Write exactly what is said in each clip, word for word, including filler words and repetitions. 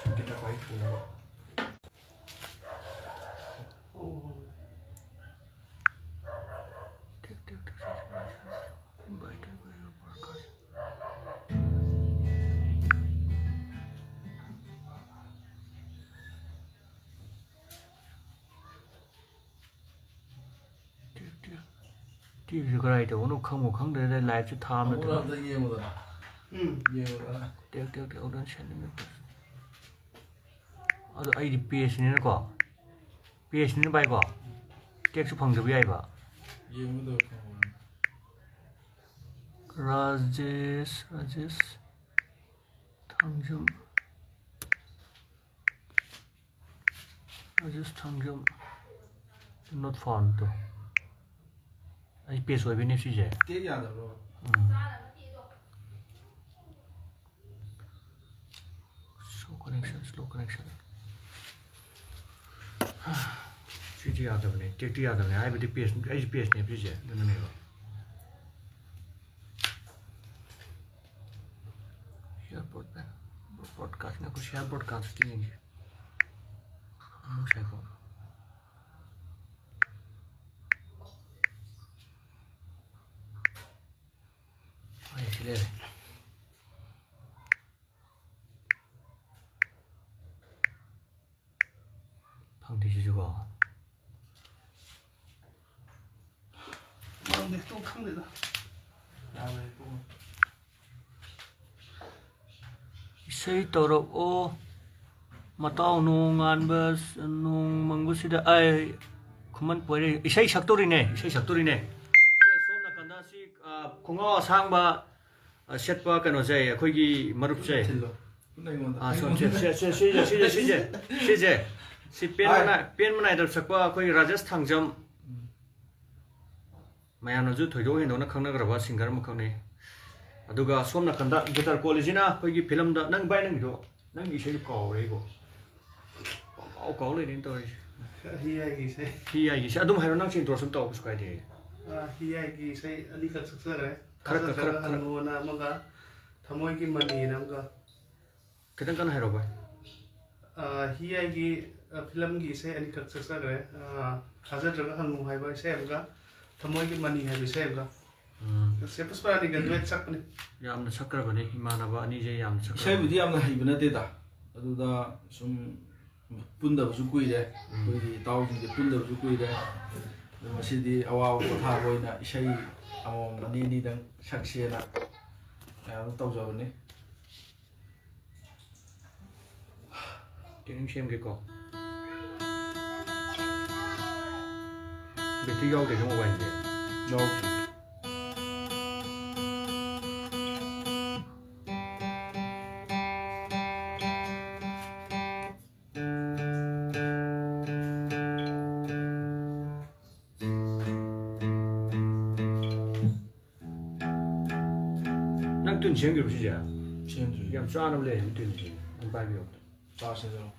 ꯈꯤꯇ ꯈ꯭ꯋꯥꯏ ꯊꯨꯅꯕ꯫ ꯇꯦꯛ, ꯇꯦꯛ꯫ ꯇꯦꯛꯁꯤ ꯀꯗꯥꯏ ꯇꯧꯕꯅꯣ ꯈꯪꯕꯨ ꯈꯪꯗ꯭ꯔꯦꯗ, ꯂꯥꯏꯐꯁꯨ ꯊꯥꯕ ꯑꯃꯨꯛ ꯅꯠꯇꯅ꯫ ꯑꯝꯇ ꯌꯦꯡꯉꯨꯗꯅ꯫ ꯎꯝ꯫ ꯌꯦꯡꯉꯨꯗꯅ꯫ ꯇꯦꯛ, ꯇꯦꯛ, ꯇꯦꯛ, ꯑꯣꯗꯟ ꯁꯦꯟ ꯅꯨꯃꯤꯠꯇ꯫ ꯑꯗꯣ ꯑꯩꯗꯤ ꯄꯦꯖꯅꯤꯅꯀꯣ, ꯄꯦꯖꯅꯤꯅ ꯚꯥꯏꯀꯣ, ꯇꯦꯛꯁꯨ ꯐꯪꯗꯕ ꯌꯥꯏꯕ꯫ ꯌꯦꯡꯕꯗ ꯈꯪꯕꯅꯤ꯫ ꯔꯥꯖꯦꯁ, ꯔꯥꯖꯦꯁ ꯊꯥꯡꯖꯝ꯫ ꯔꯥꯖꯦꯁ ꯊꯥꯡꯖꯝ, not found ꯇꯣ꯫ ꯑꯩ ꯄꯦꯖ ꯑꯣꯏꯕꯩꯅꯦ ꯁꯤꯁꯦ꯫ ꯇꯦꯛ ꯌꯥꯗꯕ꯭ꯔꯣ? ꯎꯝ꯫ Slow connection, slow connection꯫ ꯁꯤꯗꯤ ꯌꯥꯗꯕꯅꯦ, ꯇꯦꯛꯇꯤ ꯌꯥꯗꯕꯅꯦ, ꯍꯥꯏꯕꯗꯤ ꯄꯦꯖ, ꯑꯩꯁꯦ ꯄꯦꯖꯅꯦꯕ ꯁꯤꯁꯦ, ꯑꯗꯨꯅꯅꯦꯕ꯫ Share broadband, broadcast ꯉꯥꯏꯈꯣ, share broadcast ꯌꯦꯡꯒꯦ꯫ ꯑꯃꯨꯛ ꯉꯥꯏꯈꯣ꯫ ꯑꯩ ꯁꯤ ꯂꯩꯔꯦ꯫ ꯐꯪꯗꯦ ꯁꯤꯁꯨꯀꯣ꯫ ꯃꯔꯝꯗꯤ ꯈꯤꯇꯪ ꯈꯪꯗꯦꯗ꯫ ꯌꯥꯔꯦ, ꯇꯣꯛꯑꯣ꯫ ꯏꯁꯩ ꯇꯧꯔꯛꯑꯣ꯫ ꯃꯇꯥꯎ ꯅꯣꯡꯉꯥꯟꯕ, ꯅꯣꯡ ꯃꯪꯕꯁꯤꯗ ꯑꯩ ꯈꯨꯃꯟ ꯄꯣꯏꯔꯩ ꯏꯁꯩ ꯁꯛꯇꯣꯔꯤꯅꯦ, ꯏꯁꯩ ꯁꯛꯇꯣꯔꯤꯅꯦ꯫ ꯁꯦ, ꯁꯣꯝ ꯅꯥꯀꯟꯗ ꯁꯤ, ꯑ, ꯈꯣꯡꯒ꯭ꯔꯥꯎ ꯑꯁꯥꯡꯕ, ꯑ, ꯁꯦꯠꯄ ꯀꯩꯅꯣꯁꯦ, ꯑꯩꯈꯣꯏꯒꯤ ꯃꯔꯨꯞꯁꯦ꯫ ꯊꯤꯜꯂꯣ꯫ ꯑꯩꯉꯣꯟꯗ, ꯑ, ꯁꯣꯝ, ꯁꯦ, ꯑꯩꯉꯣꯟꯗ꯫ ꯁꯦ, ꯁꯦ, ꯁꯤꯁꯦ, ꯁꯤꯁꯦ, ꯁꯤꯁꯦ, ꯁꯤꯁꯦ꯫ ꯁꯤ ꯄꯦꯟꯕ ꯍꯥꯏ꯫ ꯅꯥꯏ-, ꯄꯦꯟꯕ ꯅꯥꯏꯗꯕ ꯁꯛꯄ ꯑꯩꯈꯣꯏꯒꯤ ꯔꯥꯖꯦꯁ ꯊꯥꯡꯖꯝ꯫ ꯎꯝ꯫ ꯃꯌꯥꯝꯅꯁꯨ ꯊꯣꯏꯗꯣꯛ ꯍꯦꯟꯗꯣꯛꯅ ꯈꯪꯅꯈ꯭ꯔꯕ ꯁꯤꯡꯒꯔ ꯑꯃꯈꯛꯅꯤ꯫ ꯑꯗꯨꯒ ꯁꯣꯝ ꯅꯥꯀꯟꯗ ꯒꯤꯇꯔ ꯀꯣꯜꯂꯤꯁꯤꯅ ꯑꯩꯈꯣꯏꯒꯤ ꯐꯤꯂꯝꯗ, ꯅꯪ ꯚꯥꯏ, ꯅꯪꯒꯤꯗꯣ, ꯅꯪꯒꯤ ꯏꯁꯩꯗꯣ ꯀꯥꯎꯔꯦ ꯑꯩꯕꯣ꯫ ꯄꯪꯀꯥꯎ ꯀꯥꯎ ꯂꯩꯔꯦꯅ ꯇꯧꯔꯤꯁꯦ꯫ ꯍꯤ ꯍꯥꯏꯒꯤ ꯏꯁꯩ꯫ ꯍꯤ ꯍꯥꯏꯒꯤ ꯏꯁꯩ꯫ ꯑꯗꯨꯝ ꯍꯥꯏꯔꯣ, ꯅꯪ ꯁꯤ introduction ꯇꯧ, ꯀꯩꯁꯨ ꯀꯥꯏꯗꯦ꯫ ꯑ, ꯍꯤ ꯍꯥꯏꯒꯤ ꯏꯁꯩ ꯑꯅꯤꯈꯛ ꯁꯛꯆꯈ꯭ꯔꯦ꯫ ꯈꯔ ꯀ-, ꯈꯔ, ꯊꯥꯖꯗ꯭ꯔꯒ ꯈꯔ꯫ ꯍꯪꯉꯨꯅ ꯑꯃꯒ, ꯊꯃꯣꯏꯒꯤ ꯃꯅꯤꯅ ꯑꯃꯒ꯫ ꯈꯤꯇꯪ ꯀꯟꯅ ꯍꯥꯏꯔꯣ, ꯚꯥꯏ꯫ ꯑ, ꯍꯤ ꯑꯩꯒꯤ, ꯑ, ꯐꯤꯂꯝꯒꯤ ꯏꯁꯩ ꯑꯅꯤꯈꯛ ꯁꯛꯆꯈ꯭ꯔꯦ꯫ ꯑ, ꯊꯥꯖꯗ꯭ꯔꯒ ꯍꯪꯉꯨ ꯍꯥꯏꯕ ꯏꯁꯩ ꯑꯃꯒ ꯊꯃꯣꯏꯒꯤ ꯃꯅꯤ ꯍꯥꯏꯕ ꯏꯁꯩ ꯑꯃꯒ꯫ ꯎꯝ꯫ ꯁꯦ ꯄꯨꯁꯄꯔꯥꯅꯤꯒ duet ꯁꯛꯄꯅꯤ꯫ ꯌꯥꯝꯅ ꯁꯛꯈ꯭ꯔꯕꯅꯦ, ꯏꯃꯥꯟꯅꯕ ꯑꯅꯤꯁꯦ ꯌꯥꯝꯅ ꯁꯛꯈ꯭ꯔꯕꯅꯦ꯫ ꯏꯁꯩꯕꯨꯗꯤ ꯌꯥꯝꯅ ꯍꯩꯕ ꯅꯠꯇꯦꯗ, ꯑꯗꯨꯗ ꯁꯨꯝ ꯄꯨꯟꯗꯕꯁꯨ ꯀꯨꯏꯔꯦ꯫ ꯎꯝ꯫ ꯑꯩꯈꯣꯏꯒꯤ ꯏꯇꯥꯎꯁꯤꯡꯁꯦ ꯄꯨꯟꯗꯕꯁꯨ ꯀꯨꯏꯔꯦ꯫ ꯑꯗꯣ ꯉꯁꯤꯗꯤ ꯑꯋꯥꯕ ꯄꯣꯊꯥꯕ ꯑꯣꯏꯅ ꯏꯁꯩ ꯑꯃꯃꯝ ꯑꯅꯤ ꯑꯅꯤꯗꯪ ꯁꯛꯁꯦꯅ ꯃꯌꯥꯝ ꯇꯧꯖꯕꯅꯤ꯫ Tuning ꯁꯦꯝꯒꯦꯀꯣ꯫ Battery ꯌꯥꯎꯗꯦꯅꯦ mobileꯁꯦ꯫ ꯌꯥꯎꯗꯦ꯫ ꯅꯪ tune ꯁꯦꯝꯈꯤꯕ꯭ꯔꯣ ꯁꯤꯁꯦ? ꯁꯦꯝꯗ꯭ꯔꯤ꯫ ꯌꯥꯝ ꯆꯥꯅꯕ ꯂꯩꯔꯦ ꯅꯪ tuneꯁꯦ꯫ ꯅꯪ ꯄꯥꯏꯕꯤꯌꯣ꯫ ꯆꯥꯁꯤꯗꯅ꯫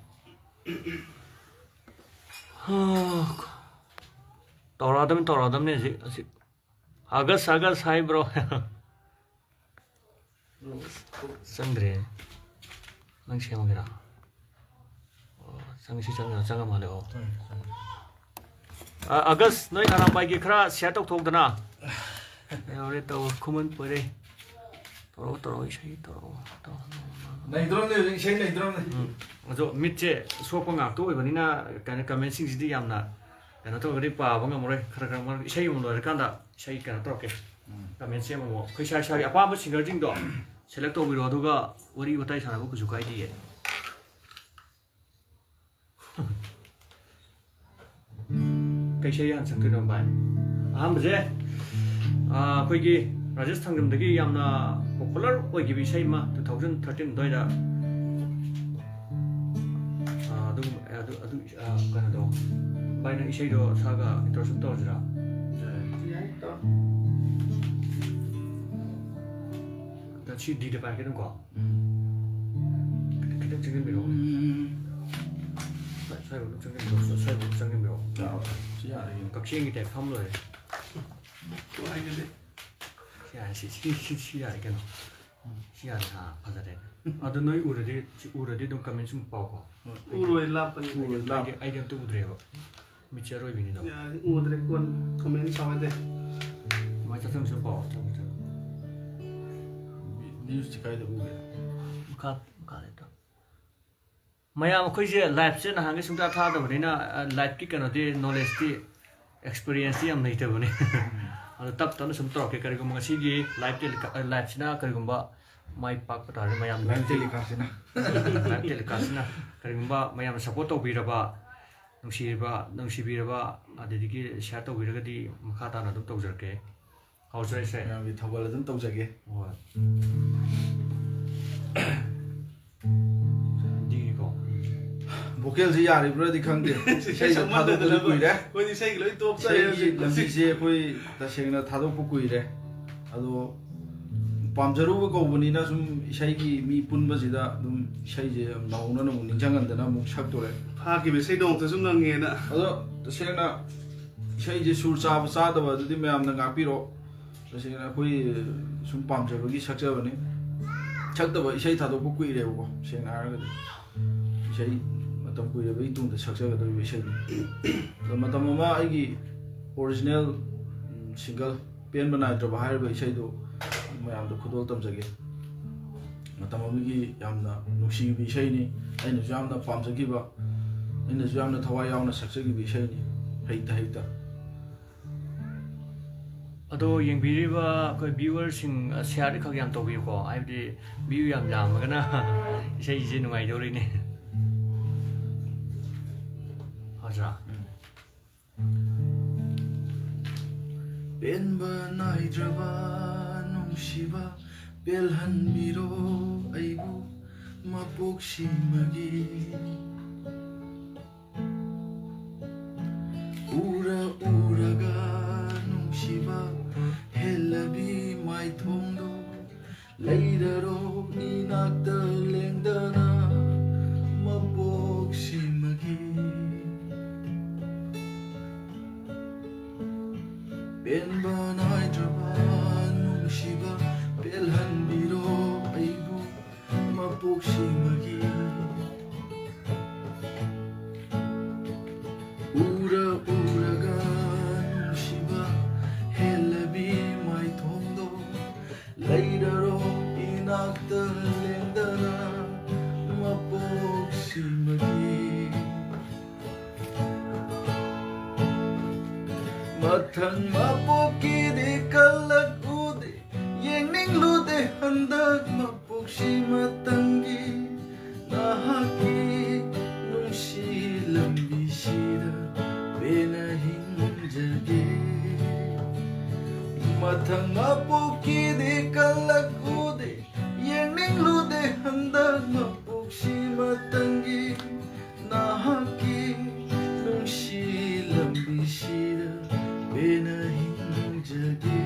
ꯇꯧꯔꯛꯑꯗꯕꯅꯤ, ꯇꯧꯔꯛꯑꯗꯕꯅꯤ ꯍꯧꯖꯤꯛ, ꯍꯧꯖꯤꯛ꯫ ꯑꯥꯒꯁ, ꯑꯥꯒꯁ ꯍꯥꯏꯕ꯭ꯔꯣ? ꯆꯪꯗ꯭ꯔꯦ꯫ ꯅꯪ ꯁꯦꯝꯃꯒꯦꯔꯥ? ꯑꯣ, ꯆꯪ-, ꯁꯤ ꯆꯪꯉ-, ꯆꯪꯉ ꯃꯥꯜꯂꯦ꯫ ꯑꯣ꯫ ꯆꯪꯉꯦ, ꯆꯪꯉꯦ꯫ ꯑ, ꯑꯥꯒꯁ, ꯅꯣꯏ ꯑꯔꯥꯝꯕꯥꯏꯒꯤ ꯈꯔ share ꯇꯧꯊꯣꯛꯎꯗꯅ꯫ ꯌꯥꯎꯔꯦ, ꯇꯧ, ꯈꯨꯃꯟ ꯄꯣꯏꯔꯩ꯫ ꯇꯧꯔꯛꯑꯣ, ꯇꯧꯔꯛꯑꯣ, ꯏꯁꯩ ꯇꯧꯔꯛꯑꯣ, ꯇꯧꯔꯛꯑꯣ꯫ ꯂꯩꯇ꯭ꯔꯕꯅꯦ ꯍꯧꯖꯤꯛ, ꯏꯁꯩ ꯂꯩꯇ꯭ꯔꯕꯅꯦ꯫ ꯎꯝ꯫ ꯑꯗꯣ ꯃꯤꯠꯁꯦ ꯁꯣꯛꯄ ꯉꯥꯛꯇ ꯑꯣꯏꯕꯅꯤꯅ, ꯀꯩꯅꯣ, commentꯁꯤꯡꯁꯤꯗꯤ ꯌꯥꯝꯅ ꯀꯩꯅꯣ ꯇꯧꯔꯒꯗꯤ ꯄꯥꯕ ꯉꯝꯃꯔꯣꯏ꯫ ꯈꯔ ꯈꯔ ꯃꯔꯛ ꯏꯁꯩ ꯑꯃꯨꯛ ꯂꯣꯏꯔꯀꯥꯟꯗ ꯏꯁꯩ ꯀꯩꯅꯣ ꯇꯧꯔꯛꯀꯦ꯫ ꯎꯝ꯫ Commentꯁꯦ ꯑꯃꯨꯛ ꯑꯩꯈꯣꯏ ꯏꯁꯥ ꯏꯁꯥꯒꯤ ꯑꯄꯥꯝꯕ singerꯁꯤꯡꯗꯣ select ꯇꯧꯕꯤꯔꯣ, ꯑꯗꯨꯒ ꯋꯥꯔꯤ ꯋꯥꯇꯥꯏ ꯁꯥꯟꯅꯕ ꯀꯩꯁꯨ ꯀꯥꯏꯗꯤꯌꯦ꯫ ꯀꯩ ꯏꯁꯩ ꯍꯥꯟꯅ ꯁꯛꯇꯣꯏꯅꯣ ꯚꯥꯏ? ꯑꯍꯥꯟꯕꯁꯦ, ꯑꯥ, ꯑꯩꯈꯣꯏꯒꯤ ꯔꯥꯖꯦꯁ ꯊꯥꯡꯖꯝꯗꯒꯤ ꯌꯥꯝꯅ popular ꯑꯣꯏꯈꯤꯕ ꯏꯁꯩ ꯑꯃ, two thousand thirteen ꯑꯗꯨꯋꯥꯏꯗ꯫ ꯑꯥ, ꯑꯗꯨꯒꯨꯝꯕ, ꯑꯗꯨ, ꯑꯗꯨ, ꯑꯥ, ꯀꯩꯅꯣꯗꯣ, ꯚꯥꯏ, ꯅꯪ ꯏꯁꯩꯗꯣ ꯁꯛꯑꯒ introduction ꯇꯧꯔꯁꯤꯔꯥ? ꯌꯥꯏ, ꯇꯧ꯫ ꯑꯗ ꯁꯤ Dꯗ ꯄꯥꯏꯔꯛꯀꯦ ꯑꯗꯨꯝꯀꯣ꯫ ꯎꯝ꯫ ꯈꯤꯇꯪ ꯆꯪꯁꯤꯟꯕꯤꯔꯛꯑꯣꯅꯦ꯫ ꯎꯝ꯫ ꯁ꯭ꯋꯥꯏ-, ꯁ꯭ꯋꯥꯏꯐꯥꯎ ꯑꯗꯨꯝ ꯆꯪꯁꯤꯟꯕꯤꯔꯛꯑꯣ, ꯁ꯭ꯋꯥꯏꯐꯥꯎ ꯑꯗꯨꯝ ꯆꯪꯁꯤꯟꯕꯤꯔꯛꯑꯣ꯫ ꯌꯥꯔꯦ꯫ ꯁꯤ ꯌꯥꯔꯦ ꯀꯩꯅꯣ꯫ ꯀꯛꯆꯦꯡꯒꯤ type ꯐꯝ ꯂꯣꯏꯔꯦ꯫ ꯅꯨꯡꯉꯥꯏꯒꯗꯤ꯫ ꯁꯤ ꯌꯥꯔꯦ, ꯁꯤ, ꯁꯤ, ꯁꯤ, ꯁꯤ ꯌꯥꯔꯦ ꯀꯩꯅꯣ꯫ ꯁꯤ ꯌꯥꯔꯦ꯫ ꯑꯥ, ꯐꯖꯔꯦ꯫ ꯑꯗꯨ ꯅꯣꯏ ꯎꯔꯗꯤ, ꯁꯤ ꯎꯔꯗꯤ ꯑꯗꯨꯝ comment ꯁꯨꯝ ꯄꯥꯎꯀꯣ꯫ ꯎꯔꯣꯏ, ꯂꯥꯞꯄꯅꯤ꯫ ꯑꯩꯗꯤ, ꯑꯩꯗꯤ ꯑꯝꯇ ꯎꯗ꯭ꯔꯦꯕ꯫ ꯃꯤꯠꯁꯦ ꯑꯔꯣꯏꯕꯤꯅꯤꯗꯣ꯫ ꯌꯥꯔꯦ, ꯎꯗ꯭ꯔꯦ, ꯀꯣꯟ comment ꯇꯧꯔꯗꯤ꯫ ꯀꯃꯥꯏꯅ ꯆꯠꯊꯣꯛ ꯆꯠꯊꯣꯛ ꯄꯥꯎ, ꯆꯠꯊꯣꯛ ꯆꯠꯊꯣꯛ꯫ News ꯁꯤ ꯀꯥꯏꯗ ꯎꯒꯦ? ꯃꯈꯥ, ꯃꯈꯥ ꯂꯩꯇꯣ꯫ ꯃꯌꯥꯝ ꯑꯩꯈꯣꯏꯁꯦ live ꯁꯦ ꯅꯍꯥꯟꯒꯩ ꯁꯨꯡꯊꯥ ꯊꯥꯗꯕꯅꯤꯅ, ꯑ, live ꯀꯤ ꯀꯩꯅꯣꯗꯤ, knowledge ꯇꯤ, experience ꯇꯤ ꯌꯥꯝ ꯂꯩꯇꯕꯅꯤ꯫ ꯑꯗꯣ ꯇꯞ ꯇꯞꯅ ꯁꯨꯝ ꯇꯧꯔꯛꯀꯦ꯫ ꯀꯔꯤꯒꯨꯝꯕ ꯉꯁꯤꯒꯤ live ꯇꯦꯂꯤꯀꯥ-, ꯑ, live ꯁꯤꯅ ꯀꯔꯤꯒꯨꯝꯕ ꯃꯥꯏ ꯄꯥꯛꯄ ꯇꯥꯔꯗꯤ ꯃꯌꯥꯝ Live telecast ꯁꯤꯅ꯫ Live telecast ꯁꯤꯅ ꯀꯔꯤꯒꯨꯝꯕ ꯃꯌꯥꯝꯅ support ꯇꯧꯕꯤꯔꯕ, ꯅꯨꯡꯁꯤꯔꯕ, ꯅꯨꯡꯁꯤꯕꯤꯔꯕ, ꯑꯗꯨꯗꯒꯤ share ꯇꯧꯕꯤꯔꯒꯗꯤ ꯃꯈꯥ ꯇꯥꯅ ꯑꯗꯨꯝ ꯇꯧꯖꯔꯛꯀꯦ꯫ ꯍꯧꯖꯔꯁꯦ꯫ ꯃꯌꯥꯝꯒꯤ ꯊꯧꯒꯜ ꯑꯗꯨꯝ ꯇꯧꯖꯒꯦ꯫ ꯍꯣꯏ꯫ ꯍꯤꯟꯗꯤꯒꯤꯀꯣ꯫ Vocal ꯁꯤ ꯌꯥꯔꯤꯕ꯭ꯔꯥꯗꯤ ꯈꯪꯗꯦ꯫ ꯏꯁꯩꯁꯦ ꯊꯥꯗꯣꯛꯄꯗꯤ ꯁꯛꯃꯟꯗꯗꯅꯕ ꯀꯨꯏꯔꯦ꯫ ꯑꯩꯈꯣꯏꯗꯤ ꯏꯁꯩꯒꯤ ꯂꯣꯏ ꯇꯣꯛꯆꯔꯦ ꯏꯁꯩꯒꯤ ꯍꯧꯖꯤꯛ꯫ ꯂꯝꯕꯤꯁꯦ ꯑꯩꯈꯣꯏ ꯇꯁꯦꯡꯅ ꯊꯥꯗꯣꯛꯄ ꯀꯨꯏꯔꯦ꯫ ꯑꯗꯣ ꯄꯥꯝꯖꯔꯨꯕ ꯀꯧꯕꯅꯤꯅ ꯁꯨꯝ ꯏꯁꯩꯒꯤ ꯃꯤ ꯄꯨꯟꯕꯁꯤꯗ ꯑꯗꯨꯝ ꯏꯁꯩꯁꯦ ꯌꯥꯝ ꯅꯧꯍꯧꯅꯅ ꯑꯃꯨꯛ ꯅꯤꯡꯁꯤꯡꯍꯟꯗꯅ ꯑꯃꯨꯛ ꯁꯛꯇꯣꯔꯦ꯫ ꯐꯥꯈꯤꯕ ꯏꯁꯩ ꯅꯣꯡꯃꯇꯁꯨ ꯉꯪꯉꯦꯅ꯫ ꯑꯗꯣ ꯇꯁꯦꯡꯅ ꯏꯁꯩꯁꯦ ꯁꯨꯔ ꯆꯥꯕ ꯆꯥꯗꯕ ꯑꯗꯨꯗꯤ ꯃꯌꯥꯝꯅ ꯉꯥꯛꯄꯤꯔꯣ꯫ ꯇꯁꯦꯡꯅ ꯑꯩꯈꯣꯏ ꯁꯨꯝ ꯄꯥꯝꯖꯕꯒꯤ ꯁꯛꯆꯕꯅꯤ꯫ ꯁꯛꯇꯕ ꯏꯁꯩ ꯊꯥꯗꯣꯛꯄ ꯀꯨꯏꯔꯦꯕꯀꯣ, ꯁꯦꯡꯅ ꯍꯥꯏꯔꯒꯗꯤ꯫ ꯏꯁꯩ ꯃꯇꯝ ꯀꯨꯏꯔꯕꯒꯤ ꯇꯨꯡꯗ ꯁꯛꯆꯒꯗꯧꯔꯤꯕ ꯏꯁꯩꯅꯤ꯫ ꯑꯗꯣ ꯃꯇꯝ ꯑꯃ ꯑꯩꯒꯤ original, ꯎꯝ, single ꯄꯦꯟꯕ ꯅꯥꯏꯗ꯭ꯔꯕ ꯍꯥꯏꯔꯤꯕ ꯏꯁꯩꯗꯣ ꯃꯌꯥꯝꯗ ꯈꯨꯗꯣꯜ ꯇꯝꯖꯒꯦ꯫ ꯃꯇꯝ ꯑꯃꯒꯤ ꯌꯥꯝꯅ ꯅꯨꯡꯁꯤꯕ ꯏꯁꯩꯅꯤ, ꯑꯩꯅꯁꯨ ꯌꯥꯝꯅ ꯄꯥꯝꯖꯈꯤꯕ, ꯑꯩꯅꯁꯨ ꯌꯥꯝꯅ ꯊꯋꯥꯏ ꯌꯥꯎꯅ ꯁꯛꯆꯈꯤꯕ ꯏꯁꯩꯅꯤ꯫ ꯍꯩꯇ ꯍꯩꯇ꯫ ꯑꯗꯣ ꯌꯦꯡꯕꯤꯔꯤꯕ ꯑꯩꯈꯣꯏ viewer ꯁꯤꯡ, ꯑ, share ꯗꯤ ꯈꯔ ꯌꯥꯝ ꯇꯧꯕꯤꯌꯨꯀꯣ, ꯍꯥꯏꯕꯗꯤ view ꯌꯥꯝ ꯌꯥꯝꯃꯒꯅ ꯏꯁꯩꯁꯦ ꯅꯨꯡꯉꯥꯏꯗꯧꯔꯤꯅꯦ꯫ ꯐꯖ꯭ꯔꯥ? ꯄꯦꯟꯕ ꯅꯥꯏꯗ꯭ꯔꯕ ꯅꯨꯡꯁꯤꯕ ꯄꯦꯜꯍꯟꯕꯤꯔꯣ ꯑꯩꯕꯨ ꯃꯄꯣꯛꯁꯤꯃꯒꯤ꯫ ꯎꯔ ꯎꯔꯒ ꯅꯨꯡꯁꯤꯕ ꯍꯦꯜꯂꯕꯤ ꯃꯥꯏꯊꯣꯡꯗꯣ ꯂꯩꯔꯔꯣ ꯏꯅꯥꯛꯇ ꯂꯦꯡꯗꯅ ꯃꯄꯣꯛꯁꯤꯃꯒꯤ꯫ ꯄꯦꯟꯕ ꯅꯥꯏꯗ꯭ꯔꯕ ꯅꯨꯡꯁꯤꯕ ꯄꯦꯜꯍꯟꯕꯤꯔꯣ ꯃꯒꯤ ꯎꯔ ꯎꯔꯒ ꯅꯨꯡꯁꯤꯕ ꯍꯦꯜꯂꯕꯤ ꯃꯥꯏꯊꯣꯡꯗꯣ ꯂꯩꯔꯔꯣ ꯏꯅꯥꯛꯇ ꯂꯦꯡꯗꯅ ꯃꯄꯣꯛꯁꯤꯃꯒꯤ꯫ ꯃꯊꯪ ꯃꯄꯣꯛꯀꯤꯗꯤ ꯀꯜꯂꯛꯎꯗꯦ, ꯌꯦꯡꯅꯤꯡꯂꯨꯗꯦ ꯍꯟꯗꯛ ꯃꯄꯣꯛꯁꯤꯃꯇꯪꯒꯤ꯫ ꯅꯍꯥꯛꯀꯤ ꯅꯨꯡꯁꯤ ꯂꯝꯕꯤꯁꯤꯗ ꯄꯦꯟꯅ ꯍꯤꯡꯖꯒꯦ꯫ ꯃꯊꯪ ꯃꯄꯣꯛꯀꯤꯗꯤ ꯀꯜꯂꯛꯎꯗꯦ, ꯌꯦꯡꯅꯤꯡꯂꯨꯗꯦ ꯍꯟꯗꯛ ꯃꯄꯣꯛꯁꯤꯃꯇꯪꯒꯤ꯫ ꯅꯍꯥꯛꯀꯤ ꯅꯨꯡꯁꯤ ꯂꯝꯕꯤꯁꯤꯗ ꯄꯦꯟꯅ ꯍꯤꯡꯖꯒꯦ꯫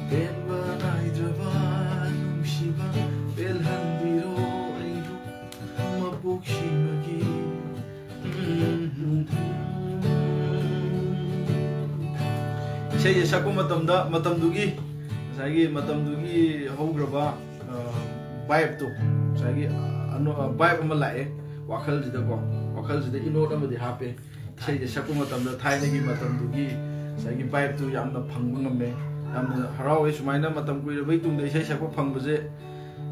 ꯄꯦꯟꯕ ꯅꯥꯏꯗ꯭ꯔꯕ ꯅꯨꯡꯁꯤꯕ ꯄꯦꯜꯍꯟꯕꯤꯔꯣ ꯑꯩꯕꯨ ꯃꯄꯣꯛꯁꯤꯃꯒꯤ꯫ ꯏꯁꯩꯁꯦ ꯁꯛꯄ ꯃꯇꯝꯗ ꯃꯇꯝꯗꯨꯒꯤ, ꯉꯁꯥꯏꯒꯤ ꯃꯇꯝꯗꯨꯒꯤ ꯍꯧꯈ꯭ꯔꯕ vibe ꯇꯣ, ꯉꯁꯥꯏꯒꯤ ꯑꯅꯣ-, vibe ꯑꯃ ꯂꯥꯛꯑꯦ ꯋꯥꯈꯜꯁꯤꯗꯀꯣ꯫ ꯋꯥꯈꯜꯁꯤꯗ ꯏꯅꯣꯠ ꯑꯃꯗꯤ ꯍꯥꯞꯄꯦ꯫ ꯏꯁꯩꯁꯦ ꯁꯛꯄ ꯃꯇꯝꯗ ꯊꯥꯏꯅꯒꯤ ꯃꯇꯝꯗꯨꯒꯤ ꯉꯁꯥꯏꯒꯤ vibe ꯇꯨ ꯌꯥꯝꯅ ꯐꯪꯕ ꯉꯝꯃꯦ꯫ ꯌꯥꯝꯅ ꯍꯔꯥꯎꯋꯦ ꯁꯨꯃꯥꯏꯅ ꯃꯇꯝ ꯀꯨꯏꯔꯕꯩ ꯇꯨꯡꯗ ꯏꯁꯩ ꯁꯛꯄ ꯐꯪꯕꯁꯦ꯫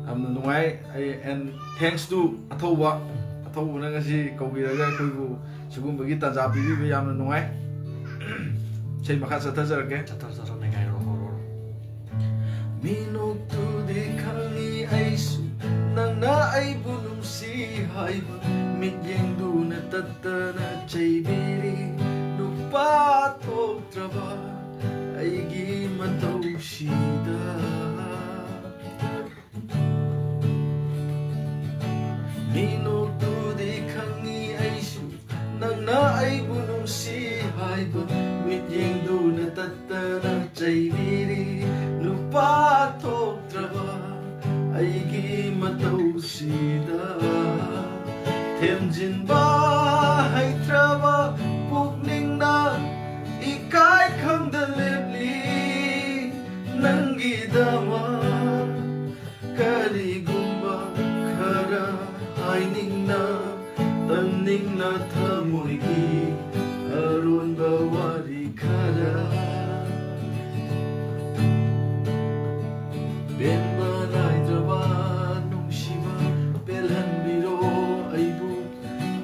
ꯌꯥꯝꯅ ꯅꯨꯡꯉꯥꯏ꯫ ꯑꯩ, and thanks to ꯑꯊꯧꯕ, ꯑꯊꯧꯕꯅ ꯉꯁꯤ ꯀꯧꯕꯤꯔꯒ ꯑꯩꯈꯣꯏꯕꯨ ꯁꯤꯒꯨꯝꯕꯒꯤ ꯇꯥꯟꯖꯥ ꯄꯤꯕꯤꯕ ꯌꯥꯝꯅ ꯅꯨꯡꯉꯥꯏ꯫ ꯏꯁꯩ ꯃꯈꯥ ꯆꯠꯊꯖꯔꯛꯀꯦ꯫ ꯆꯠꯊꯔꯣ, ꯆꯠꯊꯔꯣ, ꯅꯩꯒꯥꯏꯔꯣ, ꯍꯧꯔꯣ꯫ ꯃꯤꯅꯣꯛꯇꯨꯗꯤ ꯈꯪꯉꯤ ꯑꯩꯁꯨ ꯅꯪꯅ ꯑꯩꯕꯨ ꯅꯨꯡꯁꯤ ꯍꯥꯏꯕ, ꯃꯤꯠꯌꯦꯡꯗꯨꯅ ꯇꯠꯇꯅ ꯆꯩꯕꯤꯔꯤ꯫ ꯅꯨꯄꯥ ꯊꯣꯛꯇ꯭ꯔꯕ ꯑꯩꯒꯤ ꯃꯇꯧꯁꯤꯗ꯫ ꯃꯤꯅꯣꯛꯇꯨꯗꯤ ꯈꯪꯉꯤ ꯑꯩꯁꯨ ꯅꯪꯅ ꯑꯩꯕꯨ ꯅꯨꯡꯁꯤ ꯍꯥꯏꯕ, ꯃꯤꯠꯌꯦꯡꯗꯨꯅ ꯇꯠꯇꯅ ꯆꯩꯕꯤꯔꯤ꯫ ꯅꯨꯄꯥ ꯊꯣꯛꯇ꯭ꯔꯕ ꯑꯩꯒꯤ ꯃꯇꯧꯁꯤꯗ ꯊꯦꯝꯖꯤꯟꯕ ꯍꯩꯇ꯭ꯔꯕ ꯄꯨꯛꯅꯤꯡꯅ ꯏꯀꯥꯏ ꯈꯪꯗ ꯂꯦꯞꯂꯤ ꯅꯪꯒꯤꯗꯃꯛ꯫ ꯀꯔꯤꯒꯨꯝꯕ ꯍꯥꯏꯅꯤꯡꯅ ꯇꯝꯅꯤꯡꯅ ꯊꯃꯣꯏꯒꯤ ꯑꯔꯣꯟꯕ ꯋꯥꯔꯤ ꯈꯔ꯫ ꯄꯦꯟꯕ ꯅꯥꯏꯗ꯭ꯔꯕ ꯅꯨꯡꯁꯤꯕ ꯄꯦꯜꯍꯟꯕꯤꯔꯣ ꯑꯩꯕꯨ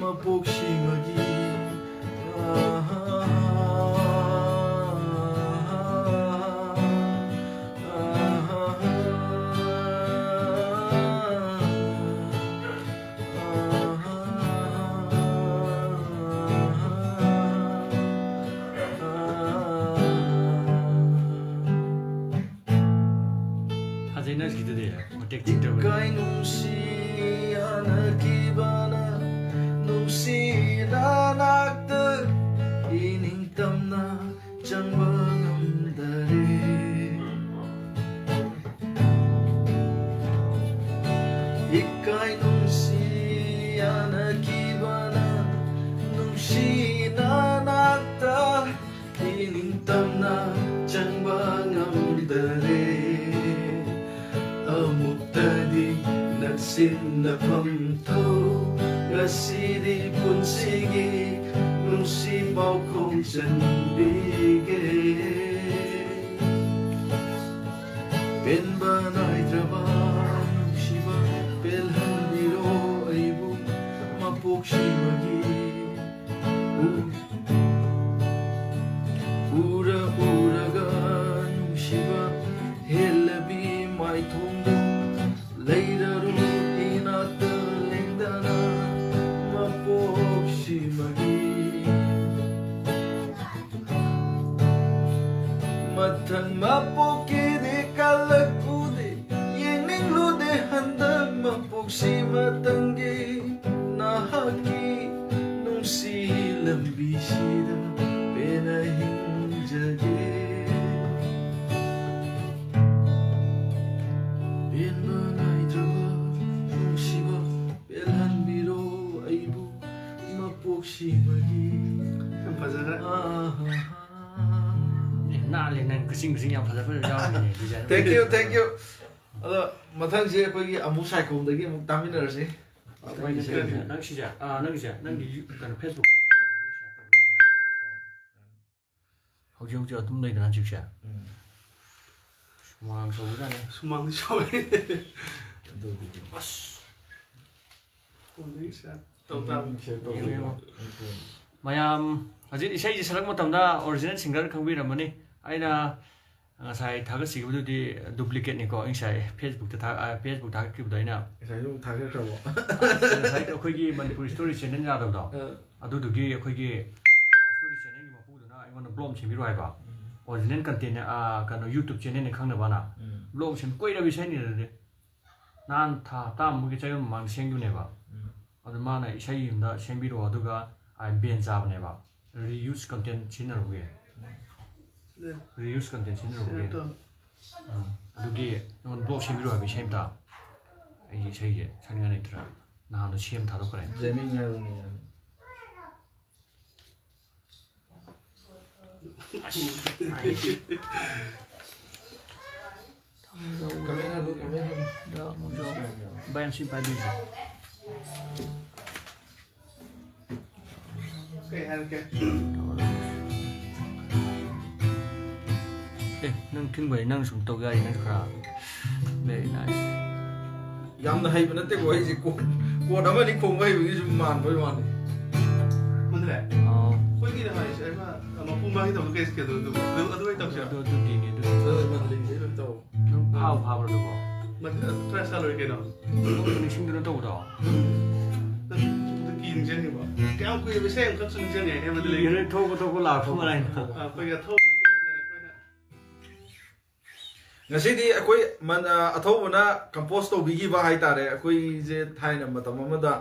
ꯃꯄꯣꯛꯁꯤꯃꯒꯤ꯫ ꯐꯖꯩ ꯅꯪꯒꯤꯗꯨꯗꯤ, ꯃꯇꯦꯛ ꯆꯤꯛꯇꯕ꯫ ꯏꯀꯥꯏ ꯅꯨꯡꯁꯤ ꯌꯥꯅꯈꯤꯕꯅ ꯅꯨꯡꯁꯤꯅ ꯅꯥꯛꯇ ꯏꯅꯤꯡꯇꯝꯅ ꯆꯪꯕ ꯉꯝꯗꯔꯦ꯫ ꯏꯀꯥꯏ ꯅꯨꯡꯁꯤ ꯌꯥꯅꯈꯤꯕꯅ ꯅꯨꯡꯁꯤꯅ ꯅꯥꯛꯇ ꯏꯅꯤꯡꯇꯝꯅ ꯆꯪꯕ ꯉꯝꯗꯔꯦ꯫ ꯑꯃꯨꯛꯇꯗꯤ ꯅꯛꯁꯤꯟꯅꯐꯝ ꯊꯧ ꯉꯁꯤꯗꯤ ꯄꯨꯟꯁꯤꯒꯤ ꯅꯨꯡꯁꯤ ꯄꯥꯎꯈꯣꯡ ꯆꯟꯕꯤꯒꯦ꯫ ꯄꯦꯟꯕ ꯅꯥꯏꯗ꯭ꯔꯕ ꯅꯨꯡꯁꯤꯕ ꯄꯦꯜꯍꯟꯕꯤꯔꯣ ꯑꯩꯕꯨ ꯃꯄꯣꯛꯁꯤꯃꯒꯤ꯫ ꯎ-, ꯎꯔ ꯎꯔꯒ ꯅꯨꯡꯁꯤꯕ ꯍꯦꯜꯂꯕꯤ ꯃꯥꯏꯊꯣꯡꯗꯨ ꯂꯩꯔꯔꯣ ꯏꯅꯥꯛꯇ ꯂꯦꯡꯗꯅ ꯃꯄꯣꯛꯁꯤꯃꯒꯤ꯫ ꯃꯊꯪ ꯃꯄꯣꯛꯀꯤꯗꯤ ꯀꯜꯂꯛꯎꯗꯦ, ꯌꯦꯡꯅꯤꯡꯂꯨꯗꯦ ꯍꯟꯗꯛ ꯃꯄꯣꯛꯁꯤ ꯃꯇꯪꯒꯤ꯫ ꯅꯍꯥꯛꯀꯤ ꯅꯨꯡꯁꯤ ꯂꯝꯕꯤꯁꯤꯗ ꯄꯦꯟꯅ ꯍꯤꯡꯖꯒꯦ꯫ ꯄꯦꯟꯕ ꯅꯥꯏꯗ꯭ꯔꯕ ꯅꯨꯡꯁꯤꯕ ꯄꯦꯜꯍꯟꯕꯤꯔꯣ ꯑꯩꯕꯨ ꯃꯄꯣꯛꯁꯤꯃꯒꯤ꯫ ꯌꯥꯝ ꯐꯖꯈ꯭ꯔꯦ꯫ ꯑꯦ, ꯅꯥꯜꯂꯦ, ꯅꯪ ꯀꯆꯤꯡ ꯀꯆꯤꯡ ꯌꯥꯝ ꯐꯖ ꯐꯖꯕ ꯌꯥꯎꯔꯝꯃꯤꯅꯦ, design꯫ Thank you, thank you꯫ ꯑꯗꯣ ꯃꯊꯪꯁꯦ ꯑꯩꯈꯣꯏꯒꯤ ꯑꯃꯨ ꯁꯥꯏꯈꯣꯝꯗꯒꯤ ꯑꯃꯨꯛ ꯇꯥꯃꯤꯟꯅꯔꯁꯤ꯫ ꯅꯪꯒꯤꯁꯦ, ꯅꯪꯒꯤꯁꯦ, ꯑꯥ, ꯅꯪꯒꯤꯁꯦ, ꯅꯪꯒꯤ ꯌꯨ-, ꯀꯩꯅꯣ, Facebook ꯇꯣ꯫ ꯍꯧꯖꯤꯛ ꯍꯧꯖꯤꯛ ꯑꯗꯨꯝ ꯂꯩꯗꯅ ꯍꯧꯖꯤꯛꯁꯦ꯫ ꯎꯝ꯫ ꯁꯨꯃꯥꯡ ꯁꯧꯕꯖꯥꯠꯅꯤ꯫ ꯁꯨꯃꯥꯡꯗꯤ ꯁꯧꯋꯦ꯫ ꯑꯗꯨꯕꯨꯗꯤ꯫ ꯑꯁ꯫ ꯐꯣꯟꯗꯒꯤ ꯁꯤꯌꯥꯔ ꯇꯧ ꯇꯥꯕꯅꯤ꯫ ꯁꯤꯌꯥꯔ ꯇꯧꯕꯤꯔꯣ꯫ ꯌꯦꯡꯉꯣ, ꯌꯦꯡꯉꯣ꯫ ꯃꯌꯥꯝ ꯍꯧꯖꯤꯛ ꯏꯁꯩꯁꯦ ꯁꯛꯂꯛꯄ ꯃꯇꯝꯗ original singer ꯈꯪꯕꯤꯔꯝꯃꯅꯤ꯫ ꯑꯩꯅ ꯉꯁꯥꯏ ꯊꯥꯒꯠꯈꯤꯕꯗꯨꯗꯤ duplicate ꯅꯤꯀꯣ꯫ ꯑꯩ ꯉꯁꯥꯏ Facebook ꯇ ꯊꯥ-, ꯑ, Facebook ꯊꯥꯒꯠꯈꯤꯕꯗꯣ ꯑꯩꯅ꯫ ꯉꯁꯥꯏꯁꯨ ꯑꯃꯨꯛ ꯊꯥꯒꯠꯈ꯭ꯔꯕꯣ? ꯉꯁꯥꯏ ꯑꯩꯈꯣꯏꯒꯤ ꯃꯅꯤꯄꯨꯔ story channel ꯌꯥꯗꯕꯗꯣ, ꯑ꯫ ꯑꯗꯨꯗꯨꯒꯤ ꯑꯩꯈꯣꯏꯒꯤ, ꯑ, story channel ꯒꯤ ꯃꯄꯨꯗꯨꯅ ꯑꯩꯉꯣꯟꯗ blog ꯑꯃ ꯁꯦꯝꯕꯤꯔꯣ ꯍꯥꯏꯕ꯫ ꯎꯝ꯫ Original content ꯅꯦ, ꯑ, ꯀꯩꯅꯣ, YouTube channel ꯅꯦ ꯈꯪꯅꯕꯅ꯫ ꯎꯝ꯫ Blog ꯁꯦꯝ-, ꯀꯨꯏꯔꯕ ꯏꯁꯩꯅꯤ ꯑꯗꯨꯗꯤ꯫ ꯅꯍꯥꯟ ꯊꯥ ꯍꯞꯇꯥ ꯑꯃꯨꯛꯀꯤ ꯆꯌꯣꯜ ꯃꯃꯥꯡꯗ ꯁꯦꯝꯈꯤꯕꯅꯦꯕ꯫ ꯎꯝ꯫ ꯑꯗꯨ ꯃꯥꯅ ꯏꯁꯩ ꯑꯝꯗ ꯁꯦꯝꯕꯤꯔꯛꯑꯣ, ꯑꯗꯨꯒ ꯑꯩ ban ꯆꯥꯕꯅꯦꯕ꯫ Reuse content ꯁꯤꯖꯤꯟꯅꯔꯨꯕꯒꯤ꯫ ꯎꯝ꯫ Reuse content ꯁꯤꯖꯤꯟꯅꯔꯨꯕꯒꯤ꯫ ꯁꯤꯖꯤꯟꯅꯔꯨꯕꯒꯤ꯫ ꯎꯝ꯫ ꯑꯗꯨꯒꯤ ꯑꯩꯉꯣꯟꯗ blog ꯁꯦꯝꯕꯤꯔꯛꯑꯣ ꯍꯥꯏꯕ ꯏꯁꯩ ꯑꯝꯇ꯫ ꯑꯩꯒꯤ ꯏꯁꯩꯁꯦ ꯁꯛꯅꯤꯡꯉꯥꯏ ꯂꯩꯇ꯭ꯔꯦ꯫ ꯅꯍꯥꯟꯗꯣ ꯁꯦꯝ ꯊꯥꯗꯣꯛꯈ꯭ꯔꯦ꯫ Jamming ꯍꯥꯏꯕꯅꯤ꯫ ꯑꯁ, ꯍꯥꯏ꯫ ꯀꯃꯦꯟ ꯍꯜꯂꯨ, ꯀꯃꯦꯟ ꯍꯜꯂꯨ꯫ ꯗ ꯑꯃꯨꯛ ꯌꯥꯎ꯫ ꯚꯥꯏ, ꯑꯃ ꯁꯤ ꯄꯥꯏꯕꯤꯌꯨꯁꯦ꯫ ꯀꯩ ꯍꯥꯏꯔꯛꯀꯦ? ꯑꯦ, ꯅꯪ ꯈꯤꯡꯕꯩ ꯅꯪ ꯁꯨꯝ ꯇꯧ ꯌꯥꯏ, ꯅꯪ ꯈꯔ꯫ Very nice. ꯌꯥꯝꯅ ꯍꯩꯕ ꯅꯠꯇꯦꯀꯣ ꯑꯩꯁꯦ, ꯀꯣꯔꯠ, ꯀꯣꯔꯠ ꯑꯃꯅꯤ ꯈꯣꯡꯕ ꯍꯩꯕꯒꯤ ꯁꯨꯝ ꯃꯥꯟꯕꯩ ꯋꯥꯅꯤ꯫ ꯃꯟꯗ꯭ꯔꯦ? ꯑꯥꯎ꯫ ꯑꯩꯈꯣꯏꯒꯤ ꯅꯍꯥꯟ ꯏꯁꯩ ꯑꯃ, ꯃꯄꯨꯡ ꯐꯥꯒꯦ ꯇꯧꯕ ꯀꯦꯁ ꯀꯦꯗꯣ ꯑꯗꯨ, ꯑꯗꯨ, ꯑꯗꯨ ꯑꯣꯏ ꯇꯧꯁꯤꯔꯣ? ꯑꯗꯨ, ꯑꯗꯨꯗꯤꯅꯦ, ꯑꯗꯨ꯫ ꯑꯗꯨ ꯃꯟꯗ꯭ꯔꯦ ꯏꯁꯩ ꯑꯣꯏꯅ ꯇꯧ꯫ ꯅꯪ ꯐꯥꯕ ꯐꯥꯕ꯭ꯔꯣ ꯑꯗꯨꯕꯣ? ꯃꯗꯨ ꯈꯔ ꯁꯥ ꯂꯣꯏꯔꯦ ꯀꯩꯅꯣ꯫ ꯅꯪ ꯅꯤꯡꯁꯤꯡꯗꯨꯅ ꯇꯧꯕꯗꯣ? ꯅꯪ ꯀꯤ ꯅꯤꯡꯁꯤꯡꯉꯤꯕꯣ? ꯀꯌꯥꯝ ꯀꯨꯏꯔꯕ ꯏꯁꯩ ꯑꯃꯈꯛꯁꯨ ꯅꯤꯡꯁꯤꯡꯉꯦ, ꯍꯦꯃꯟꯗ ꯂꯩ꯫ ꯀꯤꯔꯦ, ꯊꯣꯛꯄ ꯊꯣꯛꯄ ꯂꯥꯛꯄ ꯃꯔꯥꯏꯅ꯫ ꯑ, ꯑꯩꯈꯣꯏꯒꯤ ꯑꯊꯧꯕ ꯍꯥꯏꯇꯥꯔꯦ, ꯑꯩꯈꯣꯏꯅ ꯉꯁꯤꯗꯤ ꯑꯩꯈꯣꯏ ꯃꯟ-, ꯑ, ꯑꯊꯧꯕꯅ compose ꯇꯧꯕꯤꯈꯤꯕ ꯍꯥꯏꯇꯥꯔꯦ꯫ ꯑꯩꯈꯣꯏꯁꯦ ꯊꯥꯏꯅ ꯃꯇꯝ ꯑꯃꯗ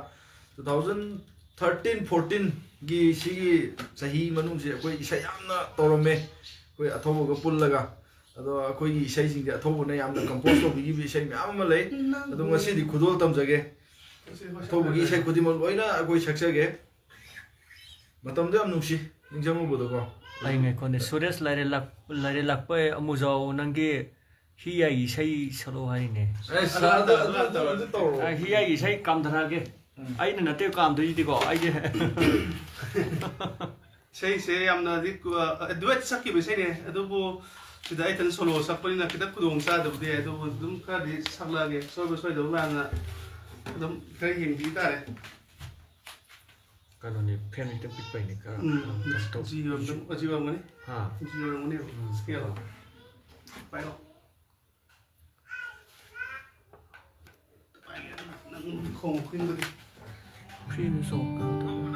two thousand thirteen fourteen ꯒꯤ ꯁꯤꯒꯤ ꯆꯍꯤ ꯃꯅꯨꯡꯁꯦ ꯑꯩꯈꯣꯏ ꯏꯁꯩ ꯌꯥꯝꯅ ꯇꯧꯔꯝꯃꯦ, ꯑꯩꯈꯣꯏ ꯑꯊꯧꯕꯒ ꯄꯨꯜꯂꯒ꯫ ꯑꯗꯣ ꯑꯩꯈꯣꯏꯒꯤ ꯏꯁꯩꯁꯤꯡꯁꯦ ꯑꯊꯧꯕꯅ ꯌꯥꯝꯅ compose ꯇꯧꯕꯤꯈꯤꯕ ꯏꯁꯩ ꯃꯌꯥꯝ ꯑꯃ ꯂꯩ꯫ ꯑꯗꯣ ꯉꯁꯤꯗꯤ ꯈꯨꯗꯣꯜ ꯇꯝꯖꯒꯦ꯫ ꯑꯊꯧꯕꯒꯤ ꯏꯁꯩ ꯈꯨꯗꯤꯡꯃꯛ ꯂꯣꯏꯅ ꯑꯩꯈꯣꯏ ꯁꯛꯆꯒꯦ꯫ ꯃꯇꯝꯗꯣ ꯌꯥꯝ ꯅꯨꯡꯁꯤ, ꯅꯤꯡꯁꯤꯡꯉꯨꯕꯗꯀꯣ꯫ ꯑꯩ ꯉꯥꯏꯈꯣꯅꯦ, ꯁꯨꯔꯦꯁ ꯂꯥꯏꯔꯦꯜꯂꯛ-, ꯂꯥꯏꯔꯦꯜꯂꯛꯄꯩ ꯑꯃꯨꯖꯥꯎ, ꯅꯪꯒꯤ ꯍꯤ ꯌꯥꯏꯒꯤ ꯏꯁꯩ ꯁꯛꯂꯛꯑꯣ ꯍꯥꯏꯔꯤꯅꯦ꯫ ꯑꯦ, ꯑꯗꯨ, ꯑꯗꯨ, ꯑꯗꯨ, ꯑꯗꯨ ꯇꯧꯔꯣ꯫ ꯑ, ꯍꯤ ꯌꯥꯏꯒꯤ ꯏꯁꯩ ꯀꯥꯝꯊꯔꯛꯑꯒꯦ꯫ ꯎꯝ꯫ ꯑꯩꯅ ꯅꯠꯇꯦ ꯀꯥꯝꯗꯣꯏꯁꯤꯗꯤꯀꯣ, ꯑꯩꯁꯦ꯫ ꯏꯁꯩꯁꯦ ꯌꯥꯝꯅꯗꯤ ꯀꯨ-, ꯑ, duet ꯁꯛꯈꯤꯕ ꯏꯁꯩꯅꯦ, ꯑꯗꯨꯕꯨ ꯁꯤꯗ ꯑꯩ ꯏꯊꯟ solo ꯁꯛꯄꯅꯤꯅ ꯈꯤꯇꯪ ꯈꯨꯗꯣꯡ ꯆꯥꯗꯕꯗꯤ ꯌꯥꯏ, ꯑꯗꯨꯕꯨ ꯑꯗꯨꯝ ꯈꯔꯗꯤ ꯁꯛꯂꯛꯑꯒꯦ, ꯁꯣꯏꯕ ꯁꯣꯏꯗꯕ ꯃꯌꯥꯝꯅ ꯑꯗꯨꯝ ꯈꯔ ꯌꯦꯡꯕꯤ ꯇꯥꯔꯦ꯫ ꯀꯩꯅꯣꯅꯦ, fan ꯈꯤꯇꯪ ꯄꯤꯛꯄꯩꯅꯦ, ꯈꯔ, ꯎꯝ, ꯀꯩꯅꯣ ꯇꯧ-, G ꯑꯣꯏꯔꯝꯗꯧ, G ꯑꯣꯏꯔꯝꯒꯅꯤ, ꯍꯥ? G ꯑꯣꯏꯔꯝꯒꯅꯦꯕ, ꯎꯝ, scale꯫ ꯍꯣꯏ꯫ ꯄꯥꯏꯔꯣ꯫ ꯅꯪ ꯈꯣꯡ ꯈꯨꯟꯕꯗꯤ꯫ Free ꯁꯣꯛ ꯀꯩꯅꯣ ꯇꯧꯕ꯫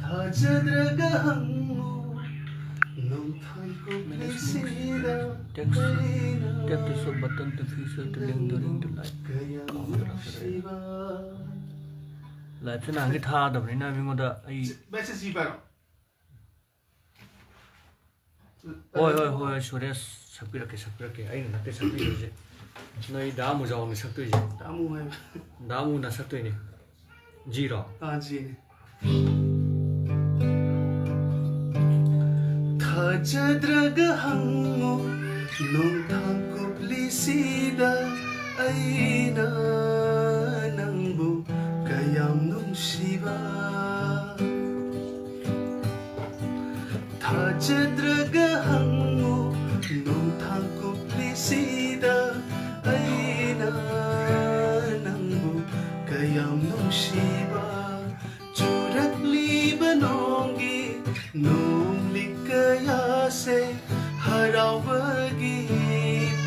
ꯊꯥꯖꯗ꯭ꯔꯒ ꯍꯪꯉꯨ ꯅꯣꯡꯊꯥꯡ ꯀꯨꯝꯕꯤꯁꯤꯗ꯫ Text, tap to show, button to feature, to link, to ring, to light. Live ꯁꯦ ꯅꯍꯥꯟꯒꯩ ꯊꯥꯗꯕꯅꯤꯅ ꯃꯤꯉꯣꯟꯗ ꯑꯩ꯫ Message ꯁꯤ ꯄꯥꯏꯔꯣ꯫ ꯍꯣꯏ, ꯍꯣꯏ, ꯍꯣꯏ, ꯁꯨꯔꯦꯁ, ꯁꯛꯄꯤꯔꯛꯀꯦ, ꯁꯛꯄꯤꯔꯛꯀꯦ꯫ ꯑꯩꯅ ꯅꯠꯇꯦ ꯁꯛꯄꯤꯗꯣꯏꯁꯦ, ꯅꯣꯏ ꯗꯥ ꯃꯨꯖꯥꯎꯅ ꯁꯛꯇꯣꯏꯁꯦ꯫ ꯇꯥꯃꯨ ꯍꯥꯏꯕ꯫ ꯗꯥ ꯃꯨꯅ ꯁꯛꯇꯣꯏꯅꯦ꯫ G ꯔꯣ? ꯑꯥ, G ꯅꯦ꯫ ꯊꯥꯖꯗ꯭ꯔꯒ ꯍꯪꯉꯨ ꯅꯣꯡꯊꯥꯡ ꯀꯨꯞꯂꯤꯁꯤꯗ ꯑꯩꯅ ꯅꯪꯕꯨ ꯀꯌꯥꯝ ꯅꯨꯡꯁꯤꯕ꯫ ꯊꯥꯖꯗ꯭ꯔꯒ ꯍꯪꯉꯨ ꯅꯣꯡꯊꯥꯡ ꯀꯨꯞꯂꯤꯁꯤꯗ ꯑꯩꯅ ꯅꯪꯕꯨ ꯀꯌꯥꯝ ꯅꯨꯡꯁꯤꯕ꯫ ꯆꯨꯔꯛꯂꯤꯕ ꯅꯣꯡꯒꯤ ꯅꯣꯡꯂꯤꯛ ꯀꯌꯥꯁꯦ ꯍꯔꯥꯎꯕꯒꯤ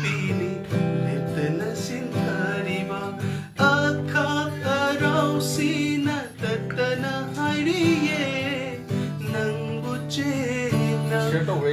ꯄꯤꯅꯤ ꯂꯦꯞꯇꯅ ꯁꯤꯟꯊꯔꯤꯕ꯫ ꯑꯈꯥꯛ ꯑꯔꯥꯎꯁꯤꯅ ꯇꯠꯇꯅ ꯍꯥꯏꯔꯤꯌꯦ ꯅꯪꯕꯨ ꯆꯦꯟꯅ꯫ Share ꯇꯧꯕ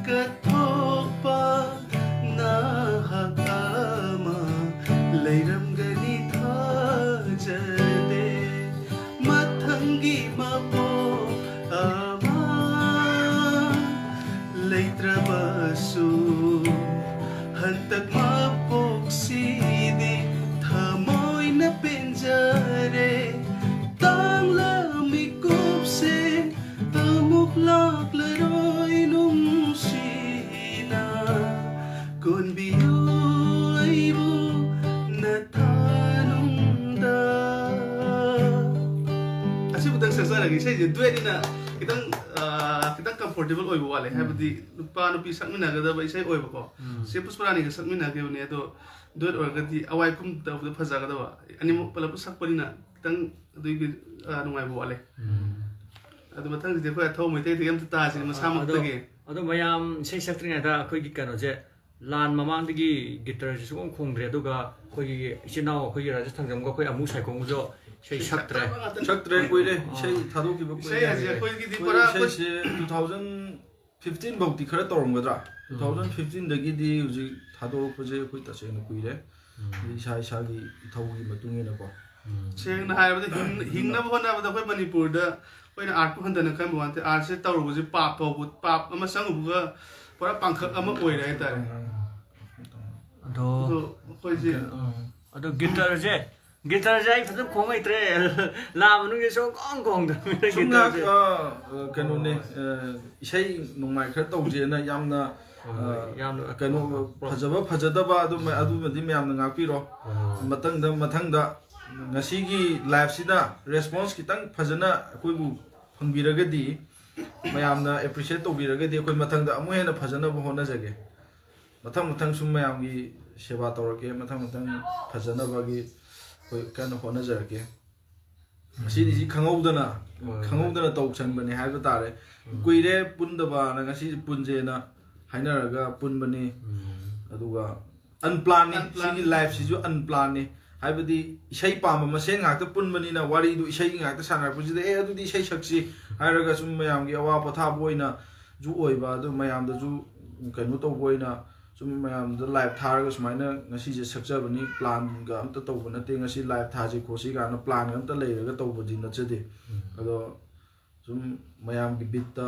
ꯀꯠꯊꯣꯛꯄ ꯅꯍꯥꯛ ꯑꯃ ꯂꯩꯔꯝꯒꯅꯤ ꯊꯥꯖꯗꯦ꯫ ꯃꯊꯪꯒꯤ ꯃꯄꯣꯛ ꯑꯃ ꯂꯩꯇ꯭ꯔꯕꯁꯨ, ꯍꯟꯇꯛ ꯃꯄꯣꯛꯁꯤꯗꯤ ꯊꯃꯣꯏꯅ ꯄꯦꯟꯖꯔꯦ꯫ ꯇꯥꯡꯂ ꯃꯤꯀꯨꯞꯁꯦ ꯑꯃꯨꯛ ꯂꯥꯛꯂꯔꯣꯏ ꯅꯨꯡꯁꯤꯅ꯫ ꯀꯣꯟꯕꯤꯌꯨ ꯑꯩꯕꯨ ꯅꯊꯥꯅꯨꯡꯗ꯫ ꯑꯁꯤꯕꯨꯗꯪ ꯁꯛꯆꯔꯒꯦ꯫ ꯏꯁꯩꯁꯦ ꯗꯨꯋꯦꯠꯅꯤꯅ ꯈꯤꯇꯪ, ꯑꯥ, ꯈꯤꯇꯪ ꯀꯝꯐꯣꯔꯇꯦꯕꯜ ꯑꯣꯏꯕ ꯋꯥꯠꯂꯦ꯫ ꯎꯝ꯫ ꯍꯥꯏꯕꯗꯤ ꯅꯨꯄꯥ ꯅꯨꯄꯤ ꯁꯛꯃꯤꯟꯅꯒꯗꯕ ꯏꯁꯩ ꯑꯣꯏꯕꯀꯣ꯫ ꯎꯝ꯫ ꯆꯦ ꯄꯨꯁꯄꯔꯥꯅꯤꯒ ꯁꯛꯃꯤꯟꯅꯈꯤꯕꯅꯦ, ꯑꯗꯣ ꯗꯨꯋꯦꯠ ꯑꯣꯏꯔꯒꯗꯤ ꯑꯋꯥꯏ ꯀꯨꯝ ꯇꯧꯕꯗ ꯐꯖꯒꯗꯕ꯫ ꯑꯅꯤꯃꯛ ꯄꯨꯂꯞ ꯁꯛꯄꯅꯤꯅ ꯈꯤꯇꯪ ꯑꯗꯨꯒꯤ, ꯑꯥ, ꯅꯨꯡꯉꯥꯏꯕ ꯋꯥꯠꯂꯦ꯫ ꯎꯝ꯫ ꯑꯗꯣ ꯃꯊꯪꯁꯤꯗꯤ ꯑꯩꯈꯣꯏ ꯑꯊꯧ ꯃꯩꯇꯩꯗꯒꯤ ꯑꯝꯇ ꯇꯥꯁꯤꯅꯦ, ꯑꯗꯣ, ꯃꯁꯥꯃꯛꯇꯒꯤ꯫ ꯑꯗꯣ ꯃꯌꯥꯝ ꯏꯁꯩ ꯁꯛꯇ꯭ꯔꯤꯉꯩꯗ ꯑꯩꯈꯣꯏꯒꯤ ꯀꯩꯅꯣꯁꯦ, ꯂꯥꯟ ꯃꯃꯥꯡꯗꯒꯤ ꯒꯤꯇꯔꯁꯦ ꯁꯨꯡꯈꯣꯡ ꯈꯣꯡꯗ꯭ꯔꯦ, ꯑꯗꯨꯒ ꯑꯩꯈꯣꯏꯒꯤ ꯏꯆꯤꯟ ꯏꯅꯥꯎ ꯑꯩꯈꯣꯏꯒꯤ ꯔꯥꯖꯦꯁ ꯊꯥꯡꯖꯝꯒ ꯑꯩꯈꯣꯏ ꯑꯃꯨ ꯁꯥꯏꯈꯣꯝꯒꯁꯨ ꯏꯁꯩ ꯁꯛꯇ꯭ꯔꯦ꯫ ꯁꯛꯇ꯭ꯔꯦ, ꯀꯨꯏꯔꯦ꯫ ꯑꯥ꯫ ꯏꯁꯩ ꯊꯥꯗꯣꯛꯈꯤꯕ ꯏꯁꯩ ꯀꯨꯏꯔꯦ꯫ ꯍꯥꯏꯁꯦ ꯑꯩꯈꯣꯏꯒꯤꯗꯤ ꯑꯩꯈꯣꯏ ꯄꯨꯔꯥ ꯑꯩꯈꯣꯏ ꯏꯁꯩꯁꯦ two thousand fifteen ꯐꯥꯎꯗꯤ ꯈꯔ ꯇꯧꯔꯝꯒꯗ꯭ꯔꯥ? ꯎꯝ꯫ Two thousand fifteen ꯗꯒꯤꯗꯤ ꯍꯧꯖꯤꯛ ꯊꯥꯗꯣꯔꯛꯄꯁꯦ ꯑꯩꯈꯣꯏ ꯇꯁꯦꯡꯅ ꯀꯨꯏꯔꯦ꯫ ꯎꯝ꯫ ꯑꯗꯩ ꯏꯁꯥ ꯏꯁꯥꯒꯤ ꯏꯊꯧꯒꯤ ꯃꯇꯨꯡ ꯏꯟꯅꯀꯣ꯫ ꯎꯝ꯫ ꯁꯦꯡꯅ ꯍꯥꯏꯔꯕꯗ ꯍꯤꯡ-, ꯍꯤꯡꯅꯕ ꯍꯣꯠꯅꯕꯗ ꯑꯩꯈꯣꯏ ꯃꯅꯤꯄꯨꯔꯗ ꯑꯩꯈꯣꯏꯅ ꯑꯥꯔꯠꯄꯨ ꯍꯟꯊꯅ ꯈꯟꯕ ꯋꯥ ꯅꯠꯇꯦ꯫ ꯑꯥꯔꯠꯁꯦ ꯇꯧꯔꯨꯕꯁꯦ ꯄꯥꯞ ꯐꯥꯎꯕ, ꯄꯥꯞ ꯑꯃ ꯆꯪꯉꯨꯕꯒ ꯄꯨꯔꯥ ꯄꯥꯡꯈꯛ ꯑꯃ ꯑꯣꯏꯔꯦ ꯍꯥꯏꯇꯥꯔꯦ꯫ ꯑꯗꯣ ꯑꯗꯣ ꯑꯩꯈꯣꯏꯁꯦ ꯎꯝ꯫ ꯑꯗꯣ ꯒꯤꯇꯔꯁꯦ, ꯒꯤꯇꯔꯁꯦ ꯑꯩ ꯐꯖꯅ ꯈꯣꯡ ꯍꯩꯇ꯭ꯔꯦ꯫ ꯂꯥꯟ ꯃꯅꯨꯡꯁꯦ ꯁꯨꯡꯈꯣꯡ ꯈꯣꯡꯗꯕꯅꯤꯅ ꯁꯨꯝ ꯉꯥꯏꯍꯥꯛ, ꯒꯤꯇꯔꯁꯦ꯫ ꯑ, ꯑ, ꯀꯩꯅꯣꯅꯦ, ꯑꯣ꯫ ꯑ, ꯏꯁꯩ ꯅꯨꯡꯃꯥꯏ ꯈꯔ ꯇꯧꯁꯦꯅ ꯌꯥꯝꯅ, ꯍꯣꯏ, ꯍꯣꯏ, ꯑ, ꯌꯥꯝꯅ ꯀꯩꯅꯣ, ꯄ꯭ꯔꯣ-, ꯐꯖꯕ ꯐꯖꯗꯕ ꯑꯗꯨꯝ, ꯎꯝ꯫ ꯑꯗꯨꯃꯗꯤ ꯃꯌꯥꯝꯅ ꯉꯥꯛꯄꯤꯔꯣ꯫ ꯍꯣꯏ, ꯍꯣꯏ꯫ ꯃꯊꯪꯗ, ꯃꯊꯪꯗ ꯉꯁꯤꯒꯤ ꯂꯥꯏꯐꯁꯤꯗ ꯔꯦꯁꯄꯣꯟꯁ ꯈꯤꯇꯪ ꯐꯖꯅ ꯑꯩꯈꯣꯏꯕꯨ ꯐꯪꯕꯤꯔꯒꯗꯤ, ꯃꯌꯥꯝꯅ ꯑꯦꯄ꯭ꯔꯤꯁꯤꯌꯦꯠ ꯇꯧꯕꯤꯔꯒꯗꯤ ꯑꯩꯈꯣꯏ ꯃꯊꯪꯗ ꯑꯃꯨꯛ ꯍꯦꯟꯅ ꯐꯖꯅꯕ ꯍꯣꯠꯅꯖꯒꯦ꯫ ꯃꯊꯪ ꯃꯊꯪ ꯁꯨꯝ ꯃꯌꯥꯝꯒꯤ ꯁꯦꯕꯥ ꯇꯧꯔꯛꯀꯦ, ꯃꯊꯪ ꯃꯊꯪ ꯐꯖꯅꯕꯒꯤ ꯑꯩꯈꯣꯏ ꯀꯟꯅ ꯍꯣꯠꯅꯖꯔꯛꯀꯦ꯫ ꯉꯁꯤꯗꯤ ꯁꯤ ꯈꯪꯍꯧꯗꯅ, ꯍꯣꯏ, ꯍꯣꯏ꯫ ꯈꯪꯍꯧꯗꯅ ꯇꯧꯁꯟꯕꯅꯦ ꯍꯥꯏꯕ ꯇꯥꯔꯦ꯫ ꯎꯝ꯫ ꯀꯨꯏꯔꯦ ꯄꯨꯟꯗꯕꯅ, ꯉꯁꯤ ꯄꯨꯟꯁꯦꯅ ꯍꯥꯏꯅꯔꯒ ꯄꯨꯟꯕꯅꯤ꯫ ꯎꯝ꯫ ꯑꯗꯨꯒ ꯑꯟꯄ꯭ꯂꯥꯟꯅꯤ꯫ ꯑꯟꯄ꯭ꯂꯥꯟ꯫ ꯁꯤꯒꯤ ꯂꯥꯏꯐꯁꯤꯁꯨ ꯑꯟꯄ꯭ꯂꯥꯟꯅꯤ꯫ ꯍꯥꯏꯕꯗꯤ ꯏꯁꯩ ꯄꯥꯝꯕ ꯃꯁꯦꯟ ꯉꯥꯛꯇ ꯄꯨꯟꯕꯅꯤꯅ ꯋꯥꯔꯤꯗꯨ ꯏꯁꯩꯒꯤ ꯉꯥꯛꯇ ꯁꯥꯟꯅꯔꯛꯄꯁꯤꯗ, "ꯑꯦ, ꯑꯗꯨꯗꯤ ꯏꯁꯩ ꯁꯛꯁꯤ" ꯍꯥꯏꯔꯒ ꯁꯨꯝ ꯃꯌꯥꯝꯒꯤ ꯑꯋꯥ ꯄꯣꯊꯥꯕ ꯑꯣꯏꯅ ꯁꯨ ꯑꯣꯏꯕ, ꯑꯗꯨ ꯃꯌꯥꯝꯗꯁꯨ ꯀꯩꯅꯣ ꯇꯧꯕ ꯑꯣꯏꯅ ꯁꯨꯝ ꯃꯌꯥꯝꯗ ꯂꯥꯏꯚ ꯊꯥꯔꯒ ꯁꯨꯃꯥꯏꯅ ꯉꯁꯤꯁꯦ ꯁꯛꯆꯕꯅꯤ, ꯄ꯭ꯂꯥꯟꯒ ꯑꯝꯇ ꯇꯧꯕ ꯅꯠꯇꯦ, ꯉꯁꯤ ꯂꯥꯏꯚ ꯊꯥꯁꯤ ꯈꯣꯠꯁꯤ ꯀꯥꯏꯅ ꯄ꯭ꯂꯥꯟꯒ ꯑꯝꯇ ꯂꯩꯔꯒ ꯇꯧꯕꯗꯤ ꯅꯠꯆꯗꯦ꯫ ꯑꯗꯣ ꯁꯨꯝ ꯃꯌꯥꯝꯒꯤ ꯕꯤꯠꯇ,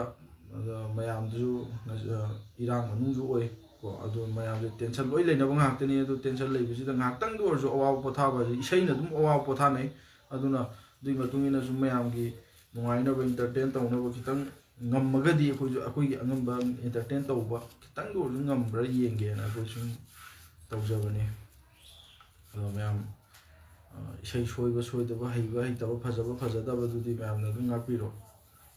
ꯑꯗꯣ ꯃꯌꯥꯝꯗꯨꯁꯨ ꯉꯁꯤ, ꯑ, ꯏꯔꯥꯡ ꯃꯅꯨꯡꯁꯨ ꯑꯣꯏ ꯀꯣ, ꯑꯗꯣ ꯃꯌꯥꯝꯁꯦ ꯇꯦꯟꯁꯟ ꯂꯣꯏ ꯂꯩꯅꯕ ꯉꯥꯛꯇꯅꯤ꯫ ꯑꯗꯨ ꯇꯦꯟꯁꯟ ꯂꯩꯕꯁꯤꯗ ꯉꯥꯏꯍꯥꯛꯇꯪꯗ ꯑꯣꯏꯔꯁꯨ ꯑꯋꯥꯕ ꯄꯣꯊꯥꯕ ꯍꯥꯏꯁꯦ ꯏꯁꯩꯅ ꯑꯗꯨꯝ ꯑꯋꯥꯕ ꯄꯣꯊꯥꯅꯩ꯫ ꯑꯗꯨꯅ ꯑꯗꯨꯒꯤ ꯃꯇꯨꯡ ꯏꯟꯅ ꯁꯨꯝ ꯃꯌꯥꯝꯒꯤ ꯅꯨꯡꯉꯥꯏꯅꯕ, ꯏꯟꯇꯔꯇꯦꯟ ꯇꯧꯅꯕ ꯈꯤꯇꯪ ꯉꯝꯃꯒꯗꯤ ꯑꯩꯈꯣꯏꯁꯨ ꯑꯩꯈꯣꯏꯒꯤ ꯑꯉꯝꯕ ꯏꯟꯇꯔꯇꯦꯟ ꯇꯧꯕ ꯈꯤꯇꯪꯗ ꯑꯣꯏꯔꯁꯨ ꯉꯝꯕ꯭ꯔꯥ ꯌꯦꯡꯒꯦꯅ ꯑꯩꯈꯣꯏ ꯁꯨꯝ ꯇꯧꯖꯕꯅꯤ꯫ ꯑꯗꯣ ꯃꯌꯥꯝ, ꯑ, ꯏꯁꯩ ꯁꯣꯏꯕ ꯁꯣꯏꯗꯕ, ꯍꯩꯕ ꯍꯩꯇꯕ, ꯐꯖꯕ ꯐꯖꯗꯕꯗꯨꯗꯤ ꯃꯌꯥꯝꯅ ꯑꯗꯨꯝ ꯉꯥꯛꯄꯤꯔꯣ꯫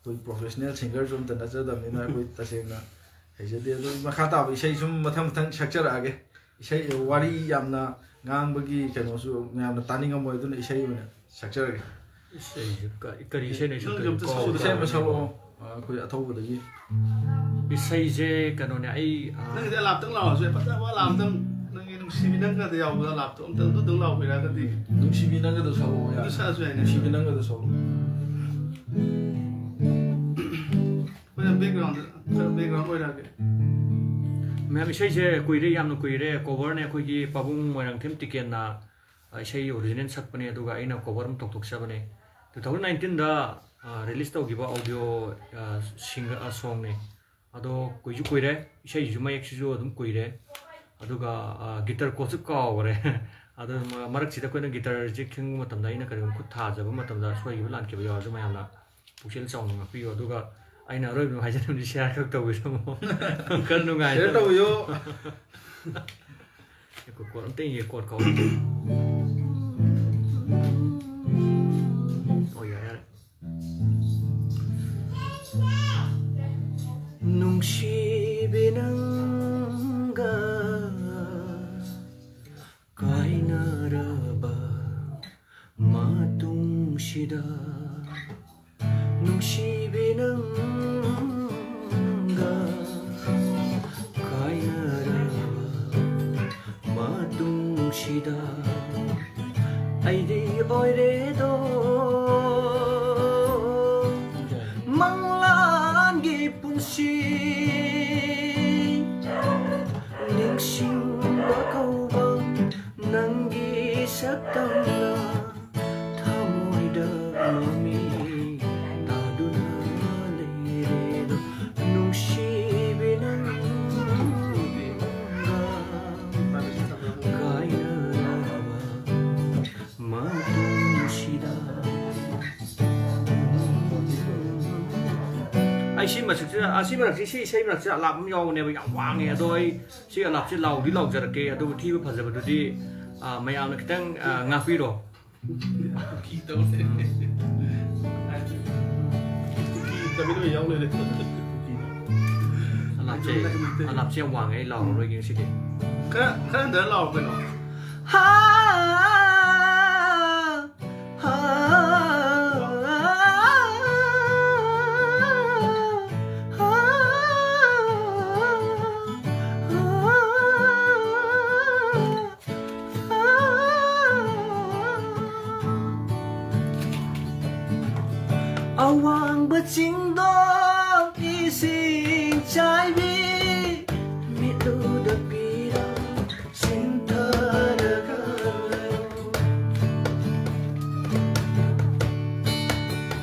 ꯑꯩꯈꯣꯏ ꯄ꯭ꯔꯣꯐꯦꯁꯅꯦꯜ ꯁꯤꯡꯒꯔꯁꯨ ꯑꯝꯇ ꯅꯠꯆꯗꯕꯅꯤꯅ ꯑꯩꯈꯣꯏ ꯇꯁꯦꯡꯅ ꯍꯩꯖꯗꯦ꯫ ꯑꯗꯨ ꯃꯈꯥ ꯇꯥꯕ ꯏꯁꯩ ꯁꯨꯝ ꯃꯊꯪ ꯃꯊꯪ ꯁꯛꯆꯔꯛꯑꯒꯦ꯫ ꯏꯁꯩ ꯋꯥꯔꯤ ꯌꯥꯝꯅ ꯉꯥꯡꯕꯒꯤ ꯀꯩꯅꯣꯁꯨ ꯃꯌꯥꯝꯅ ꯇꯥꯅꯤꯡꯉꯝꯃꯣꯏ, ꯑꯗꯨꯅ ꯏꯁꯩ ꯑꯣꯏꯅ ꯁꯛꯆꯔꯒꯦ꯫ ꯏꯁꯩꯁꯦ ꯀ-, ꯀꯔꯤ ꯏꯁꯩꯅꯣ ꯑꯩ ꯅꯪꯁꯨ ꯁꯛꯇꯣꯏꯁꯦ? ꯑꯝꯇ ꯀꯥꯎ-, ꯁꯛꯎꯗꯅ꯫ ꯏꯁꯩ ꯑꯃ ꯁꯛꯂꯛꯑꯣ꯫ ꯑ, ꯑꯩꯈꯣꯏ ꯑꯊꯧꯕꯗꯒꯤ꯫ ꯏꯁꯩꯁꯦ ꯀꯩꯅꯣꯅꯦ, ꯑꯩ, ꯑ, ꯅꯪꯒꯤꯗꯤ ꯑꯂꯥꯞꯇꯪ ꯂꯥꯎꯔꯁꯨ ꯌꯥꯏ, ꯐꯖꯕ ꯑꯂꯥꯞꯇꯪ, ꯅꯪꯒꯤ ꯅꯨꯡꯁꯤꯕꯤ ꯅꯪꯒꯗ ꯌꯥꯎꯕꯗ ꯑꯂꯥꯞꯇꯣ ꯑꯝꯇ ꯑꯗꯨꯗꯪ ꯂꯥꯎꯕꯤꯔꯛꯑꯒꯗꯤ꯫ ꯅꯨꯡꯁꯤꯕꯤ ꯅꯪꯒꯗ ꯁꯛꯂꯛꯑꯣ ꯌꯥꯏ꯫ ꯑꯗꯨ ꯁꯛꯑꯁꯨ ꯌꯥꯏꯅꯦ꯫ ꯅꯨꯡꯁꯤꯕꯤ ꯅꯪꯒꯗ ꯁꯛꯂꯛꯑꯣ꯫ ꯑꯩꯈꯣꯏꯅ ꯕꯦꯛꯒ꯭ꯔꯥꯎꯟꯗ, ꯈꯔ ꯕꯦꯛꯒ꯭ꯔꯥꯎꯟ ꯑꯣꯏꯔꯛꯑꯒꯦ꯫ ꯃꯌꯥꯝ, ꯏꯁꯩꯁꯦ ꯀꯨꯏꯔꯦ, ꯌꯥꯝꯅ ꯀꯨꯏꯔꯦ, ꯀꯣꯚꯔꯅꯦ꯫ ꯑꯩꯈꯣꯏꯒꯤ ꯄꯥꯕꯨꯡ ꯃꯣꯏꯔꯥꯡꯊꯦꯝ ꯇꯤꯀꯦꯟꯅ, ꯑ, ꯏꯁꯩ ꯑꯣꯔꯤꯖꯤꯅꯦꯜ ꯁꯛꯄꯅꯦ, ꯑꯗꯨꯒ ꯑꯩꯅ ꯀꯣꯚꯔ ꯑꯃ ꯇꯧꯊꯣꯛꯆꯕꯅꯦ꯫ ꯇꯨ ꯊꯥꯎꯖꯟ ꯅꯥꯏꯟꯇꯤꯟꯗ, ꯑ, ꯔꯤꯂꯤꯁ ꯇꯧꯈꯤꯕ ꯑꯣꯗꯤꯑꯣ, ꯑ, ꯁꯤꯡꯒ-, ꯑ, ꯁꯣꯡꯅꯦ꯫ ꯑꯗꯣ ꯀꯨꯏꯁꯨ ꯀꯨꯏꯔꯦ, ꯏꯁꯩꯁꯤꯁꯨ ꯃꯌꯦꯛꯁꯤꯁꯨ ꯑꯗꯨꯝ ꯀꯨꯏꯔꯦ꯫ ꯑꯗꯨꯒ, ꯑ, ꯒꯤꯇꯔ ꯀꯣꯔꯠꯁꯨ ꯀꯥꯎꯈ꯭ꯔꯦ꯫ ꯑꯗꯣ ꯃ-, ꯃꯔꯛꯁꯤꯗ ꯑꯩꯈꯣꯏꯅ ꯒꯤꯇꯔꯁꯦ ꯈꯤꯡꯕ ꯃꯇꯝꯗ ꯑꯩꯅ ꯀꯔꯤꯒꯨꯝꯕ ꯈꯨꯠ ꯊꯥꯖꯕ ꯃꯇꯝꯗ ꯁꯣꯏꯈꯤꯕ ꯂꯥꯟꯈꯤꯕ ꯌꯥꯎꯔꯁꯨ ꯃꯌꯥꯝꯅ ꯄꯨꯛꯆꯦꯜ ꯆꯥꯎꯅ ꯉꯥꯛꯄꯤꯌꯨ꯫ ꯑꯗꯨꯒ ꯑꯩꯅ ꯑꯔꯣꯏꯕ ꯍꯥꯏꯖꯅꯤꯡꯕꯗꯤ ꯁꯤꯌꯥꯔ ꯈꯛ ꯇꯧꯕꯤꯔꯝꯃꯣ꯫ ꯋꯥꯈꯜ ꯅꯨꯡꯉꯥꯏꯅ꯫ ꯁꯤꯌꯥꯔ ꯇꯧꯕꯤꯌꯨ꯫ ꯉꯥꯏꯈꯣ, ꯀꯣꯔꯠ ꯑꯝꯇ ꯌꯦꯡꯒꯦ, ꯀꯣꯔꯠ ꯀꯥꯎ-, ꯑꯣ, ꯌꯥꯔꯦ, ꯌꯥꯔꯦ꯫ ꯅꯨꯡꯁꯤꯕꯤ ꯅꯪꯒ ꯀꯥꯏꯅꯔꯕ ꯃꯇꯨꯡꯁꯤꯗ, ꯅꯨꯡꯁꯤꯕꯤ ꯅꯪꯒ ꯀꯥꯏꯅꯔꯕ ꯃꯇꯨꯡꯁꯤꯗ, ꯑꯩꯗꯤ ꯑꯣꯏꯔꯦꯗꯣ ꯃꯪꯂꯥꯟꯒꯤ ꯄꯨꯟꯁꯤ꯫ ꯁꯤ ꯃꯁꯛꯁꯤꯗ, ꯑ, ꯁꯤ ꯃꯔꯛꯁꯤ, ꯁꯤ ꯏꯁꯩ ꯃꯔꯛꯁꯤꯗ ꯑꯂꯥꯞ ꯑꯃ ꯌꯥꯎꯕꯅꯦꯕ, ꯌꯥꯝ ꯋꯥꯡꯉꯦ꯫ ꯑꯗꯣ ꯑꯩ ꯁꯤ ꯑꯂꯥꯞꯁꯤ ꯂꯥꯎꯗꯤ ꯂꯥꯎꯖꯔꯛꯀꯦ, ꯑꯗꯨꯕꯨ ꯊꯤꯕ ꯐꯖꯕꯗꯨꯗꯤ, ꯑ, ꯃꯌꯥꯝꯅ ꯈꯤꯇꯪ, ꯑ, ꯉꯥꯛꯄꯤꯔꯣ꯫ ꯀꯨꯀꯤ ꯇꯧ ꯂꯩꯔꯦ꯫ ꯀꯨꯀꯤ ꯇꯧꯕꯤꯗꯣ ꯌꯥꯎ ꯂꯩꯔꯦ꯫ ꯑꯂꯥꯞꯁꯦ, ꯑꯂꯥꯞꯁꯦ ꯌꯥꯝ ꯋꯥꯡꯉꯦ, ꯑꯩ ꯂꯥꯎꯔꯔꯣꯏꯒꯦ ꯉꯁꯤꯗꯤ꯫ ꯈꯔ, ꯈꯔ ꯍꯟꯊꯔ ꯂꯥꯎꯔꯣ ꯀꯩꯅꯣ꯫ ꯍꯥ, ꯍꯥ, ꯍꯥ꯫ ꯑꯋꯥꯡꯕ ꯆꯤꯡꯗꯣꯟ ꯏꯁꯤꯡ ꯆꯥꯏꯕꯤ, ꯃꯤꯠꯂꯨꯗ ꯄꯤꯔꯥꯡ ꯆꯤꯟꯊꯔꯒ ꯂꯩ꯫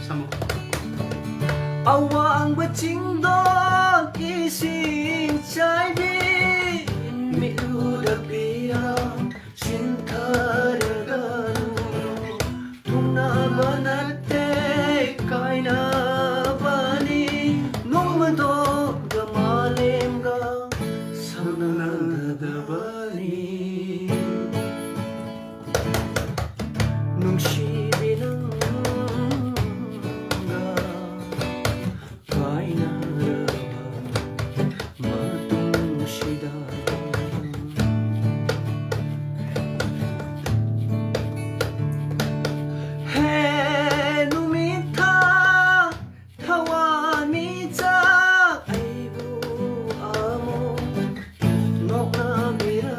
ꯁꯝꯃꯣ꯫ ꯑꯋꯥꯡꯕ ꯆꯤꯡꯗꯣꯟ ꯏꯁꯤꯡ ꯆꯥꯏꯕꯤ, ꯃꯤꯠꯂꯨꯗ ꯄꯤꯔꯥꯡ ꯆꯤꯟꯊꯔꯒ ꯊꯨꯡꯅꯕ ꯅꯠꯇꯦ, ꯀꯥꯏꯅꯕꯅꯤ꯫ ꯅꯣꯡꯃꯗꯣꯒ ꯃꯥꯂꯦꯝꯒ ꯁꯝꯅꯗꯕꯅꯤ꯫ ꯅꯨꯡꯁꯤꯕꯤ ꯅꯪꯒ ꯀꯥꯏꯅꯔꯕ ꯃꯇꯨꯡꯁꯤꯗ꯫ ꯍꯦ ꯅꯨꯃꯤꯠ ꯊꯥ ꯊꯋꯥꯟꯃꯤꯆꯥꯛ, ꯑꯩꯕꯨ ꯑꯃꯨꯛ ꯅꯣꯛꯅꯕꯤꯔ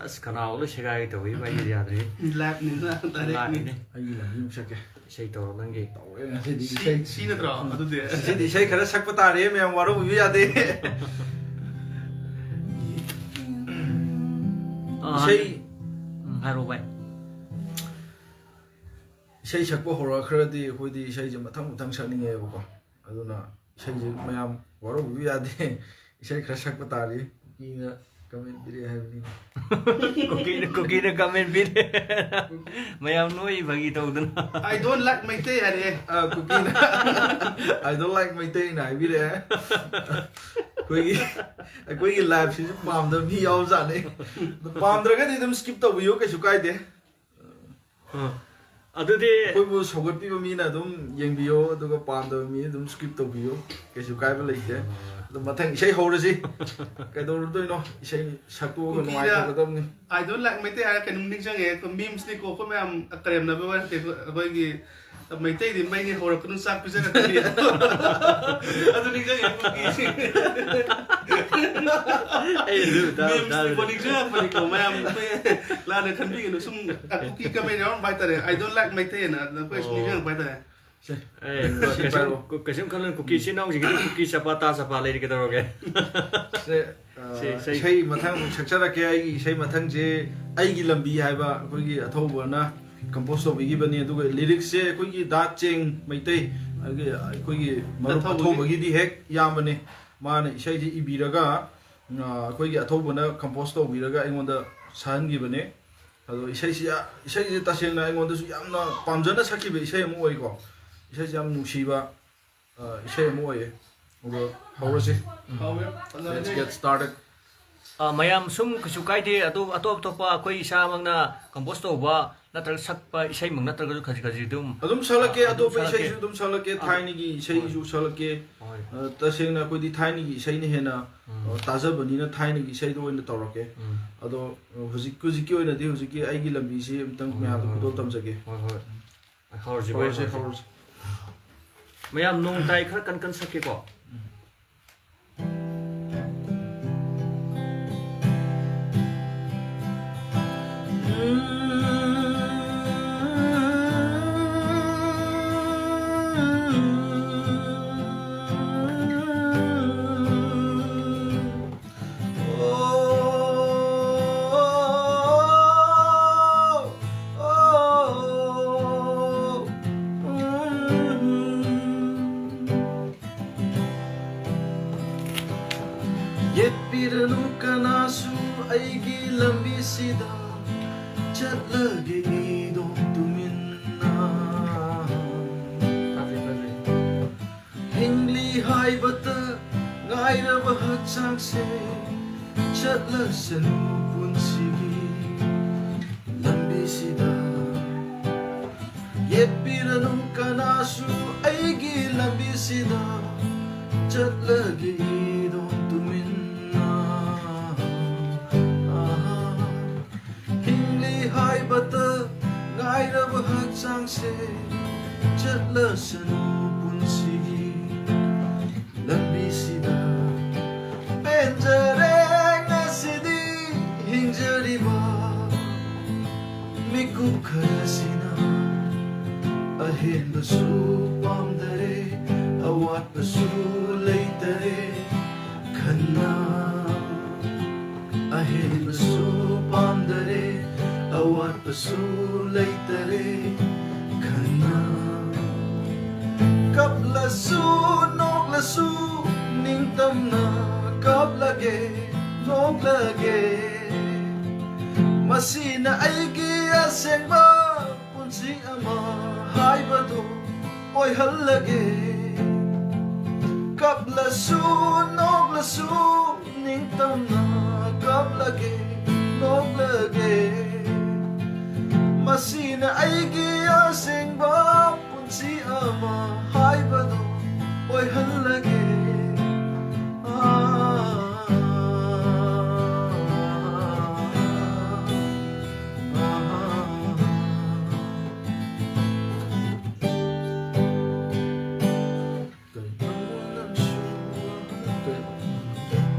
ꯑꯁ, ꯈꯅꯥꯎ ꯂꯣꯏ ꯁꯦꯒꯥꯏꯒꯦ ꯇꯧꯋꯤ, ꯚꯥꯏ, ꯑꯩꯗꯤ ꯌꯥꯗ꯭ꯔꯦ꯫ Live ꯅꯤꯅ direct ꯅꯤ꯫ ꯂꯥꯛꯏꯅꯦ꯫ ꯑꯩꯒꯤ ꯂꯝꯕꯤ ꯑꯃꯨꯛ ꯆꯠꯀꯦ꯫ ꯏꯁꯩ ꯇꯧꯔꯣ ꯅꯪꯒꯤ꯫ ꯇꯧꯔꯦ ꯉꯁꯤꯗꯤ ꯁꯤ, ꯏꯁꯩ꯫ ꯁꯤ ꯅꯠꯇ꯭ꯔꯣ? ꯑꯗꯨꯗꯤ꯫ ꯉꯁꯤꯗꯤ ꯏꯁꯩ ꯈꯔ ꯁꯛꯄ ꯇꯥꯔꯦ, ꯃꯌꯥꯝ ꯋꯥꯔꯧꯕꯤꯕ ꯌꯥꯗꯦ꯫ ꯑꯥ, ꯏꯁꯩ꯫ ꯎꯝ, ꯍꯥꯏꯔꯣ, ꯚꯥꯏ꯫ ꯏꯁꯩ ꯁꯛꯄ ꯍꯧꯔꯛꯈ꯭ꯔꯗꯤ ꯑꯩꯈꯣꯏꯗꯤ ꯏꯁꯩꯁꯦ ꯃꯊꯪ ꯃꯊꯪ ꯁꯛꯅꯤꯡꯉꯦꯕꯀꯣ꯫ ꯑꯗꯨꯅ ꯏꯁꯩꯁꯦ ꯃꯌꯥꯝ ꯋꯥꯔꯧꯕꯤꯕ ꯌꯥꯗꯦ꯫ ꯏꯁꯩ ꯈꯔ ꯁꯛꯄ ꯇꯥꯔꯤ꯫ ꯀꯨꯀꯤꯅ comment ꯄꯤꯔꯛꯑꯦ ꯍꯥꯏꯕꯅꯤꯅꯦ꯫ ꯀꯨꯀꯤꯅ, ꯀꯨꯀꯤꯅ comment ꯄꯤꯔꯛꯑꯦ꯫ ꯃꯌꯥꯝ ꯅꯣꯏ ꯐꯥꯒꯤ ꯇꯧꯗꯅ꯫ "I don't like ꯃꯩꯇꯩ" ꯍꯥꯏꯔꯛꯑꯦ꯫ ꯑ, ꯀꯨꯀꯤꯅ "I don't like ꯃꯩꯇꯩꯅ" ꯍꯥꯏꯕꯤꯔꯛꯑꯦ꯫ ꯑꯩꯈꯣꯏꯒꯤ, ꯑꯩꯈꯣꯏꯒꯤ live ꯁꯤꯁꯨ ꯄꯥꯝꯗꯕ ꯃꯤ ꯌꯥꯎꯕꯖꯥꯠꯅꯤ꯫ ꯑꯗꯣ ꯄꯥꯝꯗ꯭ꯔꯒꯗꯤ ꯑꯗꯨꯝ skip ꯇꯧꯕꯤꯌꯨ, ꯀꯩꯁꯨ ꯀꯥꯏꯗꯦ꯫ ꯑ, ꯑꯗꯨꯗꯤ ꯑꯩꯈꯣꯏꯕꯨ ꯁꯧꯒꯠꯄꯤꯕ ꯃꯤꯅ ꯑꯗꯨꯝ ꯌꯦꯡꯕꯤꯌꯣ, ꯑꯗꯨꯒ ꯄꯥꯝꯗꯕ ꯃꯤ ꯑꯗꯨꯝ skip ꯇꯧꯕꯤꯌꯣ, ꯀꯩꯁꯨ ꯀꯥꯏꯕ ꯂꯩꯇꯦ꯫ ꯑꯗꯣ ꯃꯊꯪ ꯏꯁꯩ ꯍꯧꯔꯁꯤ꯫ ꯀꯩꯗꯧꯔꯨꯗꯣꯏꯅꯣ? ꯏꯁꯩ ꯁꯛꯇꯣꯛꯑꯒ ꯀꯨꯀꯤꯅ ꯅꯨꯡꯉꯥꯏꯊꯣꯛꯀꯗꯕꯅꯤ꯫ "I don't like ꯃꯩꯇꯩ" ꯍꯥꯏꯔ ꯀꯩꯅꯣꯝ ꯅꯤꯡꯁꯤꯡꯉꯦ꯫ ꯑꯩꯈꯣꯏ memes ꯅꯤꯀꯣ, ꯑꯩꯈꯣꯏ ꯃꯌꯥꯝ ꯀꯔꯦꯝꯅꯕ ꯋꯥ ꯅꯠꯇꯦ꯫ ꯑꯩꯈꯣꯏ, ꯑꯩꯈꯣꯏꯒꯤ "ꯃꯩꯇꯩꯗꯤ ꯃꯩꯅꯤ, ꯍꯧꯔꯛꯀꯅꯨ, ꯆꯥꯛ ꯄꯤꯖꯔꯛꯀꯅꯤ"꯫ ꯑꯗꯨ ꯅꯤꯡꯁꯤꯡꯉꯦ ꯀꯨꯀꯤꯁꯤꯡ꯫ ꯑꯩ ꯑꯗꯨ ꯇꯥ-, memes ꯇꯥꯗ꯭ꯔꯤ꯫ ꯅꯤꯀꯣ ꯅꯤꯡꯁꯤꯡꯉꯛꯄꯅꯤꯀꯣ, ꯃꯌꯥꯝ ꯑꯩꯈꯣꯏ ꯂꯥꯟꯅ ꯈꯟꯕꯤꯒꯅꯨ꯫ ꯁꯨꯝ ꯀꯨꯀꯤ comment ꯌꯥꯎꯔꯝꯕ ꯍꯥꯏꯇꯥꯔꯦ꯫ "I don't like ꯃꯩꯇꯩ" ꯍꯥꯏꯅ ꯑꯗꯨꯅ ꯑꯩꯈꯣꯏ ꯁꯨꯝ ꯑꯣ꯫ ꯅꯤꯡꯁꯤꯡꯉꯛꯄ ꯍꯥꯏꯇꯥꯔꯦ꯫ ꯁꯦ, ꯑꯦ, ꯁꯤ ꯀꯩꯁꯨꯝ, ꯄꯥꯏꯔꯣ꯫ ꯀꯩꯁꯨꯝ ꯈꯜꯂꯨꯅꯨ, ꯀꯨꯀꯤ ꯏꯆꯤꯟ ꯏꯅꯥꯎꯁꯤꯡꯒꯤꯗꯤ ꯀꯨꯀꯤ ꯆꯄꯥ ꯇꯥ ꯆꯄꯥ ꯂꯩꯔꯤ, ꯀꯩꯗꯧꯔꯒꯦ? ꯁꯦ, ꯑ, ꯁꯤ ꯏꯁꯩ꯫ ꯏꯁꯩ ꯃꯊꯪ ꯑꯃꯨꯛ ꯁꯛꯆꯔꯛꯀꯦ꯫ ꯑꯩꯒꯤ ꯏꯁꯩ ꯃꯊꯪꯁꯦ "ꯑꯩꯒꯤ ꯂꯝꯕꯤ" ꯍꯥꯏꯕ ꯑꯩꯈꯣꯏꯒꯤ ꯑꯊꯧꯕꯅ compose ꯇꯧꯕꯤꯈꯤꯕꯅꯤ꯫ ꯑꯗꯨꯒ lyrics ꯁꯦ ꯑꯩꯈꯣꯏꯒꯤ ꯗꯥ ꯆꯦꯡ ꯃꯩꯇꯩ, ꯑꯩꯒꯤ, ꯑꯩꯈꯣꯏꯒꯤ ꯃꯔꯨꯞ ꯑꯊꯧꯕꯒꯤ꯫ ꯑꯊꯧꯕꯒꯤꯗꯤ ꯍꯦꯛ ꯏꯌꯥꯝꯕꯅꯦ꯫ ꯃꯥꯅ ꯏꯁꯩꯁꯦ ꯏꯕꯤꯔꯒ, ꯑ, ꯑꯩꯈꯣꯏꯒꯤ ꯑꯊꯧꯕꯅ compose ꯇꯧꯕꯤꯔꯒ ꯑꯩꯉꯣꯟꯗ ꯁꯛꯍꯟꯈꯤꯕꯅꯦ꯫ ꯑꯗꯣ ꯏꯁꯩꯁꯤ ꯌꯥ-, ꯏꯁꯩꯁꯤ ꯇꯁꯦꯡꯅ ꯑꯩꯉꯣꯟꯗꯁꯨ ꯌꯥꯝꯅ ꯄꯥꯝꯖꯅ ꯁꯛꯈꯤꯕ ꯏꯁꯩ ꯑꯃ ꯑꯣꯏꯀꯣ꯫ ꯏꯁꯩꯁꯤ ꯌꯥꯝ ꯅꯨꯡꯁꯤꯕ, ꯑ, ꯏꯁꯩ ꯑꯃ ꯑꯣꯏꯌꯦ꯫ ꯑꯗꯣ ꯍꯧꯔꯁꯤ꯫ ꯍꯧꯔꯦ꯫ Let's get started. ꯑ, ꯃꯌꯥꯝ ꯁꯨꯝ ꯀꯩꯁꯨ ꯀꯥꯏꯗꯦ꯫ ꯑꯗꯨ ꯑꯇꯣꯞ ꯑꯇꯣꯞꯄ ꯑꯩꯈꯣꯏ ꯏꯁꯥꯃꯛꯅ compose ꯇꯧꯕ ꯅꯠꯇ꯭ꯔꯒ ꯁꯛꯄ ꯏꯁꯩꯃꯛ ꯅꯠꯇ꯭ꯔꯒꯁꯨ ꯈꯖꯤꯛ ꯈꯖꯤꯛ ꯑꯗꯨꯝ, ꯑꯗꯨꯝ ꯁꯛꯂꯛꯀꯦ, ꯑ, ꯑꯗꯨꯝ ꯑꯇꯣꯞꯄ ꯁꯛꯂꯛꯀꯦ꯫ ꯏꯁꯩꯁꯨ ꯑꯗꯨꯝ ꯁꯛꯂꯛꯀꯦ, ꯑ, ꯊꯥꯏꯅꯒꯤ ꯏꯁꯩꯁꯨ ꯍꯣꯏ꯫ ꯁꯛꯂꯛꯀꯦ꯫ ꯍꯣꯏ꯫ ꯑ, ꯇꯁꯦꯡꯅ ꯑꯩꯈꯣꯏꯗꯤ ꯊꯥꯏꯅꯒꯤ ꯏꯁꯩꯅ ꯍꯦꯟꯅ, ꯎꯝ꯫ ꯑ, ꯇꯥꯖꯕꯅꯤꯅ ꯊꯥꯏꯅꯒꯤ ꯏꯁꯩꯗꯣ ꯑꯣꯏꯅ ꯇꯧꯔꯛꯀꯦ꯫ ꯎꯝ꯫ ꯑꯗꯣ, ꯑ, ꯍꯧꯖꯤꯛ, ꯍꯧꯖꯤꯛꯀꯤ ꯑꯣꯏꯅꯗꯤ ꯍꯧꯖꯤꯛꯀꯤ "ꯑꯩꯒꯤ ꯂꯝꯕꯤꯁꯤ" ꯑꯝꯇꯪ ꯍꯣꯏ, ꯃꯌꯥꯝꯗ ꯍꯣꯏ, ꯈꯨꯗꯣꯜ ꯍꯣꯏ꯫ ꯇꯝꯖꯒꯦ꯫ ꯍꯣꯏ, ꯍꯣꯏ꯫ ꯍꯧꯔꯁꯤ, ꯍꯣꯏ, ꯍꯧꯔꯁꯤ, ꯍꯧꯔꯁꯤ꯫ ꯍꯧꯔꯁꯤ꯫ ꯃꯌꯥꯝ ꯅꯣꯡ ꯇꯥꯏ ꯈꯔ ꯀꯟ ꯀꯟ ꯁꯛꯀꯦꯀꯣ꯫ ꯎꯝ꯫ ꯄꯤꯔꯅꯨ ꯀꯅꯥꯁꯨ ꯑꯩꯒꯤ ꯂꯝꯕꯤꯁꯤꯗ, ꯆꯠꯂꯒꯦ ꯏꯗꯣꯝ ꯇꯨꯃꯤꯟꯅ꯫ ꯐꯖꯩ, ꯐꯖꯩ꯫ ꯍꯤꯡꯂꯤ ꯍꯥꯏꯕꯇ ꯉꯥꯏꯔꯕ ꯍꯛꯆꯥꯡꯁꯦ, ꯆꯠꯂꯁꯅꯨ ꯄꯨꯟꯁꯤꯒꯤ ꯂꯝꯕꯤꯁꯤꯗ꯫ ꯌꯦꯠꯄꯤꯔꯅꯨ ꯀꯅꯥꯁꯨ ꯑꯩꯒꯤ ꯂꯝꯕꯤꯁꯤꯗ, ꯆꯠꯂꯒꯦ ꯏꯗꯣꯝ ꯇꯨꯃꯤꯟꯅ꯫ ꯑꯍꯥ꯫ ꯍꯤꯡꯂꯤ ꯍꯥꯏꯕꯇ ꯉꯥꯏꯔꯕ ꯍꯛꯆꯥꯡꯁꯦ, ꯆꯠꯂꯁꯅꯨ ꯄꯨꯟꯁꯤꯒꯤ ꯂꯝꯕꯤꯁꯤꯗ꯫ ꯄꯦꯟꯖꯔꯦ ꯉꯁꯤꯗꯤ ꯍꯤꯡꯖꯔꯤꯕ ꯃꯤꯀꯨꯞ ꯈꯔꯁꯤꯅ꯫ ꯑꯍꯦꯟꯕꯁꯨ ꯄꯥꯝꯗꯔꯦ, ꯑꯋꯥꯠꯄꯁꯨ ꯂꯩꯇꯔꯦ ꯈꯟꯅ꯫ ꯑꯍꯦꯟꯕꯁꯨ ꯄꯥꯝꯗꯔꯦ, ꯑꯋꯥꯠꯄꯁꯨ ꯂꯩꯇꯔꯦ ꯈꯟꯅ꯫ ꯀꯞꯂꯁꯨ ꯅꯣꯛꯂꯁꯨ ꯅꯤꯡꯇꯝꯅ ꯀꯞꯂꯒꯦ, ꯅꯣꯛꯂꯒꯦ꯫ ꯃꯁꯤꯅ ꯑꯩꯒꯤ ꯑꯁꯦꯡꯕ ꯄꯨꯟꯁꯤ ꯑꯃ ꯍꯥꯏꯕꯗꯨ ꯑꯣꯏꯍꯜꯂꯒꯦ꯫ ꯀꯞꯂꯁꯨ ꯅꯣꯛꯂꯁꯨ ꯅꯤꯡꯇꯝꯅ ꯀꯞꯂꯒꯦ, ꯅꯣꯛꯂꯒꯦ꯫ ꯃꯁꯤꯅ ꯑꯩꯒꯤ ꯑꯁꯦꯡꯕ ꯄꯨꯟꯁꯤ ꯑꯃ ꯍꯥꯏꯕꯗꯨ ꯑꯣꯏꯍꯜꯂꯒꯦ꯫ ꯑꯥ, ꯑꯥ, ꯑꯥ꯫ ꯀꯔꯤ? ꯀꯔꯤ?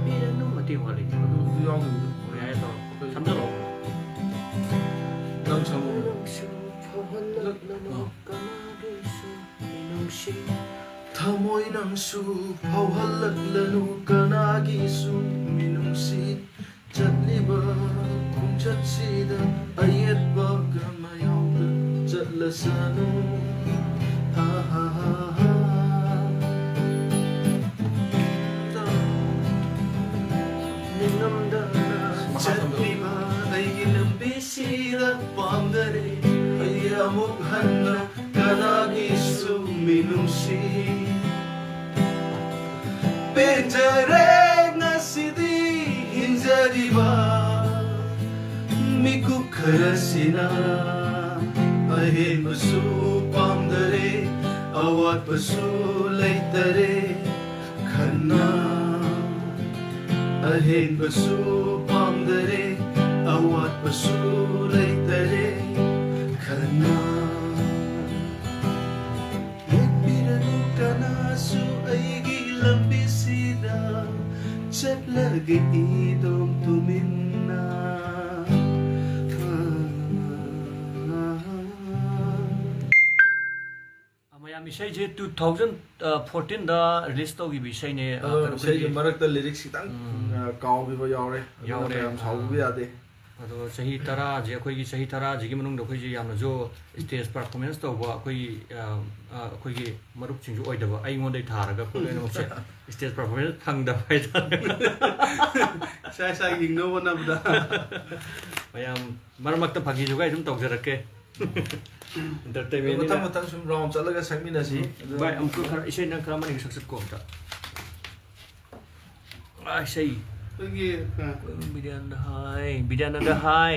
ꯃꯤꯅ ꯑꯗꯨꯝ ꯃꯇꯦꯡ ꯋꯥꯠꯂꯤ꯫ ꯑꯗꯨ ꯌꯥꯎꯗꯕꯤꯗ꯫ ꯌꯥꯏ, ꯇꯧꯔꯣ꯫ ꯁꯝꯖꯜꯂꯣ꯫ ꯅꯪ ꯁꯝꯃꯣ꯫ ꯑꯥ꯫ ꯊꯃꯣꯏ ꯅꯪꯁꯨ ꯐꯥꯎꯍꯜꯂꯛꯂꯅꯨ ꯀꯅꯥꯒꯤꯁꯨ ꯃꯤꯅꯨꯡꯁꯤ꯫ ꯆꯠꯂꯤꯕ ꯈꯣꯡꯆꯠꯁꯤꯗ ꯑꯌꯦꯠꯄ ꯀꯃ ꯌꯥꯎꯗ ꯆꯠꯂꯁꯅꯨ꯫ ꯍꯥ, ꯍꯥ, ꯍꯥ, ꯍꯥ꯫ ꯆꯠꯂꯤꯕ ꯑꯩꯒꯤ ꯂꯝꯕꯤꯁꯤꯗ ꯄꯥꯝꯗꯔꯦ꯫ ꯑꯩ ꯑꯃꯨꯛ ꯍꯟꯅ ꯀꯅꯥꯒꯤꯁꯨ ꯃꯤꯅꯨꯡꯁꯤ ꯄꯦꯟꯖꯔꯦ꯫ ꯉꯁꯤꯗꯤ ꯍꯤꯡꯖꯔꯤꯕ ꯃꯤꯀꯨꯞ ꯈꯔꯁꯤꯅ ꯑꯍꯦꯟꯕꯁꯨ ꯄꯥꯝꯗꯔꯦ, ꯑꯋꯥꯠꯄꯁꯨ ꯂꯩꯇꯔꯦ꯫ ꯈꯟꯅ ꯑꯍꯦꯟꯕꯁꯨ ꯄꯥꯝꯗꯔꯦ, ꯑꯋꯥꯠꯄꯁꯨ ꯂꯩꯇꯔꯦ꯫ ꯈꯟꯅ ꯌꯦꯠꯄꯤꯔꯅꯨ ꯀꯅꯥꯁꯨ ꯑꯩꯒꯤ ꯂꯝꯕꯤꯁꯤꯗ, ꯆꯠꯂꯒꯦ ꯏꯗꯣꯝ ꯇꯨꯃꯤꯟꯅ꯫ ꯃꯌꯥꯝ, ꯏꯁꯩꯁꯦ two thousand fourteen ꯗ release ꯇꯧꯈꯤꯕ ꯏꯁꯩꯅꯦ꯫ ꯑ, ꯑꯗꯣ ꯀꯩꯅꯣ, ꯏꯁꯩꯒꯤ ꯑꯩꯈꯣꯏꯒꯤ ꯃꯔꯛꯇ lyrics ꯈꯤꯇꯪ, ꯎꯝ꯫ ꯑ, ꯀꯥꯎꯈꯤꯕ ꯌꯥꯎꯔꯦ꯫ ꯑꯗꯨꯅ ꯌꯥꯎꯔꯦ꯫ ꯃꯌꯥꯝ ꯁꯥꯎꯕꯤꯕ ꯑꯥ꯫ ꯌꯥꯗꯦ꯫ ꯑꯗꯣ ꯆꯍꯤ ꯇꯔꯥꯁꯦ, ꯑꯩꯈꯣꯏꯒꯤ ꯆꯍꯤ ꯇꯔꯥꯁꯤꯒꯤ ꯃꯅꯨꯡꯗ ꯑꯩꯈꯣꯏꯁꯦ ꯌꯥꯝꯅꯁꯨ stage performance ꯇꯧꯕ ꯑꯩꯈꯣꯏꯒꯤ, ꯑ, ꯑ, ꯑꯩꯈꯣꯏꯒꯤ ꯃꯔꯨꯞꯁꯤꯡꯁꯨ ꯑꯣꯏꯗꯕ, ꯑꯩꯉꯣꯟꯗ ꯊꯥꯔꯒ ꯑꯩꯈꯣꯏ ꯂꯣꯏꯅꯃꯛꯁꯦ stage performance ꯐꯪꯗꯕ ꯍꯥꯏꯇꯥꯔꯦ꯫ ꯏꯁꯥ ꯏꯁꯥ ꯌꯦꯡꯅꯕ ꯍꯣꯠꯅꯕꯗ꯫ ꯃꯌꯥꯝ, ꯃꯔꯛ ꯃꯔꯛꯇ ꯐꯥꯒꯤ ꯖꯨꯒꯥꯏ ꯑꯗꯨꯝ ꯇꯧꯖꯔꯛꯀꯦ꯫ Entertainment ꯅꯤꯅ꯫ ꯃꯊꯪ ꯃꯊꯪ ꯁꯨꯝ round ꯆꯠꯂꯒ ꯁꯛꯃꯤꯟꯅꯁꯤ꯫ ꯎꯝ꯫ ꯚꯥꯏ, ꯑꯃꯨꯛꯀ ꯈꯔ ꯏꯁꯩ ꯅꯪ ꯈꯔ ꯑꯃꯅꯤ ꯁꯛꯆꯠꯀꯣ ꯑꯝꯇ꯫ ꯑꯥ, ꯏꯁꯩ꯫ ꯑꯩꯈꯣꯏꯒꯤ, ꯑ, ꯕꯤꯗ꯭ꯌꯥꯅꯟꯗ ꯍꯥꯏ, ꯕꯤꯗ꯭ꯌꯥꯅꯟꯗ ꯍꯥꯏ꯫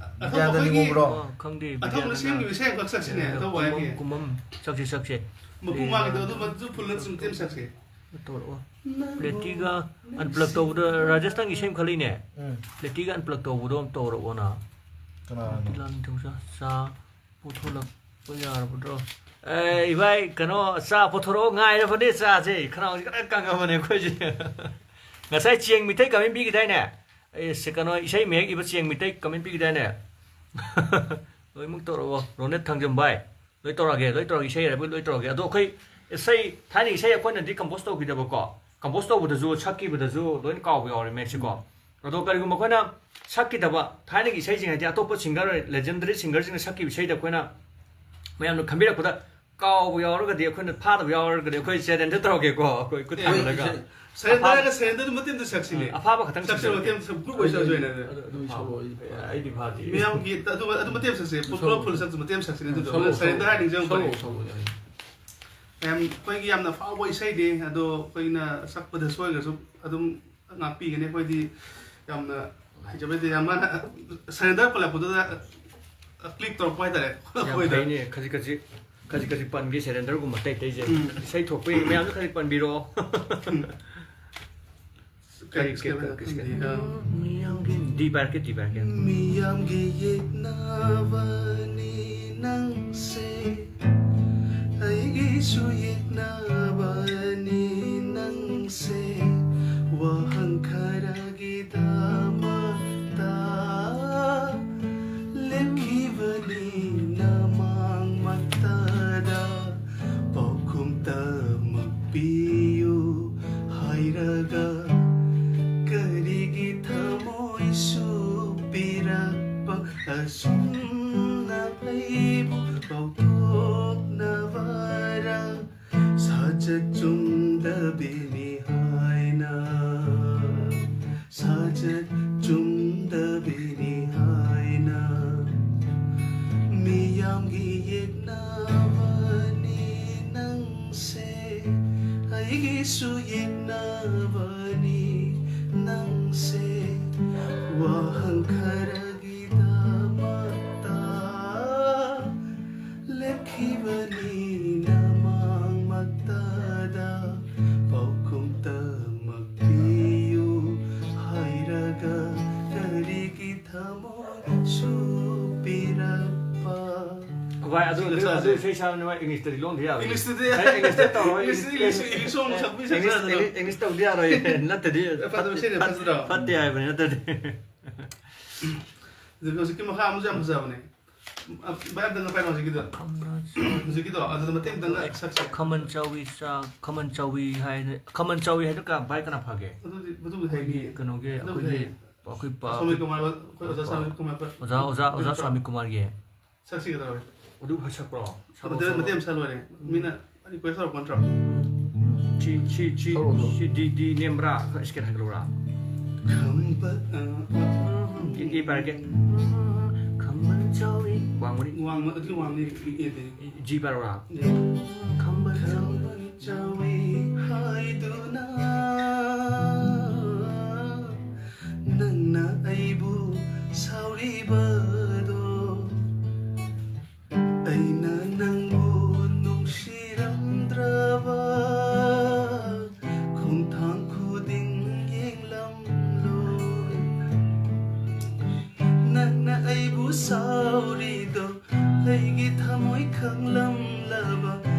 ꯑꯇꯣꯞꯄ ꯕꯤꯗ꯭ꯌꯥꯅꯟꯗ ꯑꯩꯈꯣꯏꯒꯤ ꯅꯤꯉꯣꯝꯕ꯭ꯔꯣ? ꯑ, ꯈꯪꯗꯦ, ꯑꯇꯣꯞꯄꯅ ꯕꯤꯗ꯭ꯌꯥꯅꯟꯗ꯫ ꯁꯦꯝꯈꯤꯕ ꯏꯁꯩ ꯑꯃꯈꯛ ꯁꯛꯁꯤꯅꯦ, ꯑ, ꯑꯇꯣꯞꯄ ꯀꯨꯝꯃꯝ, ꯍꯥꯏꯒꯤ꯫ ꯀꯨꯝꯃꯝ꯫ ꯁꯛꯁꯤ, ꯁꯛꯁꯤ꯫ ꯃꯄꯨꯡ ꯐꯥꯈꯤꯗꯕ ꯑꯗꯨꯃꯛꯁꯨ full ꯁꯨꯝ ꯇꯦꯝ ꯁꯛꯁꯤ꯫ ꯇꯧꯔꯛꯑꯣ꯫ ꯅꯪꯕꯨ ꯄ꯭ꯂꯦꯇꯤꯒ unplug ꯇꯧꯕꯗ ꯔꯥꯖꯦꯁ ꯅꯪ ꯏꯁꯩ ꯑꯃ ꯈꯜꯂꯤꯅꯦ꯫ ꯎꯝ꯫ ꯄ꯭ꯂꯦꯇꯤꯒ unplug ꯇꯧꯕꯗꯣ ꯑꯝ ꯇꯧꯔꯛꯑꯣꯅ꯫ ꯀꯅꯥꯅꯣ? ꯇꯤꯂꯥꯟ ꯅꯤꯡꯊꯧꯖꯥ, ꯆꯥ ꯄꯨꯊꯣꯂꯛꯄ ꯌꯥꯔꯕꯗ꯭ꯔꯣ? ꯑꯦ, ꯏꯕꯥꯏ, ꯀꯩꯅꯣ, ꯆꯥ ꯄꯨꯊꯣꯔꯛꯑꯣ, ꯉꯥꯏꯔꯕꯅꯦ ꯆꯥꯁꯦ꯫ ꯈꯅꯥꯎꯁꯦ ꯈꯤꯇꯪ ꯀꯪꯉꯕꯅꯦ ꯑꯩꯈꯣꯏꯁꯦ꯫ ꯉꯁꯥꯏ ꯆꯦꯡ ꯃꯤꯊꯩ comment ꯄꯤꯈꯤꯗꯥꯏꯅꯦ? ꯑꯦ, ꯁꯤ ꯀꯩꯅꯣ, ꯏꯁꯩ ꯃꯌꯦꯛ ꯏꯕ ꯆꯦꯡ ꯃꯤꯊꯩ comment ꯄꯤꯈꯤꯗꯥꯏꯅꯦ? ꯂꯣꯏꯅꯃꯛ ꯇꯧꯔꯛꯑꯣ꯫ ꯔꯣꯅꯦꯠ ꯊꯥꯡꯖꯝ ꯚꯥꯏ꯫ ꯂꯣꯏ ꯇꯧꯔꯛꯑꯒꯦ, ꯂꯣꯏ ꯇꯧꯔꯛꯑꯒꯦ, ꯏꯁꯩ ꯍꯥꯏꯔꯕ ꯂꯣꯏ ꯇꯧꯔꯛꯑꯒꯦ꯫ ꯑꯗꯣ ꯑꯩꯈꯣꯏ ꯏꯁꯩ, ꯊꯥꯏꯅꯒꯤ ꯏꯁꯩ ꯑꯩꯈꯣꯏꯅꯗꯤ compose ꯇꯧꯈꯤꯗꯕꯀꯣ, compose ꯇꯧꯕꯗꯁꯨ, ꯁꯛꯈꯤꯕꯗꯁꯨ ꯂꯣꯏꯅ ꯀꯥꯎꯕ ꯌꯥꯎꯔꯦ ꯃꯌꯦꯛꯁꯦꯀꯣ꯫ ꯑꯗꯣ ꯀꯔꯤꯒꯨꯝꯕ ꯑꯩꯈꯣꯏꯅ ꯁꯛꯈꯤꯗꯕ ꯊꯥꯏꯅꯒꯤ ꯏꯁꯩꯁꯤꯡ ꯍꯥꯏꯗꯤ ꯑꯇꯣꯞꯄ singer, legendary singerꯁꯤꯡꯅ ꯁꯛꯈꯤꯕ ꯏꯁꯩꯗ ꯑꯩꯈꯣꯏꯅ ꯃꯌꯥꯝꯅ ꯈꯟꯕꯤꯔꯛꯄꯗ ꯀꯥꯎꯕ ꯌꯥꯎꯔꯒꯗꯤ, ꯑꯩꯈꯣꯏꯅ ꯐꯥꯗꯕ ꯌꯥꯎꯔꯒꯗꯤ, ꯑꯩꯈꯣ surrender ꯇꯧꯔꯒꯦꯀꯣ, ꯑꯩꯈꯣꯏ ꯈꯨꯠ ꯑꯦ, ꯊꯥꯡꯒꯠꯂꯒ꯫ Surrender ꯑꯐꯥ-, ꯍꯥꯏꯔꯒ surrender ꯑꯗꯨ ꯃꯇꯦꯛ ꯑꯃꯇ ꯁꯛꯁꯤꯅꯦ꯫ ꯑꯐꯥꯕ ꯈꯛꯇꯪ ꯁꯛꯁꯤꯔꯣ, ꯁꯛꯁꯤꯔꯣ꯫ ꯃꯇꯦꯛ ꯑꯃꯇ ꯁꯛ-, group ꯑꯣꯏ ꯁꯛꯑꯁꯨ ꯌꯥꯏꯅꯦ ꯑꯗꯨ꯫ ꯑꯗꯨ, ꯑꯗꯨ ꯑꯗꯨꯝ ꯐꯥꯕ꯫ ꯁꯛꯂꯛꯑꯣ, ꯑꯩꯗꯤ ꯐꯥꯗꯦ꯫ ꯑꯩꯗꯤ ꯐꯥꯗꯦ꯫ ꯃꯤꯌꯥꯝꯒꯤ ꯑꯗꯨ, ꯑꯗꯨ ꯃꯇꯦꯛ ꯑꯃ ꯁꯛꯁꯦ, ꯄꯨꯂꯞ ꯁꯛꯂꯛꯑꯣ꯫ Full ꯁꯛꯁꯦ, ꯃꯇꯦꯛ ꯑꯃ ꯁꯛꯁꯤꯅꯦ ꯑꯗꯨꯗꯣ꯫ ꯁꯛꯂꯛꯑꯣ, surrender ꯍꯥꯏ ꯅꯤꯡꯁꯤꯡꯉꯛꯄꯅꯦ꯫ ꯁꯛꯂꯛꯑꯣ, ꯁꯛꯂꯛꯑꯣ, ꯌꯥꯏ꯫ ꯃꯌꯥꯝ, ꯑꯩꯈꯣꯏꯒꯤ ꯌꯥꯝꯅ ꯐꯥꯎꯕ ꯏꯁꯩꯅꯦ, ꯑꯗꯣ ꯑꯩꯈꯣꯏꯅ ꯁꯛꯄꯗ ꯁꯣꯏꯈ꯭ꯔꯁꯨ ꯑꯗꯨꯝ ꯉꯥꯛꯄꯤꯒꯅꯤ꯫ ꯑꯩꯈꯣꯏꯗꯤ ꯌꯥꯝꯅ ꯍꯩꯖꯕ ꯅꯠꯇꯦ꯫ ꯌꯥꯝ ꯃꯥꯅ surrender ꯄꯜꯂꯛꯄꯗꯨꯗ click ꯇꯧꯔꯛꯄ ꯍꯥꯏꯇꯥꯔꯦ ꯌꯥꯝ ꯑꯩꯈꯣꯏꯗ꯫ ꯐꯩꯅꯦ, ꯈꯖꯤꯛ ꯈꯖꯤꯛ, ꯈꯖꯤꯛ ꯈꯖꯤꯛ ꯄꯟꯒꯦ, surrenderꯒꯨꯝꯕ ꯑꯇꯩ ꯑꯇꯩꯁꯦ꯫ ꯎꯝ꯫ ꯏꯁꯩ ꯊꯣꯛꯄ ꯃꯌꯥꯝꯁꯨ ꯈꯖꯤꯛ ꯄꯟꯕꯤꯔꯣ꯫ ꯎꯝ꯫ ꯀꯔꯤ, ꯀꯔꯤ, ꯀꯔꯤ, ꯀꯔꯤ, ꯀꯔꯤ? ꯈꯪꯗꯦ꯫ ꯑ, ꯃꯤꯌꯥꯝꯒꯤ D ꯄꯥꯏꯔꯛꯀꯦ, D ꯄꯥꯏꯔꯛꯀꯦ꯫ ꯃꯤꯌꯥꯝꯒꯤ ꯌꯦꯛꯅꯕꯅꯤ ꯅꯪꯁꯦ, ꯑꯩꯒꯤꯁꯨ ꯌꯦꯛꯅꯕꯅꯤ ꯅꯪꯁꯦ꯫ ꯋꯥꯍꯪ ꯈꯔꯒꯤꯗꯃꯛꯇ ꯂꯦꯞꯈꯤꯕꯅꯤ ꯅꯃꯥꯡꯃꯛꯇꯗ꯫ ꯄꯥꯎꯈꯨꯝ ꯇꯃꯛ ꯄꯤꯌꯨ ꯍꯥꯏꯔꯒ ꯀꯔꯤꯒꯤ ꯊꯃꯣꯏꯁꯨ ꯄꯤꯔꯛꯄ ꯑꯁꯨꯝꯅ ꯑꯩꯕꯨ ꯀꯥꯎꯊꯣꯛꯅꯕꯔ? ꯁꯥꯖꯠ ꯆꯨꯝꯗꯕꯤꯅꯤ ꯍꯥꯏꯅ, ꯁꯥꯖꯠ ꯆꯨꯝꯗꯕꯤꯅꯤ ꯍꯥꯏꯅ ꯃꯤꯌꯥꯝꯒꯤ ꯌꯦꯛꯅꯕꯅꯤ ꯅꯪꯁꯦ, ꯑꯩꯒꯤꯁꯨ ꯌꯦꯛꯅꯕꯅꯤ ꯅꯪꯁꯦ꯫ ꯋꯥꯍꯪ ꯈꯔꯒꯤꯗꯃꯛꯇ ꯂꯦꯞꯈꯤꯕꯅꯤ ꯅꯃꯥꯡꯃꯛꯇꯗ꯫ ꯄꯥꯎꯈꯨꯝ ꯇꯃꯛ ꯄꯤꯌꯨ ꯍꯥꯏꯔꯒ ꯀꯔꯤꯒꯤ ꯊꯃꯣꯏꯁꯨ ꯄꯤꯔꯛꯄ? ꯚꯥꯏ, ꯑꯗꯨ, ꯁꯤꯒ ꯑꯗꯨ, ꯑꯗꯨ ꯆꯥꯁꯦ꯫ ꯏꯁꯩ ꯁꯛꯑꯅꯨ ꯚꯥꯏ, Englishꯇꯗꯤ ꯂꯣꯟꯗ ꯌꯥꯔꯣꯏ꯫ Englishꯇꯗꯤ, ꯑꯦ, Englishꯇ ꯇꯧꯔꯣꯏ꯫ English, English, English song ꯁꯛꯄꯤ English, ꯁꯛꯁꯥꯗꯅ꯫ English, English ꯇꯧꯗꯤ ꯌꯥꯔꯣꯏ꯫ ꯅꯠꯇꯗꯤ ꯐꯠꯇꯕ ꯏꯁꯩꯅꯦ, ꯐꯠ-, ꯐꯠꯇ꯭ꯔꯣ? ꯐꯠꯇꯦ ꯍꯥꯏꯕꯅꯤ ꯅꯠꯇꯗꯤ꯫ ꯑꯗꯨꯒ ꯍꯧꯖꯤꯛꯀꯤ ꯃꯈꯥ ꯑꯃꯁꯨ ꯌꯥꯝ ꯐꯖꯕꯅꯦ꯫ ꯑ, ꯚꯥꯏ, ꯑꯝꯇꯪꯒ ꯄꯥꯏꯔꯣ ꯍꯧꯖꯤꯛꯀꯤꯗꯣ꯫ ꯍꯧꯖꯤꯛꯀꯤꯗꯣ, ꯑꯗꯨꯗ ꯃꯇꯦꯛ ꯑꯝꯇꯪꯒ ꯁꯛꯁꯦ꯫ ꯈꯃꯟ ꯆꯥꯎꯏ ꯆꯥ-, ꯈꯃꯟ ꯆꯥꯎꯏ ꯍꯥꯏꯅ, ꯈꯃꯟ ꯆꯥꯎꯏ ꯍꯥꯏꯗꯣ ꯀ-, ꯚꯥꯏ ꯀꯅꯥ ꯐꯥꯒꯦ? ꯑꯗꯨꯗꯤ, ꯑꯗꯨꯕꯨꯗꯤ ꯑꯩꯈꯣꯏꯒꯤ ꯍꯩꯅꯤꯌꯦ꯫ ꯀꯩꯅꯣꯒꯤ, ꯑꯗꯨꯕꯨꯗꯤ ꯑꯩꯈꯣꯏꯒꯤ, ꯍꯩ꯫ ꯑꯩꯈꯣꯏ ꯄꯥ-, ꯁ꯭ꯋꯥꯃꯤ ꯑꯩꯈꯣꯏ ꯀꯨꯃꯥꯔ, ꯑꯩꯈꯣꯏ ꯑꯣꯖꯥ ꯁ꯭ꯋꯥꯃꯤ ꯀꯨꯃꯥꯔ꯫ ꯑꯣꯖꯥ, ꯑꯣꯖꯥ, ꯑꯣꯖꯥ ꯁ꯭ꯋꯥꯃꯤ ꯀꯨꯃꯥꯔꯒꯤ꯫ ꯁꯛꯁꯤ ꯀꯩꯗꯧꯔꯒꯦ? ꯑꯗꯨ ꯁꯛꯄ꯭ꯔꯣ? ꯁꯛꯂꯣ, ꯃꯇꯦꯛ ꯁꯛꯂꯣ꯫ ꯃꯇꯦꯛ ꯑꯃ ꯁꯛꯂꯣꯏꯔꯦ꯫ ꯃꯤꯅ request ꯇꯧꯔꯛꯄ ꯅꯠꯇ꯭ꯔꯣ? ꯁꯤ ꯁꯤ ꯁꯤ ꯁꯛꯂꯣ, ꯁꯛꯂꯣ꯫ ꯁꯤ ꯗꯤ ꯗꯤ ꯅꯦꯝꯕ꯭ꯔꯥ? ꯈꯔ scale ꯍꯥꯏꯒꯠꯂꯨꯔꯥ? ꯈꯝꯕ ꯑ, ꯗꯤ ꯗꯤ ꯄꯥꯔꯒꯦ꯫ ꯈꯝꯕꯟ ꯆꯥꯎꯏ꯫ ꯋꯥꯡꯕꯅꯤ꯫ ꯋꯥꯡꯃ ꯑꯗꯨ ꯋꯥꯡꯅꯤ꯫ ꯑꯦꯗꯤ꯫ ꯖꯤ ꯄꯥꯔꯣꯔꯥ? ꯈꯝꯕꯟ ꯆꯥꯎꯏ꯫ ꯈꯝꯕꯟ ꯆꯥꯎꯏ ꯍꯥꯏꯗꯨꯅ ꯅꯪꯅ ꯑꯩꯕꯨ ꯁꯥꯎꯔꯤꯕꯗꯣ꯫ ꯑꯩꯅ ꯅꯪꯕꯨ ꯅꯨꯡꯁꯤꯔꯝꯗ꯭ꯔꯕ ꯈꯣꯡꯊꯥꯡ ꯈꯨꯗꯤꯡ ꯌꯦꯡꯂꯝꯂꯣꯏ꯫ ꯅꯪꯅ ꯑꯩꯕꯨ ꯁꯥꯎꯔꯤꯗꯣ ꯑꯩꯒꯤ ꯊꯃꯣꯏ ꯈꯪꯂꯝꯂꯕ꯫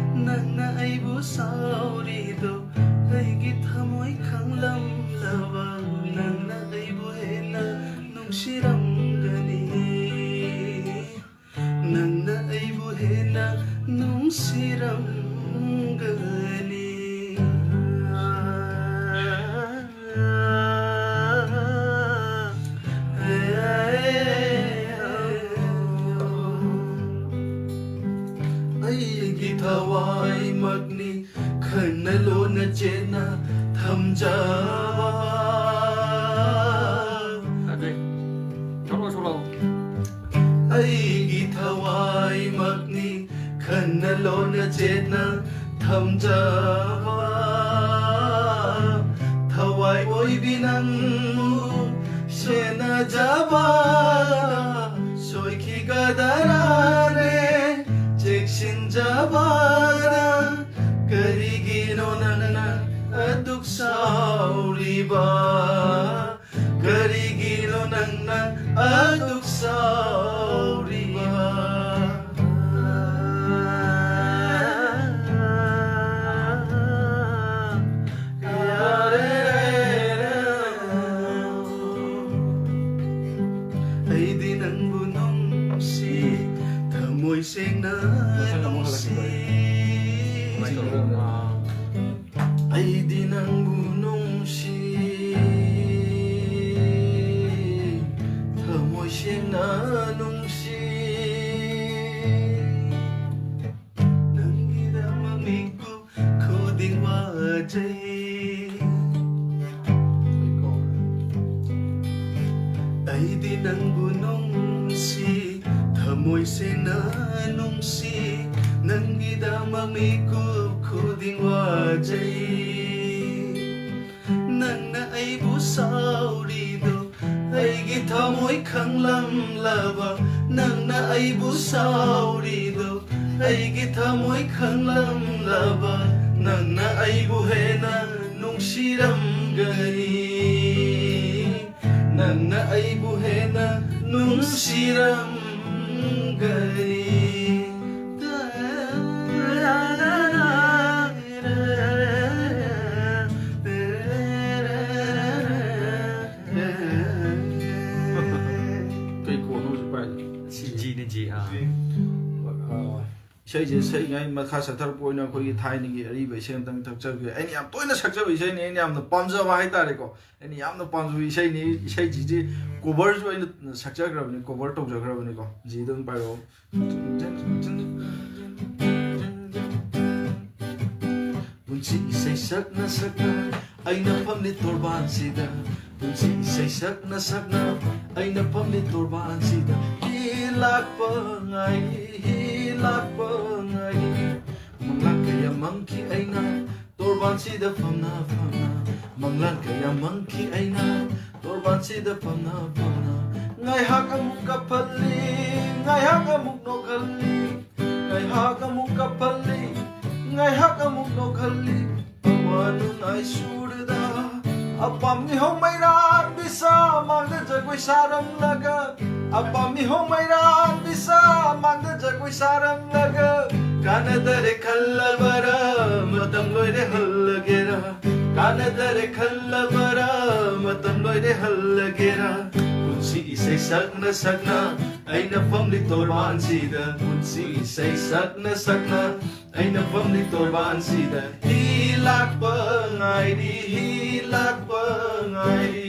ꯅꯪꯅ ꯑꯩꯕꯨ ꯁꯥꯎꯔꯤꯗꯣ ꯑꯩꯒꯤ ꯊꯃꯣꯏ ꯈꯪꯂꯝꯂꯕ꯫ ꯅꯪꯅ ꯑꯩꯕꯨ ꯍꯦꯟꯅ ꯅꯨꯡꯁꯤꯔꯝꯒꯅꯤ꯫ ꯅꯪꯅ ꯑꯩꯕꯨ ꯍꯦꯟꯅ ꯅꯨꯡꯁꯤꯔꯝꯒꯅꯤ꯫ ꯑꯩꯒꯤ ꯊꯋꯥꯏꯃꯛꯅꯤ ꯈꯟꯅ ꯂꯣꯟꯅ ꯆꯦꯠꯅ ꯊꯝꯖꯕ꯫ ꯑꯗꯩ ꯁꯣꯂꯣ, ꯁꯣꯂꯣ꯫ ꯑꯩꯒꯤ ꯊꯋꯥꯏꯃꯛꯅꯤ ꯈꯟꯅ ꯂꯣꯟꯅ ꯆꯦꯠꯅ ꯊꯝꯖꯕ꯫ ꯊꯋꯥꯏ ꯑꯣꯏꯕꯤ ꯅꯪꯕꯨ ꯁꯦꯟꯅꯖꯕ ꯁꯣꯏꯈꯤꯒꯗ꯭ꯔꯥꯅꯦ ꯆꯦꯛꯁꯤꯟꯖꯕꯗ꯫ ꯀꯔꯤꯒꯤꯅꯣ ꯅꯪꯅ ꯑꯗꯨꯛ ꯁꯥꯎꯔꯤꯕ? ꯀꯔꯤꯒꯤꯅꯣ ꯅꯪꯅ ꯑꯗꯨꯛ ꯁꯥꯎꯔꯤꯕ? ꯑꯩꯗꯤ ꯅꯪꯕꯨ ꯅꯨꯡꯁꯤ, ꯊꯃꯣꯏ ꯁꯦꯡꯅ ꯅꯨꯡꯁꯤ꯫ ꯀꯃꯥꯏꯅ ꯇꯧꯔꯣ? ꯑꯥ. ꯑꯩꯗꯤ ꯅꯪꯕꯨ ꯅꯨꯡꯁꯤ, ꯊꯃꯣꯏ ꯁꯦꯡꯅ ꯅꯨꯡꯁꯤ꯫ ꯑꯩꯗꯤ ꯅꯪꯕꯨ ꯅꯨꯡꯁꯤ, ꯊꯃꯣꯏ ꯁꯦꯡꯅ ꯅꯨꯡꯁꯤ, ꯅꯪꯒꯤꯗꯃꯛ ꯃꯤꯀꯨꯞ ꯈꯨꯗꯤꯡ ꯋꯥꯖꯩ꯫ ꯅꯪꯅ ꯑꯩꯕꯨ ꯁꯥꯎꯔꯤꯗꯣ ꯑꯩꯒꯤ ꯊꯃꯣꯏ ꯈꯪꯂꯝꯂꯕ, ꯅꯪꯅ ꯑꯩꯕꯨ ꯁꯥꯎꯔꯤꯗꯣ ꯑꯩꯒꯤ ꯊꯃꯣꯏ ꯈꯪꯂꯝꯂꯕ, ꯅꯪꯅ ꯑꯩꯕꯨ ꯍꯦꯟꯅ ꯅꯨꯡꯁꯤꯔꯝꯒꯅꯤ꯫ ꯅꯪꯅ ꯑꯩꯕꯨ ꯍꯦꯟꯅ ꯅꯨꯡꯁꯤꯔꯝꯒꯅꯤ꯫ ꯀꯩ ꯀꯣꯟꯅꯣ ꯍꯧꯖꯤꯛ ꯄꯥꯏꯗꯣ? ꯁꯤ ꯖꯤꯅꯦ, ꯖꯤ, ꯑꯥ꯫ ꯑꯥ꯫ ꯏꯁꯩꯁꯦ ꯁꯛꯏꯉꯩ ꯃꯈꯥ ꯆꯠꯊꯔꯛꯄ ꯑꯣꯏꯅ ꯑꯩꯈꯣꯏꯒꯤ ꯊꯥꯏꯅꯒꯤ ꯑꯔꯤꯕ ꯏꯁꯩ ꯑꯝꯇꯪ ꯊꯛꯆꯒꯦ꯫ ꯑꯩꯅ ꯌꯥꯝ ꯇꯣꯏꯅ ꯁꯛꯆꯕ ꯏꯁꯩꯅꯤ, ꯑꯩꯅ ꯌꯥꯝꯅ ꯄꯥꯝꯖꯕ ꯍꯥꯏꯇꯥꯔꯦꯀꯣ꯫ ꯑꯩꯅ ꯌꯥꯝꯅ ꯄꯥꯝꯖꯕ ꯏꯁꯩꯅꯤ꯫ ꯏꯁꯩꯁꯤꯗꯤ ꯀꯣꯚꯔꯁꯨ ꯑꯩꯅ ꯁꯛꯆꯈ꯭ꯔꯕꯅꯤ, ꯀꯣꯚꯔ ꯇꯧꯖꯈ꯭ꯔꯕꯅꯤꯀꯣ꯫ ꯖꯤꯗ ꯑꯗꯨꯝ ꯄꯥꯏꯔꯛꯑꯣ꯫ ꯄꯨꯟꯁꯤ ꯏꯁꯩ ꯁꯛꯅ ꯁꯛꯅ ꯑꯩꯅ ꯐꯝꯂꯤ ꯇꯣꯔꯕꯥꯟꯁꯤꯗ꯫ ꯄꯨꯟꯁꯤ ꯏꯁꯩ ꯁꯛꯅ ꯁꯛꯅ ꯑꯩꯅ ꯐꯝꯂꯤ ꯇꯣꯔꯕꯥꯟꯁꯤꯗ꯫ ꯍꯤ ꯂꯥꯛꯄ ꯉꯥꯏꯔꯤ, ꯍꯤ ꯂꯥꯛꯄ ꯉꯥꯏꯔꯤ꯫ ꯃꯪꯂꯥꯟ ꯀꯌꯥ ꯃꯪꯈꯤ ꯑꯩꯅ ꯇꯣꯔꯕꯥꯟꯁꯤꯗ ꯐꯝꯅ ꯐꯝꯅ꯫ ꯃꯪꯂꯥꯟ ꯀꯌꯥ ꯃꯪꯈꯤ ꯑꯩꯅ ꯇꯣꯔꯕꯥꯟꯁꯤꯗ ꯐꯝꯅ ꯐꯝꯅ꯫ ꯉꯥꯏꯍꯥꯛ ꯑꯃꯨꯛ ꯀꯞꯍꯜꯂꯤ, ꯉꯥꯏꯍꯥꯛ ꯑꯃꯨꯛ ꯅꯣꯛꯍꯜꯂꯤ꯫ ꯉꯥꯏꯍꯥꯛ ꯑꯃꯨꯛ ꯀꯞꯍꯜꯂꯤ, ꯉꯥꯏꯍꯥꯛ ꯑꯃꯨꯛ ꯅꯣꯛꯍꯜꯂꯤ꯫ ꯑꯋꯥ ꯅꯨꯡꯉꯥꯏ ꯁꯨꯔꯗ ꯑꯄꯥꯝ ꯃꯤꯍꯧ ꯃꯩꯔꯥꯟꯕꯤ ꯁꯥ ꯃꯥꯡꯗ ꯖꯒꯣꯏ ꯁꯥꯔꯝꯂꯒ꯫ ꯑꯄꯥꯝ ꯃꯤꯍꯧ ꯃꯩꯔꯥꯟꯕꯤ ꯁꯥ ꯃꯥꯡꯗ ꯖꯒꯣꯏ ꯁꯥꯔꯝꯂꯒ꯫ ꯀꯥꯟꯅꯗꯔꯦ ꯈꯜꯂꯕꯔꯥ ꯃꯇꯝ ꯂꯣꯏꯔꯦ ꯍꯜꯂꯒꯦꯔꯥ꯫ ꯀꯥꯟꯅꯗꯔꯦ ꯈꯜꯂꯕꯔꯥ ꯃꯇꯝ ꯂꯣꯏꯔꯦ ꯍꯜꯂꯒꯦꯔꯥ꯫ ꯄꯨꯟꯁꯤ ꯏꯁꯩ ꯁꯛꯅ ꯁꯛꯅ ꯑꯩꯅ ꯐꯝꯂꯤ ꯇꯣꯔꯕꯥꯟꯁꯤꯗ꯫ ꯄꯨꯟꯁꯤ ꯏꯁꯩ ꯁꯛꯅ ꯁꯛꯅ ꯑꯩꯅ ꯐꯝꯂꯤ ꯇꯣꯔꯕꯥꯟꯁꯤꯗ꯫ ꯍꯤ ꯂꯥꯛꯄ ꯉꯥꯏꯔꯤ, ꯍꯤ ꯂꯥꯛꯄ ꯉꯥꯏꯔꯤ꯫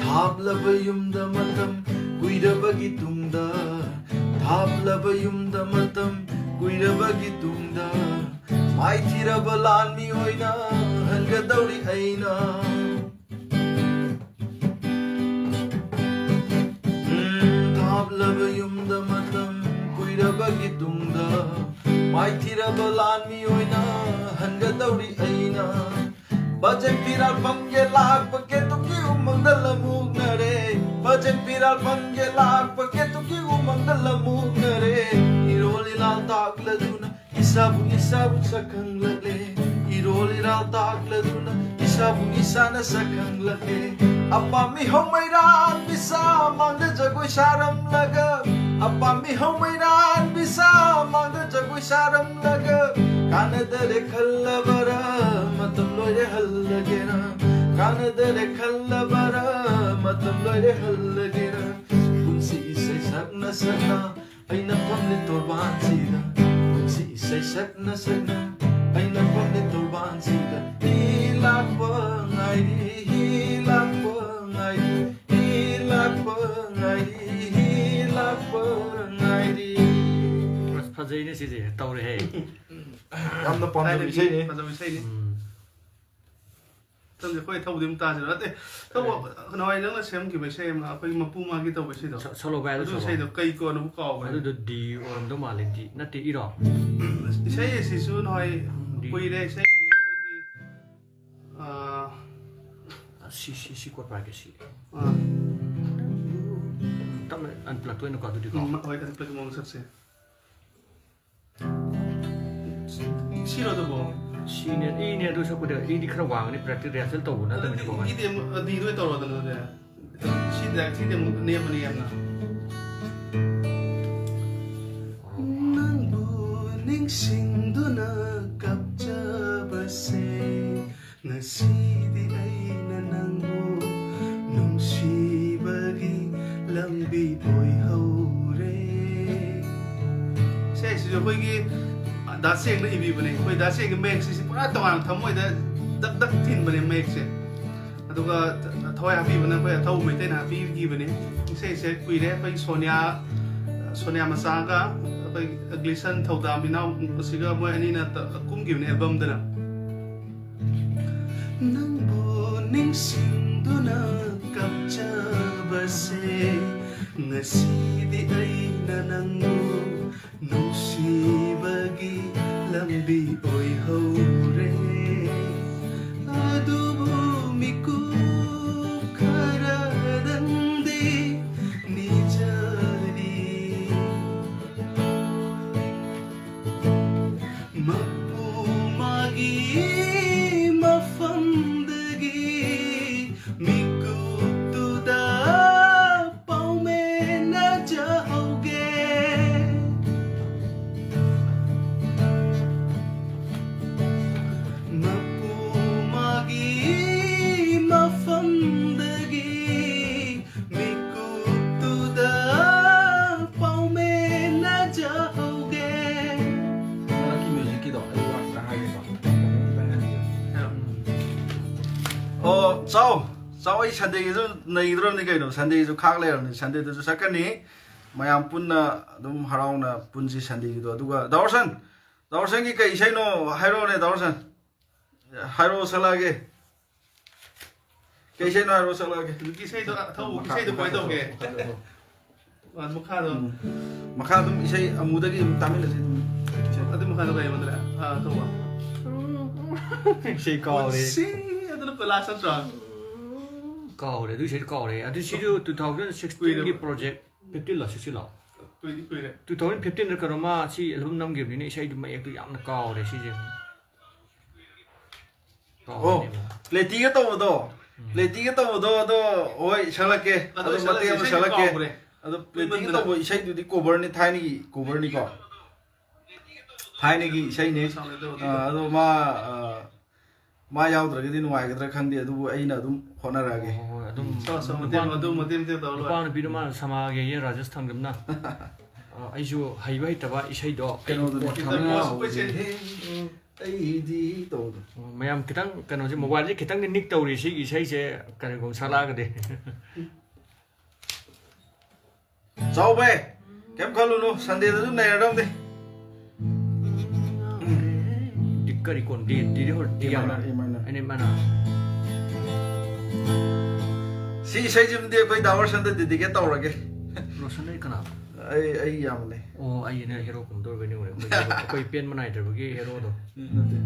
ꯊꯥꯞꯂꯕ ꯌꯨꯝꯗ ꯃꯇꯝ ꯀꯨꯏꯔꯕꯒꯤ ꯇꯨꯡꯗ꯫ ꯊꯥꯞꯂꯕ ꯌꯨꯝꯗ ꯃꯇꯝ ꯀꯨꯏꯔꯕꯒꯤ ꯇꯨꯡꯗ꯫ ꯃꯥꯏꯊꯤꯔꯕ ꯂꯥꯟꯃꯤ ꯑꯣꯏꯅ ꯍꯟꯒꯗꯕ ꯇꯧꯔꯤ ꯑꯩꯅ꯫ ꯎꯝ, ꯊꯥꯞꯂꯕ ꯌꯨꯝꯗ ꯃꯇꯝ ꯀꯨꯏꯔꯕꯒꯤ ꯇꯨꯡꯗ, ꯃꯥꯏꯊꯤꯔꯕ ꯂꯥꯟꯃꯤ ꯑꯣꯏꯅ ꯍꯟꯒꯗꯧꯔꯤ ꯑꯩꯅ꯫ ꯄꯖꯦꯡ ꯐꯤꯔꯥꯜ ꯐꯪꯒꯦ ꯂꯥꯛꯄ ꯀꯦꯇꯨꯀꯤ ꯎꯃꯪꯗ ꯂꯃꯨꯛꯅꯔꯦ꯫ ꯄꯖꯦꯡ ꯐꯤꯔꯥꯜ ꯐꯪꯒꯦ ꯂꯥꯛꯄ ꯀꯦꯇꯨꯀꯤ ꯎꯃꯪꯗ ꯂꯃꯨꯛꯅꯔꯦ꯫ ꯏꯔꯣꯜ ꯏꯂꯥꯜ ꯇꯥꯛꯂꯗꯨꯅ ꯏꯁꯥꯕꯨ ꯏꯁꯥꯕꯨ ꯁꯛꯈꯪꯂꯛꯂꯦ꯫ ꯏꯔꯣꯜ ꯏꯔꯥꯜ ꯇꯥꯛꯂꯗꯨꯅ ꯏꯁꯥꯕꯨ ꯏꯁꯥꯅ ꯁꯛꯈꯪꯂꯛꯂꯦ꯫ ꯑꯄꯥꯝꯃꯤ ꯍꯧꯃꯩꯔꯥꯟ ꯕꯤꯁꯥ ꯃꯥꯡꯗ ꯖꯒꯣꯏ ꯁꯥꯔꯝꯂꯒ, ꯑꯄꯥꯝꯃꯤ ꯍꯧꯃꯩꯔꯥꯟ ꯕꯤꯁꯥ ꯃꯥꯡꯗ ꯖꯒꯣꯏ ꯁꯥꯔꯝꯂꯒ, ꯀꯥꯟꯅꯗꯔꯦ ꯈꯜꯂꯕꯔꯥ ꯃꯇꯝ ꯂꯣꯏꯔꯦ ꯍꯜꯂꯒꯦꯔꯥ? ꯀꯥꯟꯅꯗꯔꯦ ꯈꯜꯂꯕꯔꯥ ꯃꯇꯝ ꯂꯣꯏꯔꯦ ꯍꯜꯂꯒꯦꯔꯥ? ꯄꯨꯟꯁꯤ ꯏꯁꯩ ꯁꯛꯅ ꯁꯛꯅ ꯑꯩꯅ ꯐꯝꯂꯤ ꯇꯣꯔꯕꯥꯟꯁꯤꯗ, ꯄꯨꯟꯁꯤ ꯏꯁꯩ ꯁꯛꯅ ꯁꯛꯅ ꯑꯩꯅ ꯐꯝꯂꯤ ꯇꯣꯔꯕꯥꯟꯁꯤꯗ꯫ ꯍꯤ ꯂꯥꯛꯄ ꯉꯥꯏꯔꯤ, ꯍꯤ ꯂꯥꯛꯄ ꯉꯥꯏꯔꯤ, ꯍꯤ ꯂꯥꯛꯄ ꯉꯥꯏꯔꯤ, ꯍꯤ ꯂꯥꯛꯄ ꯉꯥꯏꯔꯤ꯫ ꯑꯁ, ꯐꯖꯩꯅꯦ ꯁꯤꯁꯦ, ꯇꯧꯔꯦꯍꯦ꯫ ꯌꯥꯝꯅ ꯄꯥꯝꯖꯕ ꯊꯥꯏꯅꯒꯤ ꯏꯁꯩꯅꯤ꯫ ꯐꯖꯕ ꯏꯁꯩꯅꯤ꯫ ꯎꯝ꯫ ꯃꯊꯪꯗꯤ ꯑꯩꯈꯣꯏ ꯊꯧꯕꯗꯤ ꯑꯃꯨꯛ ꯇꯥꯁꯤꯔꯣ? ꯅꯠꯇꯦ, ꯊꯧꯕ, ꯍꯣꯏ꯫ ꯅꯍꯥꯟꯋꯥꯏ ꯅꯪꯅ ꯁꯦꯝꯈꯤꯕ ꯏꯁꯩ ꯑꯃ, ꯑꯩꯈꯣꯏꯒꯤ ꯃꯄꯨ ꯃꯥꯒꯤ ꯇꯧꯕ ꯏꯁꯩꯗꯣ꯫ ꯁ-, ꯁꯣꯂꯣ ꯚꯥꯏ, ꯑꯗꯨ ꯑꯗꯨ ꯁꯣꯂꯣ꯫ ꯏꯁꯩꯗꯣ ꯀꯩ ꯀꯣꯟꯅ ꯑꯃꯨꯛ ꯀꯥꯎꯈ꯭ꯔꯦ꯫ ꯑꯗꯨꯗꯣ ꯗꯤ ꯑꯣꯏꯔꯝꯗꯧ ꯃꯥꯜꯂꯦ, ꯗꯤ꯫ ꯅꯠꯇꯦ, ꯏꯔꯣ? ꯏꯁꯩ ꯑꯁꯤꯁꯨ ꯅꯍꯥꯟꯋꯥꯏ ꯗꯤ꯫ ꯀꯨꯏꯔꯦ, ꯏꯁꯩꯁꯦ ꯑꯩꯈꯣꯏꯒꯤ, ꯑꯥ, ꯁꯤ, ꯁꯤ, ꯁꯤ ꯀꯣꯠ ꯄꯥꯏꯒꯦ, ꯁꯤ꯫ ꯑꯥ꯫ ꯇꯞꯅ unplug ꯑꯣꯏꯅꯀꯣ, ꯑꯗꯨꯗꯤꯀꯣ꯫ ꯎꯝ, ꯍꯣꯏ, unplug ꯃꯑꯣꯡ ꯁꯛꯁꯦ꯫ ꯁꯤꯔꯣ ꯑꯗꯨꯕꯣ? ꯁꯤꯅꯦ, ꯏꯅꯦ, ꯑꯗꯨ ꯁꯛꯄꯗ ꯏꯗꯤ ꯈꯔ ꯋꯥꯡꯒꯅꯤ, practice rehearsal ꯇꯧꯕ ꯅꯠꯇꯕꯅꯤꯅꯀꯣ, ꯚꯥꯏ꯫ ꯏꯗꯤ ꯑꯃꯨꯛ, ꯗꯤꯗ ꯑꯣꯏ ꯇꯧꯔꯣꯗꯅ ꯑꯗꯨꯗꯤ꯫ ꯁꯤꯗ, ꯁꯤꯗꯤ ꯑꯃꯨꯛ ꯅꯦꯝꯕꯅꯤ ꯌꯥꯝꯅ꯫ ꯅꯪꯕꯨ ꯅꯤꯡꯁꯤꯡꯗꯨꯅ ꯀꯞꯆꯕꯁꯦ ꯉꯁꯤꯗꯤ ꯑꯩꯅ ꯅꯪꯕꯨ ꯅꯨꯡꯁꯤꯕꯒꯤ ꯂꯝꯕꯤ ꯑꯣꯏꯍꯧꯔꯦ꯫ ꯏꯁꯩꯁꯤꯁꯨ ꯑꯩꯈꯣꯏꯒꯤ ꯗꯥ ꯆꯦꯡꯅ ꯏꯕꯤꯕꯅꯦ꯫ ꯑꯩꯈꯣꯏ ꯗꯥ ꯆꯦꯡꯒꯤ ꯃꯌꯦꯛꯁꯤ, ꯁꯤ ꯄꯨꯔꯥ ꯇꯣꯉꯥꯟꯅ ꯊꯃꯣꯏꯗ ꯗꯛ ꯗꯛ ꯊꯤꯟꯕꯅꯦ ꯃꯌꯦꯛꯁꯦ꯫ ꯑꯗꯨꯒ ꯊꯋꯥꯏ ꯍꯥꯞꯄꯤꯕꯅ ꯑꯩꯈꯣꯏ ꯑꯊꯧꯕ ꯃꯩꯇꯩꯅ ꯍꯥꯞꯄꯤꯈꯤꯕꯅꯦ꯫ ꯏꯁꯩꯁꯦ ꯀꯨꯏꯔꯦ꯫ ꯑꯩꯈꯣꯏ ꯁꯣꯅꯤꯌꯥ, ꯁꯣꯅꯤꯌꯥ ꯃꯆꯥꯒ ꯑꯩꯈꯣꯏ ꯒ꯭ꯂꯤꯁꯟ ꯊꯧꯗꯥꯝ ꯏꯅꯥꯎ ꯑꯁꯤꯒ ꯃꯣꯏ ꯑꯅꯤꯅ ꯇ-, ꯀꯨꯝꯈꯤꯕꯅꯦ albumꯗꯅ꯫ ꯅꯪꯕꯨ ꯅꯤꯡꯁꯤꯡꯗꯨꯅ ꯀꯞꯆꯕꯁꯦ, ꯉꯁꯤꯗꯤ ꯑꯩꯅ ꯅꯪꯕꯨ ꯅꯨꯡꯁꯤꯕꯒꯤ ꯂꯝꯕꯤ ꯑꯣꯏꯍꯧꯔꯦ꯫ ꯑꯗꯨꯕꯨ ꯃꯤꯀꯨꯞ ꯈꯔꯗꯪꯗꯤ ꯅꯤꯖꯔꯤ꯫ ꯃꯄꯨ ꯃꯥꯒꯤ ꯃꯐꯝꯗꯒꯤ ꯃꯤꯀꯨꯞꯇꯨꯗ ꯄꯥꯎꯃꯦꯟꯅꯖꯍꯧꯒꯦ꯫ ꯃꯄꯨ ꯃꯥꯒꯤ ꯃꯐꯝꯗꯒꯤ ꯃꯤꯀꯨꯞꯇꯨꯗ ꯄꯥꯎꯃꯦꯟꯅꯖꯍꯧꯒꯦ꯫ ꯃꯔꯛꯀꯤ ꯃ꯭ꯌꯨꯖꯤꯛꯀꯤꯗꯣ ꯑꯩ ꯋꯥ ꯈꯔ ꯍꯥꯏꯒꯦꯀꯣ꯫ ꯑꯣ, ꯆꯥꯎ, ꯆꯥꯎ, ꯑꯩ ꯁꯟꯗꯦꯒꯤꯁꯨ ꯅꯩꯒꯗ꯭ꯔꯕꯅꯤ ꯀꯩꯅꯣ, ꯁꯟꯗꯦꯒꯤꯁꯨ ꯈꯥꯛ ꯂꯩꯔꯕꯅꯤ, ꯁꯟꯗꯦꯗꯁꯨ ꯆꯠꯀꯅꯤ꯫ ꯃꯌꯥꯝ ꯄꯨꯟꯅ ꯑꯗꯨꯝ ꯍꯔꯥꯎꯅ ꯄꯨꯟꯁꯤ ꯁꯟꯗꯦꯒꯤꯗꯣ꯫ ꯑꯗꯨꯒ ꯗꯥ ꯔꯣꯁꯟ, ꯗꯥ ꯔꯣꯁꯟꯒꯤ ꯀꯩ ꯏꯁꯩꯅꯣ ꯍꯥꯏꯔꯛꯑꯣꯅꯦ, ꯗꯥ ꯔꯣꯁꯟ꯫ ꯍꯥꯏꯔꯛꯑꯣ, ꯁꯛꯂꯛꯑꯒꯦ꯫ ꯀꯩ ꯏꯁꯩꯅꯣ ꯍꯥꯏꯔꯛꯑꯣ, ꯁꯛꯂꯛꯑꯒꯦ꯫ ꯍꯧꯖꯤꯛꯀꯤ ꯏꯁꯩꯗꯣ ꯑꯊꯧꯕ, ꯃꯈꯥ, ꯏꯁꯩꯗꯣ ꯃꯈꯥ ꯀꯃꯥꯏꯅ ꯇꯧꯒꯦ? ꯇꯧꯔꯣ, ꯇꯧꯔꯣ꯫ ꯑ, ꯃꯈꯥꯗꯣ꯫ ꯎꯝ꯫ ꯃꯈꯥ ꯑꯗꯨꯝ ꯏꯁꯩ ꯑꯃꯨꯗꯒꯤ ꯑꯗꯨꯝ ꯇꯥꯃꯤꯟꯅꯁꯤ ꯑꯗꯨꯝ꯫ ꯑꯗꯨ ꯃꯈꯥꯗꯣ ꯀꯩ ꯑꯃꯗꯨꯅ? ꯑ, ꯑꯊꯧꯕ꯫ ꯏꯁꯩ ꯀꯥꯎꯔꯦ꯫ ꯄꯨꯟꯁꯤ ꯑꯗꯨꯅ ꯀꯣꯏꯂꯥꯁ ꯅꯠꯇ꯭ꯔꯣ? ꯀꯥꯎꯔꯦ, ꯑꯗꯨ ꯏꯁꯩꯗꯣ ꯀꯥꯎꯔꯦ꯫ ꯑꯗꯨ ꯁꯤꯁꯨ two thousand sixteen ꯒꯤ ꯀꯨꯏꯔꯕ꯫ Project fifteen ꯂꯣ, sixteen ꯂꯣ? ꯀꯨꯏꯗꯤ ꯀꯨꯏꯔꯦ꯫ Two thousand fifteen ꯗ ꯀꯩꯅꯣꯃ ꯁꯤ album ꯅꯝꯈꯤꯕꯅꯤꯅꯦ, ꯏꯁꯩꯗꯨ ꯃꯌꯦꯛꯇꯨ ꯌꯥꯝꯅ ꯀꯥꯎꯔꯦ ꯁꯤꯁꯦ꯫ ꯑꯣ, ꯀꯥꯎꯔꯦꯅꯦ꯫ ꯄ꯭ꯂꯦꯇꯤꯒ ꯇꯧꯕꯗꯣ, ꯎꯝ꯫ ꯄ꯭ꯂꯦꯇꯤꯒ ꯇꯧꯕꯗꯣ, ꯑꯗꯣ ꯍꯣꯏ, ꯁꯛꯂꯛꯀꯦ꯫ ꯑꯗꯣ ꯑꯗꯣ ꯃꯇꯦꯛ ꯁꯛꯂꯛꯀꯦ, ꯑꯃ ꯏꯁꯩꯗꯣ ꯁꯛꯂꯛꯀꯦ꯫ ꯀꯥꯎꯈ꯭ꯔꯦ꯫ ꯑꯗꯣ ꯄ꯭ꯂꯦꯇꯤꯒ ꯀꯨꯏꯃꯟꯗꯅ꯫ ꯇꯧꯕ ꯏꯁꯩꯗꯨꯗꯤ cover ꯅꯤ, ꯊꯥꯏꯅꯒꯤ cover ꯅꯤꯀꯣ꯫ ꯊꯥꯏꯅꯒꯤ ꯏꯁꯩꯅꯤ꯫ ꯁꯥꯎꯅꯗꯕꯗꯣ꯫ ꯑꯥ, ꯑꯗꯣ ꯃꯥ, ꯑꯥ, ꯃꯥ ꯌꯥꯎꯗ꯭ꯔꯒꯗꯤ ꯅꯨꯡꯉꯥꯏꯒꯗ꯭ꯔꯥ ꯈꯪꯗꯦ, ꯑꯗꯨꯕꯨ ꯑꯩꯅ ꯑꯗꯨꯝ ꯍꯣꯠꯅꯔꯛꯑꯒꯦ꯫ ꯍꯣꯏ, ꯍꯣꯏ, ꯑꯗꯨꯝ ꯎꯝ꯫ ꯁꯥꯎ, ꯁꯥꯎ, ꯃꯇꯦꯛ, ꯅꯨꯄꯥ-, ꯑꯗꯨꯝ ꯃꯇꯦꯛ ꯃꯇꯦꯛ ꯇꯧꯔ ꯂꯣꯏꯔꯦ꯫ ꯅꯨꯄꯥ ꯅꯨꯄꯤꯗꯣ ꯃꯥꯅ ꯁꯃꯥꯒꯦꯌꯦ, ꯔꯥꯖꯦꯁ ꯊꯥꯡꯖꯝꯅ꯫ ꯑ, ꯑꯩꯁꯨ ꯍꯩꯕ ꯍꯩꯇꯕ ꯏꯁꯩꯗꯣ ꯑꯩ ꯀꯩꯅꯣꯗꯨꯅꯦ, ꯀꯣꯟ ꯈꯤꯇꯪ ꯊꯝꯅꯕ ꯋꯥꯁꯨ ꯍꯧꯔꯦ꯫ ꯄꯩꯁꯦ꯫ ꯎꯝ, ꯑꯩꯗꯤ ꯇꯧꯕꯗꯣ꯫ ꯃꯌꯥꯝ ꯈꯤꯇꯪ ꯀꯩꯅꯣꯁꯦ, mobile ꯁꯦ ꯈꯤꯇꯪꯗꯤ ꯅꯤꯛ ꯇꯧꯔꯤ ꯁꯤꯒꯤ ꯏꯁꯩꯁꯦ ꯀꯔꯤꯒꯨꯝꯕ ꯁꯛꯂꯛꯑꯒꯗꯤ꯫ ꯆꯥꯎꯕꯩ, ꯀꯩꯝ ꯈꯜꯂꯨꯅꯨ, ꯁꯟꯗꯦꯗꯁꯨ ꯅꯩꯔꯗꯧꯅꯤ꯫ ꯗꯤꯛ ꯀꯔꯤ ꯀꯣꯟ? ꯗꯤ, ꯗꯤ, ꯗꯤ ꯍꯣꯏ, ꯗꯤ A minor, ꯌꯥꯝꯕ꯭ꯔꯥ? A minor. ꯑꯩꯅ ꯃꯥꯅ ꯁꯤ ꯏꯁꯩꯁꯤꯃꯗꯤ ꯑꯩꯈꯣꯏ ꯗꯥ ꯔꯣꯁꯟꯗ dedicate ꯇꯧꯔꯒꯦ꯫ ꯔꯣꯁꯟ ꯑꯩ ꯀꯅꯥ? ꯑꯩ, ꯑꯩ ꯌꯥꯝꯕꯅꯦ꯫ ꯑꯣ, ꯑꯩꯅ ꯍꯦꯔꯣ ꯀꯨꯝꯗꯧꯔꯕꯅꯤ꯫ ꯑꯩꯈꯣꯏ, ꯑꯩꯈꯣꯏ ꯄꯦꯟꯕ ꯅꯥꯏꯗ꯭ꯔꯕꯒꯤ ꯍꯦꯔꯣꯗꯣ꯫ ꯎꯝ, ꯅꯠꯇꯦ꯫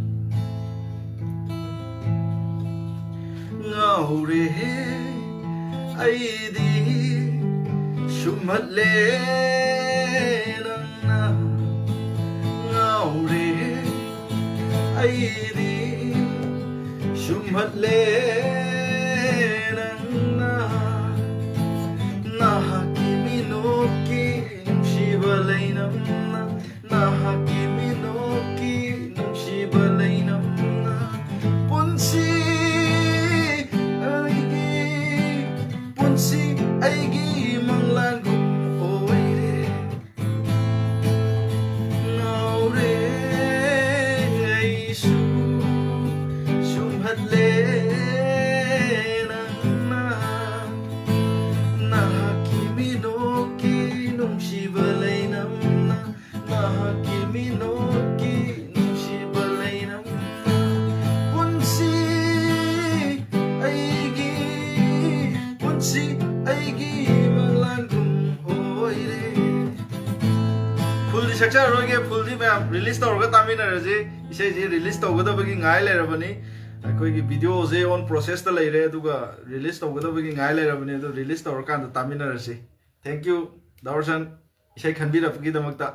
ꯉꯥꯎꯔꯦ ꯑꯩꯗꯤ ꯁꯨꯝꯍꯠꯂꯦ ꯅꯪꯅ꯫ ꯉꯥꯎꯔꯦ ꯑꯩꯗꯤ ꯁꯨꯝꯍꯠꯂꯦ ꯅꯪꯅ꯫ ꯅꯍꯥꯛꯀꯤ ꯃꯤꯅꯣꯛꯀꯤ ꯅꯨꯡꯁꯤꯕ ꯂꯩꯅꯝꯅ, ꯅꯍꯥꯛꯀꯤ ꯃꯤꯅꯣꯛꯀꯤ ꯅꯨꯡꯁꯤꯕ ꯂꯩꯅꯝꯅ ꯄꯨꯟꯁꯤ ꯑꯩꯒꯤ, ꯄꯨꯟꯁꯤ ꯑꯩꯒꯤ ꯃꯪꯂꯥꯟꯒꯨꯝ ꯑꯣꯏꯔꯦ꯫ ꯉꯥꯎꯔꯦ ꯑꯩꯁꯨ ꯁꯨꯝꯍꯠꯂꯦ ꯅꯪꯅ꯫ ꯅꯍꯥꯛꯀꯤ ꯃꯤꯅꯣꯛꯀꯤ ꯅꯨꯡꯁꯤꯕ ꯂꯩꯅꯝꯅ, ꯅꯍꯥꯛꯀꯤ ꯃꯤꯅꯣꯛꯀꯤ ꯅꯨꯡꯁꯤꯕ ꯂꯩꯅꯝꯅ ꯄꯨꯟꯁꯤ ꯑꯩꯒꯤ, ꯄꯨꯟꯁꯤ ꯑꯩꯒꯤ ꯃꯪꯂꯥꯟꯒꯨꯝ ꯑꯣꯏꯔꯦ꯫ Fullꯗꯤ ꯁꯛꯆꯔꯔꯣꯏꯒꯦ, fullꯗꯤ ꯃꯌꯥꯝ release ꯇꯧꯔꯒ ꯇꯥꯃꯤꯟꯅꯔꯁꯤ꯫ ꯏꯁꯩꯁꯤ release ꯇꯧꯒꯗꯕꯒꯤ ꯉꯥꯏ ꯂꯩꯔꯕꯅꯤ꯫ ꯑꯩꯈꯣꯏꯒꯤ videoꯁꯦ on processꯇ ꯂꯩꯔꯦ, ꯑꯗꯨꯒ release ꯇꯧꯒꯗꯕꯒꯤ ꯉꯥꯏ ꯂꯩꯔꯕꯅꯤ꯫ ꯑꯗꯨ release ꯇꯧꯔꯀꯥꯟꯗ ꯇꯥꯃꯤꯟꯅꯔꯁꯤ꯫ Thank you, ꯗꯥ ꯔꯣꯁꯟ꯫ ꯏꯁꯩ ꯈꯟꯕꯤꯔꯛꯄꯒꯤꯗꯃꯛꯇ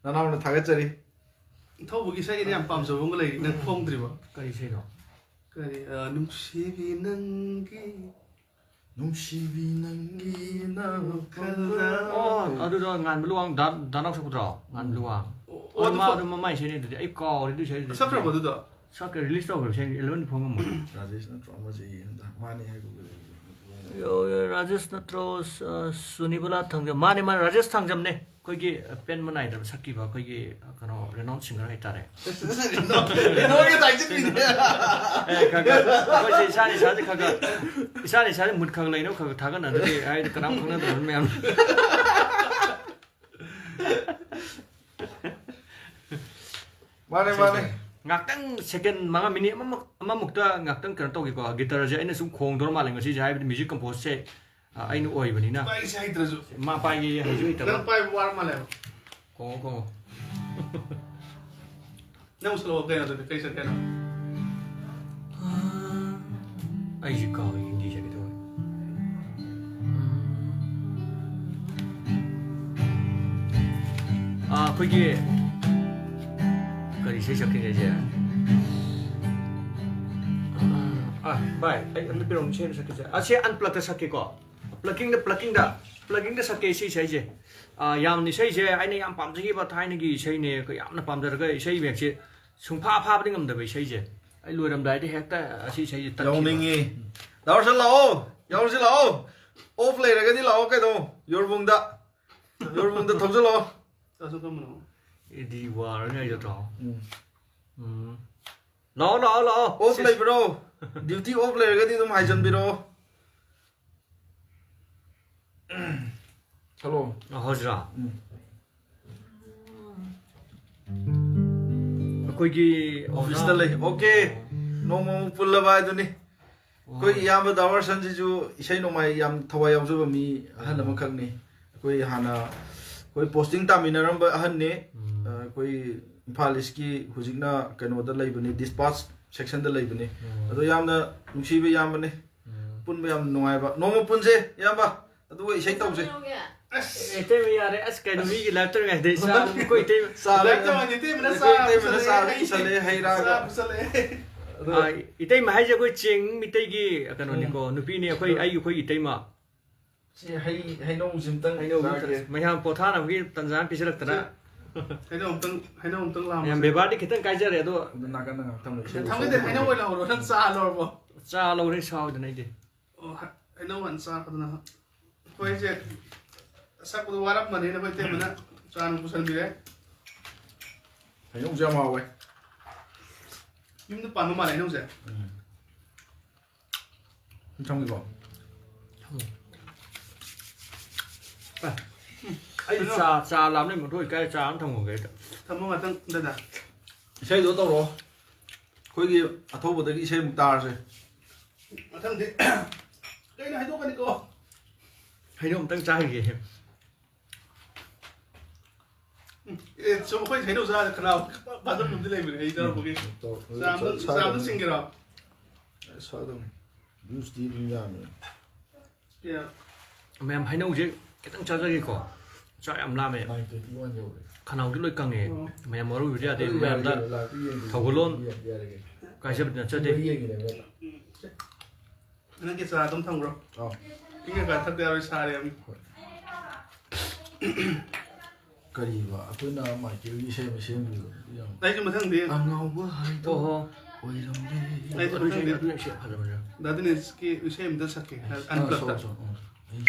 ꯅꯅꯥꯎꯅ ꯊꯥꯒꯠꯆꯔꯤ꯫ ꯏꯊꯧꯕꯒꯤ ꯏꯁꯩ ꯑꯩꯅ ꯌꯥꯝ ꯄꯥꯝꯖꯕ ꯑꯃ ꯂꯩꯔꯤ, ꯅꯪ ꯐꯣꯡꯗ꯭ꯔꯤꯕ꯫ ꯀꯔꯤ ꯏꯁꯩꯅꯣ? ꯀꯔꯤ, ꯑ, ꯅꯨꯡꯁꯤꯕꯤ ꯅꯪꯒꯤ ꯅꯨꯡꯁꯤꯕꯤ ꯅꯪꯒꯤ ꯅꯥꯈꯜꯗ꯫ ꯑꯣ, ꯑꯗꯨꯗꯣ ꯉꯥꯟꯕ ꯂꯨꯋꯥꯡ ꯗꯥ-, ꯗꯥ ꯅꯥꯎ ꯁꯛꯄꯗꯨꯔꯣ? ꯉꯥꯟꯕ ꯂꯨꯋꯥꯡ꯫ ꯑꯣ, ꯑꯣ, ꯑꯗꯨ ꯃꯥ ꯐꯣ-, ꯑꯗꯨ ꯃꯃꯥꯏ ꯏꯁꯩꯅꯤ ꯑꯗꯨꯗꯤ꯫ ꯑꯩ ꯀꯥꯎꯔꯦ ꯑꯗꯨ ꯏꯁꯩꯗꯨꯗꯤ꯫ ꯁꯛꯈ꯭ꯔꯕꯣ ꯑꯗꯨꯗꯣ? ꯁꯛꯈ꯭ꯔꯦ, release ꯇꯧꯈ꯭ꯔꯦ ꯏꯁꯩ, album ꯐꯣꯡꯉꯝꯃꯣꯏ꯫ ꯔꯥꯖꯦꯁ ꯅꯠꯇ꯭ꯔꯣ ꯑꯃꯁꯦ ꯌꯦꯡꯉꯗ ꯃꯥꯅꯤ ꯍꯥꯏꯕ ꯌꯣ, ꯌꯣ, ꯔꯥꯖꯦꯁ ꯅꯠꯇ꯭ꯔꯣ, ꯑ, ꯁꯨꯅꯤꯕꯂꯥ ꯊꯥꯡꯖꯝ꯫ ꯃꯥꯅꯦ, ꯃꯥꯅꯦ, ꯔꯥꯖꯦꯁ ꯊꯥꯡꯖꯝꯅꯦ꯫ ꯑꯩꯈꯣꯏꯒꯤ, ꯑ, ꯄꯦꯟꯕ ꯅꯥꯏꯗ꯭ꯔꯕ ꯁꯛꯈꯤꯕ ꯑꯩꯈꯣꯏꯒꯤ, ꯑ, ꯀꯩꯅꯣ, renowned singer ꯍꯥꯏꯇꯥꯔꯦ꯫ ꯀꯩꯅꯣꯒꯤ ꯇꯥꯏꯁꯤꯟꯕꯤꯅꯦ꯫ ꯑꯦ, ꯈꯔ ꯈꯔ, ꯑꯩꯈꯣꯏꯁꯦ ꯏꯁꯥꯅ ꯏꯁꯥꯁꯦ ꯈꯔ ꯈꯔ, ꯏꯁꯥꯅ ꯏꯁꯥꯁꯦ mood ꯈꯔ ꯈꯔ ꯂꯩꯅꯕ ꯈꯔ ꯈꯔ ꯊꯥꯒꯠꯅꯗ꯭ꯔꯗꯤ, ꯍꯥꯏꯗꯤ ꯀꯅꯥꯝ ꯈꯪꯅꯗꯕ ꯃꯌꯥꯝ꯫ ꯃꯥꯅꯦ, ꯃꯥꯅꯦ꯫ ꯉꯥꯛꯇꯪ second ꯃꯉꯥ, minute ꯑꯃꯃꯨꯛ, ꯑꯃꯃꯨꯛꯇ ꯉꯥꯛꯇꯪ ꯀꯩꯅꯣ ꯇꯧꯒꯦꯀꯣ꯫ Guitarꯁꯦ ꯑꯩꯅ ꯁꯨꯝ ꯈꯣꯡꯗꯧꯔ ꯃꯥꯜꯂꯦ ꯉꯁꯤꯁꯦ, ꯍꯥꯏꯕꯗꯤ music composeꯁꯦ, ꯑ, ꯑꯩꯅ ꯑꯣꯏꯕꯅꯤꯅ꯫ ꯄꯥꯏꯁꯦ ꯍꯩꯇ꯭ꯔꯁꯨ꯫ ꯃꯥ ꯄꯥꯏꯒꯦ ꯍꯩꯁꯨ ꯍꯩꯇꯕ꯫ ꯅꯪ ꯄꯥꯏꯕ ꯋꯥꯔ ꯃꯥꯜꯂꯦꯕ꯫ ꯈꯣꯡꯉꯣ, ꯈꯣꯡꯉꯣ꯫ ꯅꯪ ꯁꯛꯂꯛꯑꯣ ꯀꯩꯅꯣ ꯑꯗꯨꯗꯤ, ꯀꯩ ꯁꯛꯀꯦ ꯍꯥꯏꯅꯣ? ꯑꯩꯁꯦ ꯀꯥꯎꯔꯦ, ꯍꯤꯟꯗꯤ ꯁꯛꯀꯦ ꯇꯧꯕꯅꯦ꯫ ꯑꯥ, ꯑꯩꯈꯣꯏꯒꯤ ꯀꯔꯤ ꯏꯁꯩ ꯁꯛꯀꯦ ꯍꯥꯏꯁꯦ? ꯑꯥ, ꯚꯥꯏ, ꯑꯩ ꯑꯝꯇ ꯄꯤꯔꯝꯃꯨ, ꯏꯁꯩ ꯑꯃ ꯁꯛꯀꯦꯁꯦ꯫ ꯑꯁꯤ unpluggedꯇ ꯁꯛꯀꯦꯀꯣ꯫ Pluggingꯗ, pluggingꯗ, pluggingꯗ ꯁꯛꯀꯦ ꯁꯤ ꯏꯁꯩꯁꯦ꯫ ꯑꯥ, ꯌꯥꯝꯅ ꯏꯁꯩꯁꯦ ꯑꯩꯅ ꯌꯥꯝ ꯄꯥꯝꯖꯈꯤꯕ ꯊꯥꯏꯅꯒꯤ ꯏꯁꯩꯅꯦ, ꯑꯩꯈꯣꯏ ꯌꯥꯝꯅ ꯄꯥꯝꯖꯔꯒ ꯏꯁꯩ ꯃꯌꯦꯛꯁꯦ ꯁꯨꯡꯐꯥ ꯐꯥꯕꯗꯤ ꯉꯝꯗꯕ ꯏꯁꯩꯁꯦ꯫ ꯑꯩ ꯂꯣꯏꯔꯝꯗꯥꯏꯗ ꯍꯦꯛꯇ ꯑꯁꯤ ꯏꯁꯩꯁꯦ ꯇꯠꯈꯤꯕ꯫ ꯌꯥꯎꯅꯤꯡꯉꯤ꯫ ꯗꯥ ꯋꯥꯔꯁꯟ ꯂꯥꯛꯑꯣ, ꯌꯥꯎꯔꯁꯤ ꯂꯥꯛꯑꯣ꯫ Off ꯂꯩꯔꯒꯗꯤ ꯂꯥꯛꯑꯣ ꯀꯩꯅꯣ, ꯌꯣꯔꯕꯨꯡꯗ꯫ ꯌꯣꯔꯕꯨꯡꯗ ꯊꯧꯖꯜꯂꯛꯑꯣ꯫ ꯆꯥꯁꯨ ꯀꯝꯕꯅꯣ? ꯑꯦꯗꯤ ꯋꯥꯔꯅꯤ ꯍꯥꯏ ꯅꯠꯇ꯭ꯔꯣ? ꯎꯝ꯫ ꯎꯝ꯫ ꯂꯥꯛꯑꯣ, ꯂꯥꯛꯑꯣ, ꯂꯥꯛꯑꯣ꯫ Off ꯁꯤ ꯂꯩꯕ꯭ꯔꯣ? Duty off ꯂꯩꯔꯒꯗꯤ ꯑꯗꯨꯝ ꯍꯥꯏꯖꯟꯕꯤꯔꯛꯑꯣ꯫ ꯍꯜꯂꯣ꯫ ꯑ, ꯍꯧꯖꯤꯔꯥ? ꯎꯝ꯫ ꯑꯩꯈꯣꯏꯒꯤ officeꯇ ꯂꯩ꯫ Okay꯫ ꯅꯣꯡꯃ ꯑꯃꯨꯛ ꯄꯨꯜꯂꯕ ꯍꯥꯏꯗꯨꯅꯤ꯫ ꯑꯩꯈꯣꯏ ꯏꯌꯥꯝꯕ ꯗꯥ ꯋꯥꯔꯁꯟꯁꯤꯁꯨ ꯏꯁꯩ ꯅꯣꯡꯃꯥꯏ ꯌꯥꯝ ꯊꯋꯥꯏ ꯌꯥꯎꯖꯕ ꯃꯤ ꯑꯍꯟ ꯑꯃꯈꯛꯅꯤ꯫ ꯑꯩꯈꯣꯏ ꯍꯥꯟꯅ ꯑꯩꯈꯣꯏ posting ꯇꯥꯃꯤꯟꯅꯔꯝꯕ ꯑꯍꯟꯅꯤ꯫ ꯎꯝ꯫ ꯑ, ꯑꯩꯈꯣꯏ ꯏꯝꯐꯥꯜ Eastꯀꯤ ꯍꯧꯖꯤꯛꯅ ꯀꯩꯅꯣꯗ ꯂꯩꯕꯅꯤ, dispatch sectionꯗ ꯂꯩꯕꯅꯤ꯫ ꯎꯝ꯫ ꯑꯗꯣ ꯌꯥꯝꯅ ꯅꯨꯡꯁꯤꯕ ꯏꯌꯥꯝꯕꯅꯤ꯫ ꯎꯝ꯫ ꯄꯨꯟꯕ ꯌꯥꯝ ꯅꯨꯡꯉꯥꯏꯕ꯫ ꯅꯣꯡꯃ ꯄꯨꯟꯁꯦ ꯏꯌꯥꯝꯕ, ꯑꯗꯨꯒ ꯏꯁꯩ ꯇꯧꯁꯦ꯫ ꯑꯁ! ꯏꯇꯩꯃ ꯌꯥꯔꯦ꯫ ꯑꯁ, ꯀꯩꯅꯣ, ꯃꯤꯒꯤ live ꯇꯧꯔꯤꯉꯩꯗ ꯆꯥ, ꯑꯩꯈꯣꯏ ꯏꯇꯩꯃ ꯆꯥ live ꯇꯧꯔꯤꯉꯩꯗ ꯏꯇꯩꯃꯅ ꯆꯥ ꯑꯩꯈꯣꯏ ꯏꯇꯩꯃꯅ ꯆꯥ ꯄꯨꯁꯜꯂꯛꯑꯦ, ꯄꯨꯁꯜꯂꯛꯑꯦ, ꯍꯩ ꯔꯥꯒ꯫ ꯆꯥ ꯄꯨꯁꯜꯂꯛꯑꯦ꯫ ꯑꯗꯣ ꯑꯥ, ꯏꯇꯩꯃ ꯍꯥꯏꯁꯦ ꯑꯩꯈꯣꯏ ꯆꯦꯡ ꯃꯤꯇꯩꯒꯤ ꯀꯩꯅꯣꯅꯤꯀꯣ, ꯎꯝ꯫ ꯅꯨꯄꯤꯅꯤ, ꯑꯩꯈꯣꯏ, ꯑꯩꯈꯣꯏ ꯏꯇꯩꯃ꯫ ꯁꯤ ꯍꯩ, ꯍꯩꯅꯧꯁꯤ ꯑꯝꯇꯪ ꯍꯩꯅꯧ ꯑꯝꯇ ꯆꯥꯒꯦ꯫ ꯃꯌꯥꯝ ꯄꯣꯊꯥꯅꯕꯒꯤ ꯇꯟꯖꯥ ꯑꯃ ꯄꯤꯁꯤꯜꯂꯛꯇꯅ꯫ ꯁꯤ ꯍꯩꯅꯧ ꯑꯝꯇꯪ, ꯍꯩꯅꯧ ꯑꯝꯇꯪ ꯂꯥꯝꯃꯁꯦ꯫ ꯃꯌꯥꯝ ꯕꯦꯕꯥꯔꯗꯤ ꯈꯤꯇꯪ ꯀꯥꯏꯖꯔꯦ, ꯑꯗꯣ ꯑꯗꯨ ꯅꯥꯀꯟꯗ ꯉꯥꯛꯇꯪ ꯂꯩ꯫ ꯊꯝꯒꯦ ꯇꯦ, ꯍꯩꯅꯧ ꯑꯣꯏꯅ ꯍꯧꯔꯣ, ꯅꯪ ꯆꯥ ꯂꯧꯔꯕꯣ? ꯆꯥ ꯂꯧꯔꯦ, ꯁꯥꯎꯗꯅ ꯑꯩꯗꯤ꯫ ꯑꯣ, ꯍ-, ꯍꯩꯅꯧ ꯍꯥꯟꯅ ꯆꯥꯔꯣꯗꯅ꯫ ꯑꯩꯈꯣꯏꯁꯦ ꯁꯛꯄꯗꯣ ꯋꯥꯔꯝꯃꯅꯤꯅ ꯑꯩꯈꯣꯏ ꯏꯇꯩꯃꯅ ꯆꯥ ꯅꯨꯡ ꯄꯨꯁꯟꯕꯤꯔꯦ꯫ ꯍꯩꯅꯧꯁꯦ ꯌꯥꯝ ꯍꯥꯎꯋꯦ꯫ ꯌꯨꯝꯗ ꯄꯥꯟꯕ ꯃꯥꯜꯂꯦ ꯍꯩꯅꯧꯁꯦ꯫ ꯎꯝ꯫ ꯊꯝꯒꯦꯀꯣ? ꯊꯝꯃꯣ꯫ ꯑꯦ, ꯑꯩ ꯀꯩꯅꯣ? ꯆꯥ, ꯆꯥ ꯂꯥꯝꯅ ꯃꯊꯣꯏ ꯀꯥꯏ ꯆꯥ ꯑꯃ ꯊꯝꯃꯨꯒꯦ ꯑꯩꯗ꯫ ꯊꯝꯃꯣ ꯉꯥꯛꯇꯪ, ꯗꯗꯥ꯫ ꯏꯁꯩꯗꯣ ꯇꯧꯔꯣ꯫ ꯑꯩꯈꯣꯏꯒꯤ ꯑꯊꯧꯕꯗꯒꯤ ꯏꯁꯩ ꯑꯃꯨꯛ ꯇꯥꯔꯁꯦ꯫ ꯃꯊꯪꯗꯤ ꯀꯩꯅꯣ ꯍꯥꯏꯗꯣꯛꯀꯅꯤꯀꯣ꯫ ꯍꯩꯅꯧ ꯑꯝꯇꯪ ꯆꯥꯈꯤꯒꯦ꯫ ꯎꯝ, ꯑꯦ, ꯁꯨꯝ ꯑꯩꯈꯣꯏ ꯍꯩꯅꯧ ꯆꯥꯔ ꯈꯅꯥꯎ ꯐꯥꯖꯤꯟꯕ ꯑꯃꯗꯤ ꯂꯩꯕꯅꯦ, ꯑꯩ ꯇꯧꯔꯛꯄꯒꯤ꯫ ꯆꯥ ꯑꯝꯇꯪ, ꯆꯥ ꯑꯝꯇꯪ ꯁꯤꯡꯒꯦꯔꯣ? ꯁꯥꯗꯧꯅꯤ꯫ ꯖꯨꯁꯇꯤ ꯑꯗꯨꯝ ꯌꯥꯝꯃꯦ꯫ ꯃꯌꯥꯝ ꯍꯩꯅꯧꯁꯦ ꯈꯤꯇꯪ ꯆꯥꯖꯒꯦꯀꯣ꯫ ꯆꯥꯛ ꯌꯥꯝ ꯂꯥꯝꯃꯦ꯫ ꯅꯥꯏꯟ ꯇ꯭ꯋꯦꯟꯇꯤ ꯋꯥꯟ ꯌꯧꯔꯦ꯫ ꯈꯅꯥꯎꯗꯤ ꯂꯣꯏ ꯀꯪꯉꯦ꯫ ꯑꯣ꯫ ꯃꯌꯥꯝ ꯃꯔꯨ ꯑꯣꯏꯕꯗꯤ ꯌꯥꯗꯦ꯫ ꯑꯗꯨ ꯃꯌꯥꯝꯗ ꯌꯥꯔꯦ, ꯂꯥꯛꯄ ꯌꯦꯡꯒꯦ꯫ ꯊꯧꯒꯜꯂꯣꯟ ꯌꯦꯡꯒꯦ, ꯌꯥꯔꯦ꯫ ꯀꯥꯏ ꯆꯠꯄꯗꯤ ꯅꯠꯆꯗꯦ꯫ ꯌꯦꯡꯒꯦ, ꯌꯦꯡꯒꯦ꯫ ꯅꯪꯒꯤ ꯆꯥ ꯑꯗꯨꯝ ꯊꯝꯈ꯭ꯔꯣ꯫ ꯑꯥꯎ꯫ ꯏꯪꯉꯀꯥꯟ ꯊꯛꯇ ꯌꯥꯔꯣꯏ, ꯁꯥꯔꯦ ꯌꯥꯝ꯫ ꯍꯣꯏ꯫ ꯀꯔꯤꯕ? ꯑꯩꯈꯣꯏꯅ ꯃꯥꯏꯀꯦꯜꯒꯤ ꯏꯁꯩ ꯑꯃ ꯁꯦꯝꯈꯤꯕꯗꯣ, ꯌꯥꯝ ꯑꯩꯁꯨ ꯃꯊꯪꯗꯤ ꯑꯉꯥꯎꯕ ꯍꯥꯏꯗꯣ ꯑꯣꯍꯣ꯫ ꯑꯣꯏꯔꯝꯂꯦ꯫ ꯑꯩꯁꯨ ꯑꯗꯨ ꯏꯁꯩ, ꯃꯊꯪꯗꯤ ꯑꯗꯨ ꯏꯁꯩ ꯐꯖꯕꯅꯦ꯫ ꯗꯥ ꯗꯤꯅꯦꯁꯀꯤ ꯏꯁꯩ ꯑꯃꯇ ꯁꯛꯀꯦ, ꯑꯥ, unplugged ꯇ꯫ ꯁꯛꯑꯣ, ꯁꯛꯑꯣ, ꯎꯝ꯫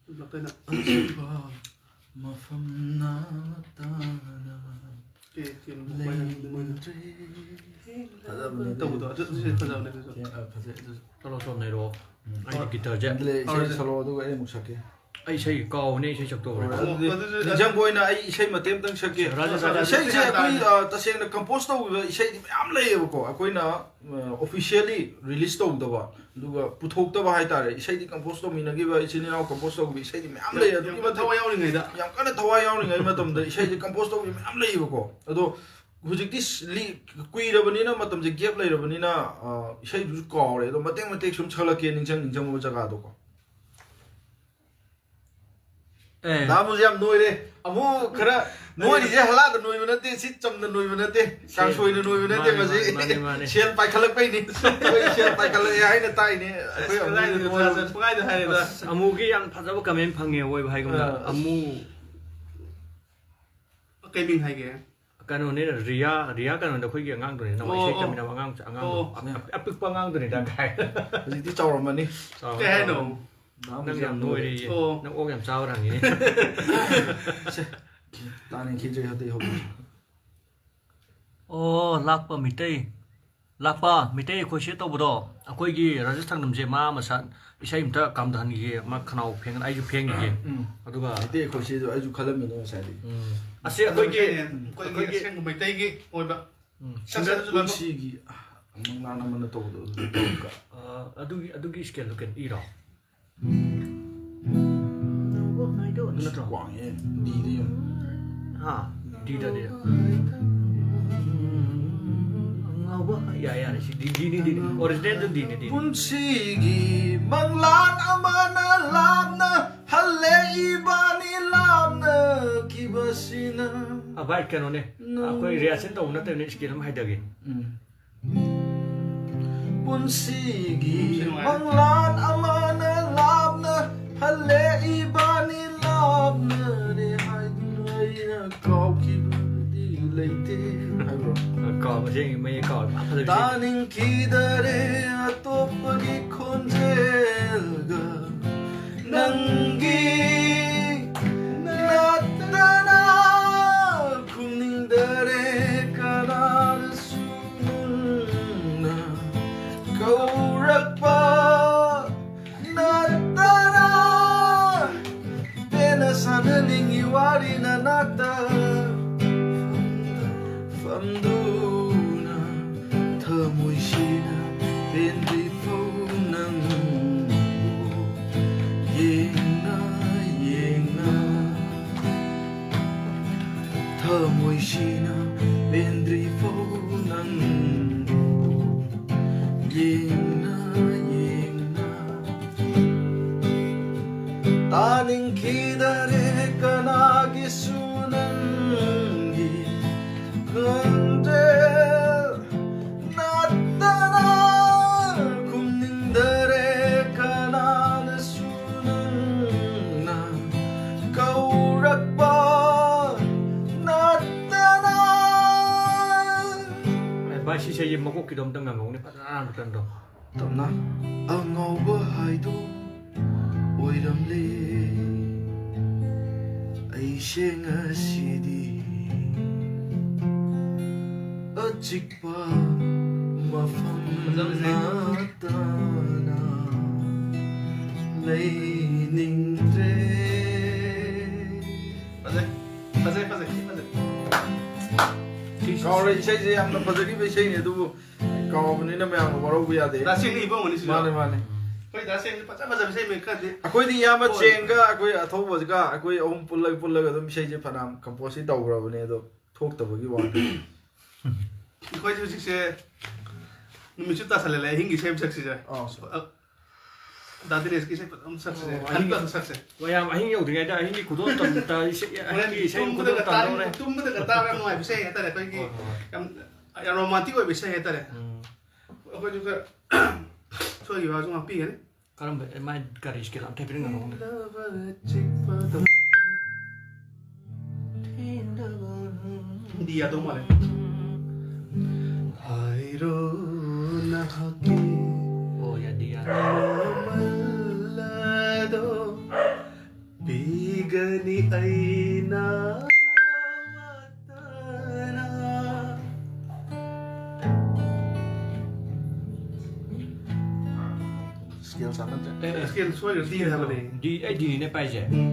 Unplugged ꯇ ꯑꯣꯏꯅ꯫ ꯑꯁꯤꯕ ꯃꯐꯝ ꯅꯥꯇꯥꯅ ꯀꯦ, ꯀꯦ, ꯂꯩꯔꯦ꯫ ꯐꯖꯕꯅꯦ ꯑꯗꯨ꯫ ꯇꯧꯕꯗꯣ, ꯑꯗꯨ, ꯑꯗꯨꯁꯨ ꯐꯖꯕꯅꯦ ꯑꯗꯨꯁꯨ꯫ ꯀꯦ, ꯑꯥ, ꯐꯖꯩ ꯑꯗꯨꯁꯨ꯫ ꯁꯣꯂꯣ ꯁꯣꯝ ꯅꯩꯔꯛꯑꯣ꯫ ꯎꯝ꯫ ꯑꯩꯗꯤ ꯒꯤꯇꯔꯁꯦ꯫ ꯑꯗꯨꯗꯤ ꯏꯁꯩ ꯍꯧꯔꯁꯦ꯫ ꯁꯣꯂꯣ ꯑꯗꯨꯒ ꯑꯩ ꯑꯃꯨꯛ ꯁꯛꯀꯦ꯫ ꯑꯩ ꯏꯁꯩ ꯀꯥꯎꯕꯅꯦ, ꯏꯁꯩ ꯁꯛꯇꯧꯕꯅꯦ꯫ ꯍꯣꯏ, ꯑꯗꯨꯗꯤ ꯑꯗꯨꯁꯨ ꯅꯤꯡꯁꯤꯡꯕ ꯑꯣꯏꯅ ꯑꯩ ꯏꯁꯩ ꯃꯇꯦꯛ ꯑꯃꯇꯪ ꯁꯛꯀꯦ꯫ ꯔꯥꯖꯦꯟ, ꯔꯥꯖꯦꯟ꯫ ꯏꯁꯩꯁꯦ ꯑꯩꯈꯣꯏ, ꯑ, ꯇꯁꯦꯡꯅ compose ꯇꯧꯈꯤꯕ ꯏꯁꯩꯗꯤ ꯃꯌꯥꯝ ꯂꯩꯌꯦꯕꯀꯣ꯫ ꯑꯩꯈꯣꯏꯅ, ꯑ, officially release ꯇꯧꯗꯕ, ꯑꯗꯨꯒ ꯄꯨꯊꯣꯛꯇꯕ ꯍꯥꯏꯇꯥꯔꯦ꯫ ꯏꯁꯩꯗꯤ compose ꯇꯧꯃꯤꯟꯅꯈꯤꯕ, ꯏꯆꯤꯟ ꯏꯅꯥꯎ compose ꯇꯧꯈꯤꯕ ꯏꯁꯩꯗꯤ ꯃꯌꯥꯝ ꯂꯩ꯫ ꯌꯥꯝ, ꯑꯗꯨꯒꯤ ꯌꯥꯝ ꯃꯇꯤꯛ ꯊꯋꯥꯏ ꯌꯥꯎꯔꯤꯉꯩꯗ꯫ ꯌꯥꯝ ꯀꯟꯅ ꯊꯋꯥꯏ ꯌꯥꯎꯔꯤꯉꯩ ꯃꯇꯝꯗ ꯏꯁꯩꯁꯦ compose ꯇꯧꯈꯤꯕ ꯃꯌꯥꯝ ꯂꯩꯌꯦꯕꯀꯣ꯫ ꯑꯗꯣ ꯍꯧꯖꯤꯛꯇꯤ ꯁ-, ꯂꯤ-, ꯀꯨꯏꯔꯕꯅꯤꯅ, ꯃꯇꯝꯁꯦ gap ꯂꯩꯔꯕꯅꯤꯅ, ꯑ, ꯏꯁꯩꯗꯨꯁꯨ ꯀꯥꯎꯔꯦ꯫ ꯑꯗꯣ ꯃꯇꯦꯛ ꯃꯇꯦꯛ ꯁꯨꯝ ꯁꯛꯂꯛꯀꯦ, ꯅꯤꯡꯁꯤꯡ ꯅꯤꯡꯁꯤꯡꯕ ꯖꯒꯥꯗꯣꯀꯣ꯫ ꯑꯦ꯫ ꯗꯥ ꯑꯃꯨꯁꯦ ꯌꯥꯝ ꯅꯣꯏꯔꯦ꯫ ꯑꯃꯨ ꯈꯔ ꯅꯣꯏꯔꯤꯁꯦ ꯍꯂꯥꯗ ꯅꯣꯏꯕ ꯅꯠꯇꯦ, ꯁꯤ ꯆꯝꯅ ꯅꯣꯏꯕ ꯅꯠꯇꯦ, ꯁꯦꯜ-, ꯀꯥꯡꯁꯣꯏꯅ ꯅꯣꯏꯕ ꯅꯠꯇꯦ, ꯃꯥꯅꯦ, ꯃꯁꯤ ꯃꯥꯅꯦ, ꯃꯥꯅꯦ, ꯃꯥꯅꯦ꯫ ꯁꯦꯜ ꯄꯥꯏꯈꯠꯂꯛꯄꯩꯅꯤ꯫ ꯑꯩꯈꯣꯏ ꯁꯦꯜ ꯄꯥꯏꯈꯠꯂꯛꯑꯦ ꯍꯥꯏꯅ ꯇꯥꯏꯅꯦ꯫ ꯑꯩꯈꯣꯏ ꯑꯁ, ꯀꯗꯥꯏꯗꯅꯣ ꯑꯃꯨꯒꯤ ꯅꯣꯏꯕ꯫ ꯄꯨꯡꯍꯥꯏꯗ ꯍꯥꯏꯔꯦꯗ꯫ ꯑꯁ, ꯑꯃꯨꯒꯤ ꯌꯥꯝ ꯐꯖꯕ comment ꯐꯪꯉꯦ, ꯑꯣꯏꯕ ꯍꯥꯏꯒꯨꯝꯅ꯫ ꯑꯥ꯫ ꯑꯃꯨ ꯀꯩ ꯃꯤꯡ ꯍꯥꯏꯒꯦ? ꯀꯩꯅꯣꯅꯦ, ꯔꯤꯌꯥ, ꯔꯤꯌꯥ ꯀꯩꯅꯣꯗ ꯑꯩꯈꯣꯏꯒꯤ ꯑꯉꯥꯡꯗꯨꯅꯦ, ꯅꯪ ꯑꯣ, ꯏꯁꯩ ꯑꯣ꯫ ꯇꯝꯃꯤꯟꯅꯕ ꯑꯉꯥꯡ, ꯑꯉꯥꯡꯗꯣ꯫ ꯑꯣ꯫ ꯑꯞ-, ꯑꯞ-, ꯑꯄꯤꯛꯄ ꯑꯉꯥꯡꯗꯨꯅꯤꯗ, ꯀꯥꯏ꯫ ꯍꯧꯖꯤꯛꯇꯤ ꯆꯥꯎꯔꯝꯃꯅꯤ꯫ ꯆꯥꯎꯔꯦ, ꯀꯩ ꯍꯥꯏꯅꯣ? ꯆꯥꯎꯔꯦ꯫ ꯅꯪ ꯌꯥꯝ ꯅꯣꯏꯔꯦꯌꯦ꯫ ꯑꯣ꯫ ꯅꯪ ꯑꯣꯛ ꯌꯥꯝ ꯆꯥꯕ꯭ꯔꯥ ꯍꯪꯉꯤꯅꯦ꯫ ꯁꯦ, ꯇꯥꯅꯤꯡꯈꯤꯗ꯭ꯔꯦ ꯑꯇꯩ ꯍꯧꯕꯁꯦ꯫ ꯑꯣ, ꯂꯥꯛꯄ ꯃꯤꯇꯩ꯫ ꯂꯥꯛꯄ ꯃꯤꯇꯩ ꯑꯩꯈꯣꯏꯁꯦ ꯇꯧꯕꯗꯣ, ꯑꯩꯈꯣꯏꯒꯤ ꯔꯥꯖꯦꯁ ꯊꯥꯡꯅꯝꯁꯦ ꯃꯥ ꯃꯁꯥ ꯏꯁꯩ ꯑꯝꯇ ꯀꯥꯝꯊꯍꯟꯈꯤꯒꯦ, ꯃꯥ ꯈꯅꯥꯎ ꯐꯦꯡ, ꯑꯩꯁꯨ ꯐꯦꯡꯈꯤꯒꯦ꯫ ꯎꯝ꯫ ꯑꯗꯨꯒ ꯃꯩꯇꯩ ꯑꯩꯈꯣꯏꯁꯤꯁꯨ ꯑꯩꯁꯨ ꯈꯜꯂꯝꯃꯤꯅꯦ ꯉꯁꯥꯏꯗꯒꯤ꯫ ꯎꯝ꯫ ꯑꯁꯤ ꯑꯩꯈꯣꯏꯒꯤ ꯑꯩꯈꯣꯏꯒꯤ ꯑꯁꯦꯡꯕ ꯃꯩꯇꯩꯒꯤ ꯑꯣꯏꯕ ꯎꯝ, ꯁꯛꯁꯦꯁ ꯑꯣꯏꯕ ꯄꯨꯟꯁꯤꯒꯤ ꯃꯪꯂꯥꯟ ꯑꯃꯅ ꯇꯧꯕꯗꯣ ꯑꯗꯨ ꯇꯧꯕ꯫ ꯑ, ꯑꯗꯨꯒꯤ ꯑꯗꯨꯒꯤ ꯁ꯭ꯀꯦꯜꯗꯣ ꯀꯩꯅꯣ ꯏꯔꯣ? ꯑꯗꯨ ꯅꯠꯇ꯭ꯔꯣ? ꯋꯥꯡꯉꯦ꯫ ꯗꯤꯗ ꯌꯦꯡꯉꯨ꯫ ꯍꯥ? ꯗꯤꯗꯅꯦ꯫ ꯉꯥꯎꯕ ꯌꯥꯔꯦ ꯌꯥꯔꯦ, ꯁꯤ ꯗꯤ ꯗꯤꯅꯤ ꯗꯤꯅꯤ, ꯑꯣꯔꯤꯖꯤꯅꯦꯜꯗꯨ ꯗꯤꯅꯤ ꯗꯤꯅꯤ꯫ ꯄꯨꯟꯁꯤꯒꯤ ꯃꯪꯂꯥꯟ ꯑꯃꯅ ꯂꯥꯞꯅ ꯍꯜꯂꯦ ꯏꯕꯥꯅꯤ ꯂꯥꯞꯅꯈꯤꯕꯁꯤꯅ꯫ ꯑ, ꯚꯥꯏ, ꯀꯩꯅꯣꯅꯦ, ꯑꯩꯈꯣꯏ ꯔꯤꯍꯥꯔꯁꯦꯜ ꯇꯧꯕ ꯅꯠꯇꯕꯅꯤ, ꯁ꯭ꯀꯦꯜ ꯑꯃ ꯍꯥꯏꯗꯒꯦ꯫ ꯎꯝ꯫ ꯄꯨꯟꯁꯤꯒꯤ ꯃꯪꯂꯥꯟ ꯑꯃꯅ ꯂꯥꯞꯅ ꯍꯜꯂꯦ ꯏꯕꯥꯅꯤ ꯂꯥꯞꯅꯔꯦ ꯍꯥꯏꯗꯨꯅ ꯑꯩꯅ ꯀꯥꯎꯈꯤꯕꯗꯤ ꯂꯩꯇꯦ ꯍꯥꯏꯕ꯭ꯔꯣ? ꯀꯥꯎ, ꯑꯁꯦꯡꯒꯤ ꯃꯌꯦꯛ ꯀꯥꯎ ꯌꯥꯝ ꯐꯖꯕ ꯏꯁꯩ꯫ ꯇꯥꯅꯤꯡꯈꯤꯗꯔꯦ ꯑꯇꯣꯞꯄꯒꯤ ꯈꯣꯟꯖꯦꯜꯒ ꯅꯪꯒꯤ ꯅꯠꯇꯅ ꯈꯨꯝꯅꯤꯡꯗꯔꯦ ꯀꯅꯥꯅꯁꯨ ꯅꯪꯅ ꯀꯧꯔꯛꯄ ꯅꯠꯇꯅ ꯄꯦꯟꯅ ꯁꯥꯟꯅꯅꯤꯡꯉꯤ ꯋꯥꯔꯤ ꯅꯅꯥꯛꯇ ꯐꯝꯗꯨꯅ ꯊꯃꯣꯏꯁꯤꯅ ꯄꯦꯟꯗ꯭ꯔꯤ ꯐꯧ ꯅꯪꯕꯨ ꯌꯦꯡꯅ ꯌꯦꯡꯅ ꯊꯃꯣꯏꯁꯤꯅ ꯄꯦꯟꯗ꯭ꯔꯤ ꯐꯧ ꯅꯪꯕꯨ ꯌꯦꯡꯅ ꯌꯦꯡꯅ ꯇꯥꯅꯤꯡꯈꯤꯗꯔꯦ ꯀꯅꯥꯒꯤꯁꯨ ꯅꯪꯒꯤ ꯈꯣꯟꯖꯦꯜ ꯅꯠꯇꯅ ꯈꯨꯝꯅꯤꯡꯗꯔꯦ ꯀꯅꯥꯅꯁꯨ ꯅꯪꯅ ꯀꯧꯔꯛꯄ ꯅꯠꯇꯅ꯫ ꯑꯦ, ꯚꯥꯏ, ꯁꯤꯁꯦ ꯑꯩ ꯃꯀꯣꯛꯀꯤꯗꯣ ꯑꯝꯇ ꯉꯪꯍꯧꯅꯦ, ꯐꯖꯅ ꯑꯍꯥꯟꯕ ꯇꯟꯗꯣ꯫ ꯇꯞꯅ ꯑꯉꯥꯎꯕ ꯍꯥꯏꯗꯣ ꯑꯣꯏꯔꯝꯂꯦ ꯑꯩꯁꯦ ꯉꯁꯤꯗꯤ꯫ ꯑꯆꯤꯛꯄ ꯃꯐꯝ ꯐꯖꯕꯁꯦ꯫ ꯑꯃꯠꯇꯅ ꯂꯩꯅꯤꯡꯗ꯭ꯔꯦ꯫ ꯐꯖꯩ, ꯐꯖꯩ, ꯐꯖꯩ, ꯐꯖꯩ꯫ ꯀꯥꯎꯔꯦ, ꯏꯁꯩꯁꯦ ꯌꯥꯝꯅ ꯐꯖꯈꯤꯕ ꯏꯁꯩꯅꯤ, ꯑꯗꯨꯕꯨ ꯀꯥꯎꯕꯅꯤꯅ ꯃꯌꯥꯝꯅ ꯋꯥꯔꯧꯕ ꯌꯥꯗꯦ꯫ ꯗꯥ ꯁꯦꯡꯅ ꯏꯕ ꯑꯣꯏꯔꯝꯒꯅꯤ ꯁꯤꯁꯨ꯫ ꯃꯥꯅꯦ, ꯃꯥꯅꯦ꯫ ꯑꯩꯈꯣꯏ ꯗꯥ ꯁꯦꯡꯁꯦ ꯐꯖ ꯐꯖꯕ ꯏꯁꯩ ꯃꯌꯥꯝ ꯈꯔꯗꯤ ꯑꯩꯈꯣꯏꯗꯤ ꯏꯌꯥꯝꯕ ꯍꯣꯏ꯫ ꯆꯦꯡꯒ ꯑꯩꯈꯣꯏ ꯑꯊꯧꯕꯁꯤꯒ ꯑꯩꯈꯣꯏ ꯑꯍꯨꯝ ꯄꯨꯜꯂꯒ, ꯄꯨꯜꯂꯒ ꯑꯗꯨꯝ ꯏꯁꯩꯁꯦ ꯐꯅꯌꯥꯝ ꯀꯝꯄꯣꯖꯇꯤ ꯇꯧꯈ꯭ꯔꯕꯅꯦ, ꯑꯗꯣ ꯊꯣꯛꯇꯕꯒꯤ ꯋꯥꯅꯤ꯫ ꯑꯩꯈꯣꯏꯁꯦ ꯍꯧꯖꯤꯛꯁꯦ ꯅꯨꯃꯤꯠꯁꯨ ꯇꯥꯁꯜꯂꯦ, ꯑꯍꯤꯡꯒꯤ ꯏꯁꯩ ꯑꯃ ꯁꯛꯁꯤꯁꯦ꯫ ꯑꯥ, ꯁꯛ- ꯑ, ꯗꯥ ꯗꯤꯅꯦꯁꯀꯤ ꯏꯁꯩ ꯐꯖꯅ ꯁꯛꯁꯤꯁꯦ꯫ ꯑꯣ, ꯈꯟꯕ ꯑꯍꯤꯡ- ꯁꯛꯁꯦ꯫ ꯃꯌꯥꯝ ꯑꯍꯤꯡ ꯌꯧꯗ꯭ꯔꯤꯉꯩꯗ ꯑꯍꯤꯡꯒꯤ ꯈꯨꯗꯣꯜ ꯇꯝ-, ꯇ-, ꯏꯁꯩ, ꯍꯣꯔꯦꯟ ꯑꯍꯤꯡꯒꯤ ꯏꯁꯩ ꯈꯨꯗꯣꯜ ꯇꯨꯝꯕꯗꯒ ꯇꯝꯗꯧꯔꯦ꯫ ꯇꯥ-, ꯇꯨꯝꯕꯗꯒ ꯇꯥꯕ ꯌꯥꯝ ꯅꯨꯡꯉꯥꯏꯕ ꯏꯁꯩ ꯍꯥꯏꯇꯥꯔꯦ꯫ ꯑꯩꯈꯣꯏꯒꯤ ꯍꯣꯏ, ꯍꯣꯏ, ꯍꯣꯏ꯫ ꯌꯥꯝ, ꯌꯥꯝ ꯔꯣꯃꯥꯟꯇꯤꯛ ꯑꯣꯏꯕ ꯏꯁꯩ ꯍꯥꯏꯇꯥꯔꯦ꯫ ꯎꯝ꯫ ꯑꯩꯈꯣꯏꯁꯨ ꯈꯔ ꯁꯣꯏꯈꯤꯕꯁꯨ ꯉꯥꯛꯄꯤꯒꯅꯤ꯫ ꯀꯔꯝꯕ, ꯃꯥꯏ ꯀꯔꯤ ꯁ꯭ꯀꯦꯜ ꯑꯝꯇ ꯍꯥꯏꯐꯦꯠ ꯉꯥꯡꯉꯛꯎꯅꯦ꯫ ꯗꯤ ꯌꯥꯗꯧ ꯃꯥꯜꯂꯦ꯫ ꯍꯥꯏꯔꯣ ꯅꯍꯥꯛꯀꯤ ꯑꯣ, ꯌꯥꯗꯤ ꯌꯥꯔꯦ꯫ ꯃꯃꯜ ꯑꯗꯣ ꯄꯤꯒꯅꯤ ꯑꯩꯅ ꯋꯥꯇꯅ꯫ ꯁ꯭ꯀꯦꯜ ꯆꯥꯟꯅꯗ꯭ꯔꯦ꯫ ꯑꯦ, ꯑꯦ꯫ ꯁ꯭ꯀꯦꯜ ꯁꯣꯏꯈ꯭ꯔꯦ, ꯗꯤ ꯍꯥꯏꯕꯅꯦ꯫ ꯗꯤ, ꯑꯩ ꯗꯤꯅꯦ ꯄꯥꯏꯁꯦ꯫ ꯎꯝ꯫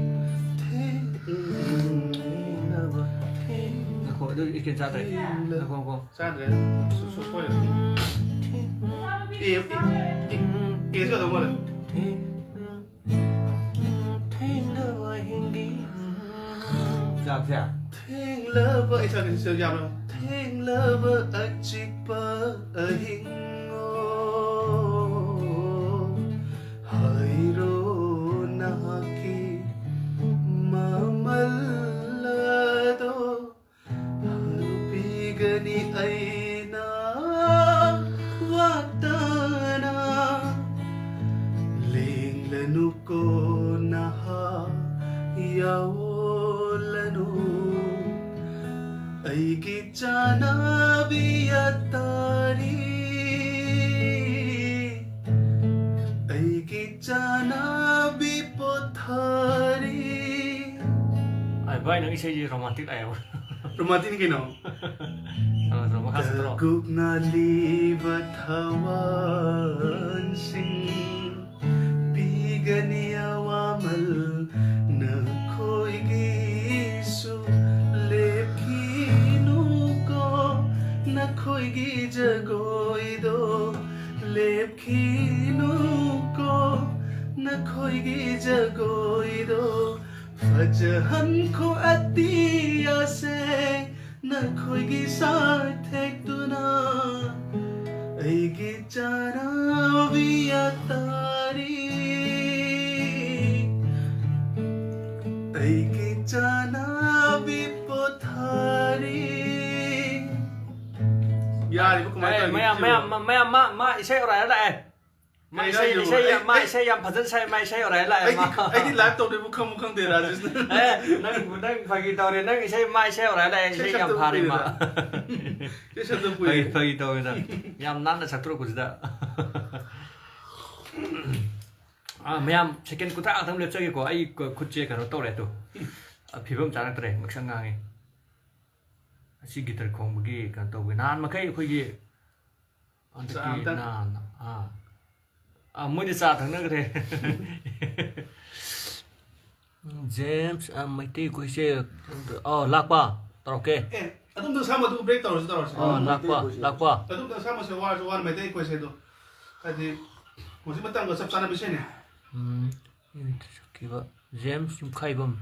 ꯉꯥꯏꯈꯣ, ꯑꯗꯨ ꯁ꯭ꯀꯦꯜ ꯆꯥꯗ꯭ꯔꯦ꯫ ꯉꯥꯏꯈꯣ, ꯉꯥꯏꯈꯣ꯫ ꯆꯥꯗ꯭ꯔꯦ꯫ ꯁꯣ-, ꯁꯣ-, ꯁꯣꯏꯈ꯭ꯔꯦ꯫ ꯑꯦ, ꯑꯦ, ꯑꯦ, ꯑꯦ ꯁꯣꯏꯗꯧ ꯃꯥꯜꯂꯦ꯫ ꯊꯦꯡꯂꯕ ꯑꯍꯤꯡꯒꯤ ꯆꯥꯛꯁꯦ꯫ ꯊꯦꯡꯂꯕ, ꯑꯩ ꯁꯛꯀꯦ, ꯁꯤ ꯌꯥꯕ꯭ꯔꯥ? ꯊꯦꯡꯂꯕ ꯑꯆꯤꯛꯄ ꯑꯍꯤꯡꯉꯣ, ꯍꯥꯏꯔꯣ ꯅꯍꯥꯛꯀꯤ ꯃꯃꯜ ꯑꯗꯣ꯫ ꯄꯤꯒꯅꯤ ꯑꯩꯅ ꯋꯥꯇꯅ꯫ ꯂꯦꯡꯂꯅꯨꯀꯣ ꯅꯍꯥ, ꯌꯥꯑꯣꯂꯅꯨ꯫ ꯑꯩꯒꯤ ꯆꯥꯅꯕꯤ ꯑꯇꯥꯔꯤ, ꯑꯩꯒꯤ ꯆꯥꯅꯕꯤ ꯄꯣꯊꯥꯔꯤ꯫ ꯑꯩ ꯚꯥꯏ, ꯅꯪ ꯏꯁꯩꯁꯤ ꯔꯣꯃꯥꯟꯇꯤꯛ ꯂꯥꯛꯑꯦꯕ꯫ ꯔꯣꯃꯥꯟꯇꯤꯛꯅꯤ ꯀꯩꯅꯣ꯫ ꯑ, ꯔꯣꯃꯥ-, ꯇꯒꯨꯞꯅ ꯂꯤꯕ ꯊꯋꯥꯟꯁꯤꯡ ꯄꯤꯒꯅꯤ ꯑꯋꯥꯃꯜ ꯅꯈꯣꯏꯒꯤꯁꯨ꯫ ꯂꯦꯞꯈꯤꯅꯨꯀꯣ ꯅꯈꯣꯏꯒꯤ ꯖꯒꯣꯏꯗꯣ, ꯂꯦꯞꯈꯤꯅꯨꯀꯣ ꯅꯈꯣꯏꯒꯤ ꯖꯒꯣꯏꯗꯣ꯫ ꯐꯖꯍꯟꯈꯣ ꯑꯇꯤꯌꯥꯁꯦ ꯅꯈꯣꯏꯒꯤ ꯁꯥꯊꯦꯛꯇꯨꯅ꯫ ꯑꯩꯒꯤ ꯆꯥꯅꯕꯤ ꯑꯇꯥꯔꯤ, ꯑꯩꯒꯤ ꯆꯥꯅꯕꯤ ꯄꯣꯊꯥꯔꯤ꯫ ꯌꯥꯔꯤꯕ ꯀꯃꯥꯏꯅ ꯑꯦ, ꯇꯧꯔꯤꯒꯦ ꯃꯌꯥꯝ, ꯁꯤꯕꯣ? ꯃꯌꯥꯝ, ꯃ-, ꯃꯌꯥꯝ, ꯃꯥ, ꯃꯥ ꯏꯁꯩ ꯑꯣꯔꯥꯏꯔ ꯂꯥꯛꯑꯦ꯫ ꯃꯥ ꯀꯩ ꯏꯁꯩ, ꯍꯥꯏꯅꯣ? ꯏꯁꯩ ꯌꯥꯝ, ꯑꯩ, ꯃꯥ ꯑꯩ, ꯏꯁꯩ ꯌꯥꯝ ꯐꯖꯅ ꯁꯥꯏ, ꯃꯥ ꯏꯁꯩ ꯑꯣꯔꯥꯏꯔ ꯂꯥꯛꯑꯦ, ꯑꯩꯗꯤ, ꯃꯥ꯫ ꯑꯩꯗꯤ live ꯇꯧꯗꯣꯏꯕꯨ ꯈꯪꯕꯨ ꯈꯪꯗꯦ, ꯔꯥꯖꯦꯁꯅ꯫ ꯑꯦ, ꯅꯪ, ꯅꯪ ꯐꯥꯒꯤ ꯇꯧꯔꯦ, ꯅꯪ ꯏꯁꯩ, ꯃꯥ ꯏꯁꯩ ꯑꯣꯔꯥꯏꯔ ꯂꯥꯛꯑꯦ, ꯏꯁꯩ ꯏꯁꯩ ꯌꯥꯝ ꯁꯛꯇꯕ ꯐꯥꯔꯦ, ꯃꯥ꯫ ꯀꯨꯏꯔꯦꯗ꯫ ꯏꯁꯩ ꯁꯛꯇꯕ ꯀꯨꯏꯔꯦ꯫ ꯐꯥꯒꯤ, ꯐꯥꯒꯤ ꯇꯧꯔꯦꯗ꯫ ꯌꯥꯝ ꯅꯥꯟꯅ ꯁꯛꯇꯣꯔꯛꯄꯁꯤꯗ꯫ ꯑꯥ, ꯃꯌꯥꯝ second ꯀꯨꯟꯊ꯭ꯔꯥ ꯈꯛꯇꯪ ꯂꯦꯞꯆꯒꯦꯀꯣ, ꯑꯩ ꯈꯨꯠꯁꯦ ꯀꯩꯅꯣ ꯇꯧꯔꯦ, ꯇꯨ꯫ ꯑ, ꯐꯤꯕꯝ ꯆꯥꯔꯛꯇ꯭ꯔꯦ, ꯉꯛꯁꯪ ꯉꯥꯡꯉꯦ꯫ ꯑꯁꯤ guitar ꯈꯣꯡꯕꯒꯤ ꯀꯩꯅꯣ ꯇꯧꯕꯒꯤ꯫ ꯅꯍꯥꯟ ꯃꯈꯩ ꯑꯩꯈꯣꯏꯒꯤ ꯍꯟꯗꯛꯀꯤ ꯆꯥ ꯑꯝꯇꯪ꯫ ꯅꯍꯥꯟ, ꯑꯥ꯫ ꯑꯥ, ꯃꯣꯏꯗꯤ ꯆꯥ ꯊꯛꯅꯈ꯭ꯔꯦ꯫ ꯖꯦꯝꯁ, ꯑꯥ, ꯃꯩꯇꯩ ꯑꯩꯈꯣꯏꯁꯦ, ꯑꯣ, ꯂꯥꯛꯄ, ꯇꯧꯔꯛꯀꯦ꯫ ꯑꯦ, ꯑꯗꯨꯝꯗ ꯁꯥꯃꯗꯨ break ꯇꯧꯔꯁꯤ, ꯇꯧꯔꯁꯤ꯫ ꯑꯣ, ꯂꯥꯛꯄ, ꯂꯥꯛꯄ꯫ ꯑꯗꯨꯝꯗ ꯁꯥꯃꯁꯦ ꯋꯥꯔꯁꯨ ꯋꯥꯅ ꯃꯩꯇꯩ ꯑꯩꯈꯣꯏꯁꯦ ꯑꯗꯣ, ꯍꯥꯏꯗꯤ, ꯍꯧꯖꯤꯛ ꯃꯇꯝꯒ ꯆꯞ ꯆꯥꯅꯕ ꯏꯁꯩꯅꯦ꯫ ꯎꯝ, ꯁꯛꯈꯤꯕ ꯖꯦꯝꯁ ꯌꯨꯝꯈꯥꯏꯕꯝ꯫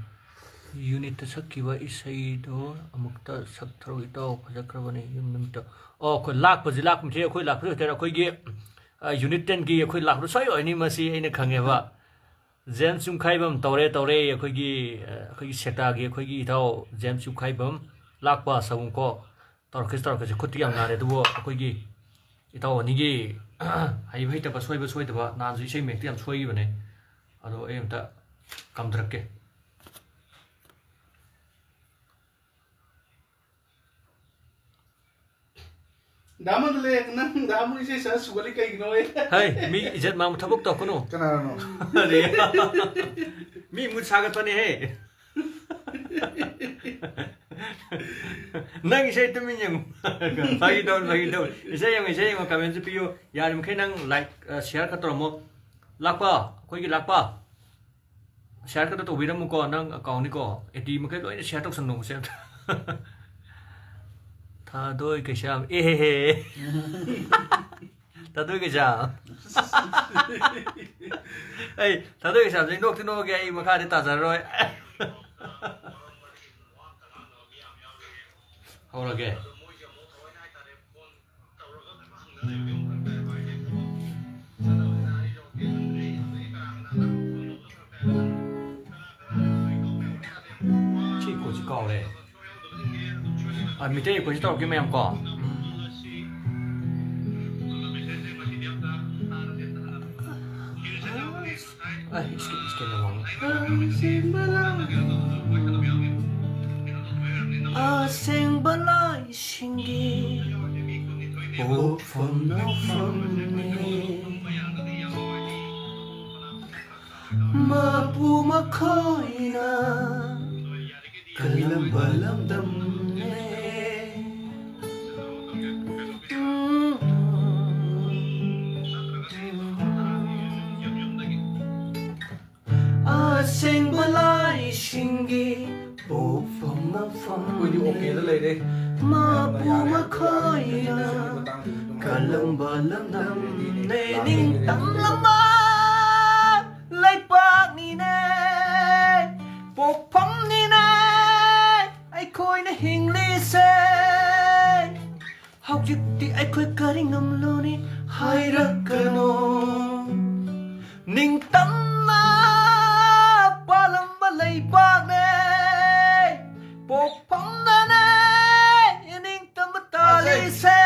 Unitꯇ ꯁꯛꯈꯤꯕ ꯏꯁꯩꯗꯣ ꯑꯃꯨꯛꯇ ꯁꯛꯊꯔꯛꯎ ꯏꯇꯥꯎ, ꯐꯖꯈ꯭ꯔꯕꯅꯦ ꯌꯨꯝ ꯅꯨꯃꯤꯠꯇ꯫ ꯑꯣ, ꯑꯩꯈꯣꯏ ꯂꯥꯛꯄꯁꯤ, ꯂꯥꯛꯄꯁꯤ ꯑꯩꯈꯣꯏ ꯂꯥꯛꯄꯁꯤ ꯍꯥꯏꯇꯥꯔꯦ, ꯑꯩꯈꯣꯏꯒꯤ, ꯑ, Unit tenꯒꯤ ꯑꯩꯈꯣꯏ ꯂꯥꯛꯄꯗꯣ ꯁꯣꯏ ꯑꯣꯏꯅꯤ, ꯃꯁꯤ ꯑꯩꯅ ꯈꯪꯉꯦꯕ꯫ ꯖꯦꯝꯁ ꯌꯨꯝꯈꯥꯏꯕꯝ ꯇꯧꯔꯦ, ꯇꯧꯔꯦ, ꯑꯩꯈꯣꯏꯒꯤ, ꯑ, ꯑꯩꯈꯣꯏꯒꯤ ꯁꯦꯛꯇꯥꯒꯤ ꯑꯩꯈꯣꯏꯒꯤ ꯏꯇꯥꯎ ꯖꯦꯝꯁ ꯌꯨꯝꯈꯥꯏꯕꯝ ꯂꯥꯛꯄ ꯁꯕꯨꯡꯀꯣ꯫ ꯇꯧꯔꯛꯀꯦꯁꯦ, ꯇꯧꯔꯛꯀꯦꯁꯦ꯫ ꯈꯨꯠꯇꯤ ꯌꯥꯝ ꯅꯥꯔꯦ, ꯑꯗꯨꯕꯨ ꯑꯩꯈꯣꯏꯒꯤ ꯏꯇꯥꯎ ꯑꯅꯤꯒꯤ ꯍꯩꯕ ꯍꯩꯇꯕ, ꯁꯣꯏꯕ ꯁꯣꯏꯗꯕ, ꯅꯍꯥꯟꯁꯨ ꯏꯁꯩ ꯃꯌꯦꯛꯇ ꯌꯥꯝ ꯁꯣꯏꯈꯤꯕꯅꯦ, ꯑꯗꯣ ꯑꯩ ꯑꯝꯇ ꯀꯝꯊꯔꯛꯀꯦ꯫ ꯗꯥ ꯃꯟꯗꯂꯦ, ꯅꯪ ꯗꯥ ꯃꯨ ꯏꯁꯩ ꯁꯛꯑ ꯁꯨꯒꯠꯂꯤ ꯀꯩꯒꯤꯅꯣ? ꯍꯩ, ꯃꯤ ꯏꯖꯠ ꯃꯥꯡꯕ ꯊꯕꯛ ꯇꯧꯔꯛꯀꯅꯨ꯫ ꯀꯅꯥꯅꯣ? ꯃꯤ ꯃꯨꯠ ꯁꯥꯒꯠꯄꯅꯦꯍꯦ꯫ ꯅꯪ ꯏꯁꯩ ꯇꯨꯃꯤꯟ ꯌꯦꯡꯉꯨ꯫ ꯐꯥꯒꯤ ꯇꯧꯅꯤ, ꯐꯥꯒꯤ ꯇꯧꯅꯤ꯫ ꯏꯁꯩ ꯌꯦꯡꯉꯨ, ꯏꯁꯩ ꯌꯦꯡꯉꯨ, comment ꯁꯨ ꯄꯤꯌꯨ꯫ ꯌꯥꯔꯤꯃꯈꯩ ꯅꯪ like, ꯑ, share ꯈꯔ ꯇꯧꯔꯝꯃꯣ꯫ ꯂꯥꯛꯄ, ꯑꯩꯈꯣꯏꯒꯤ ꯂꯥꯛꯄ꯫ Share ꯈꯛꯇ ꯇꯧꯕꯤꯔꯝꯃꯨꯀꯣ, ꯅꯪ account ꯅꯤꯀꯣ꯫ AD ꯃꯈꯩ ꯂꯣꯏꯅ share ꯇꯧꯁꯟꯅꯧ ꯁꯦ꯫ ꯊꯥꯗꯣꯏ ꯀꯩꯁꯥꯝ, ꯑꯦꯍꯦꯍꯦ꯫ ꯊꯥꯗꯣꯏ ꯀꯩꯁꯥꯝ꯫ ꯑꯩ ꯊꯥꯗꯣꯏ ꯀꯩꯁꯥꯝꯁꯦ ꯅꯣꯛꯇꯤ ꯅꯣꯛꯑꯒꯦ, ꯑꯩ ꯃꯈꯥꯗꯤ ꯇꯥꯖꯔꯔꯣꯏ꯫ ꯍꯧꯔꯒꯦ꯫ ꯁꯤ ꯏꯈꯣꯟꯁꯤ ꯀꯥꯎꯔꯦ꯫ ꯑ, ꯃꯤꯇꯩ ꯏꯈꯣꯟꯁꯤ ꯇꯧꯔꯛꯀꯦ ꯃꯌꯥꯝ ꯀꯣ꯫ ꯑ, ꯏꯁꯀꯦ-, ꯏꯁꯀꯦꯟ ꯌꯥꯝ ꯋꯥꯡꯉꯤ꯫ ꯑꯁꯦꯡꯕ ꯂꯥꯏꯁꯤꯡꯒꯤ ꯄꯣꯛꯐꯝ ꯅꯧꯐꯝꯅꯤ꯫ ꯃꯄꯨ ꯃꯈꯣꯏꯅ ꯀꯜꯂꯝꯕ ꯂꯝꯗꯝꯅꯦ꯫ ꯑꯁꯦꯡꯕ ꯂꯥꯏꯁꯤꯡꯒꯤ ꯄꯣꯛꯐꯝ ꯃꯐꯝ ꯑꯩꯈꯣꯏꯗꯤ OK ꯗ ꯂꯩꯔꯦ꯫ ꯃꯄꯨ ꯃꯈꯣꯏꯅ ꯀꯜꯂꯝꯕ ꯂꯝꯗꯝꯅꯦ꯫ ꯅꯤꯡꯇꯝꯂꯝꯕ ꯂꯩꯄꯥꯛꯅꯤꯅꯦ, ꯄꯣꯛꯐꯝꯅꯤꯅꯦ ꯑꯩꯈꯣꯏꯅ ꯍꯤꯡꯂꯤꯁꯦ꯫ ꯍꯧꯖꯤꯛꯇꯤ ꯑꯩꯈꯣꯏ ꯀꯔꯤ ꯉꯝꯂꯨꯅꯤ ꯍꯥꯏꯔꯛꯀꯅꯣ꯫ ꯅꯤꯡꯇꯝꯅ ꯄꯥꯜꯂꯝꯕ ꯂꯩꯕꯥꯛꯅꯦ, ꯄꯣꯛꯐꯝꯗꯅꯦ ꯅꯤꯡꯇꯝꯕ ꯇꯥꯜꯂꯤꯁꯦ꯫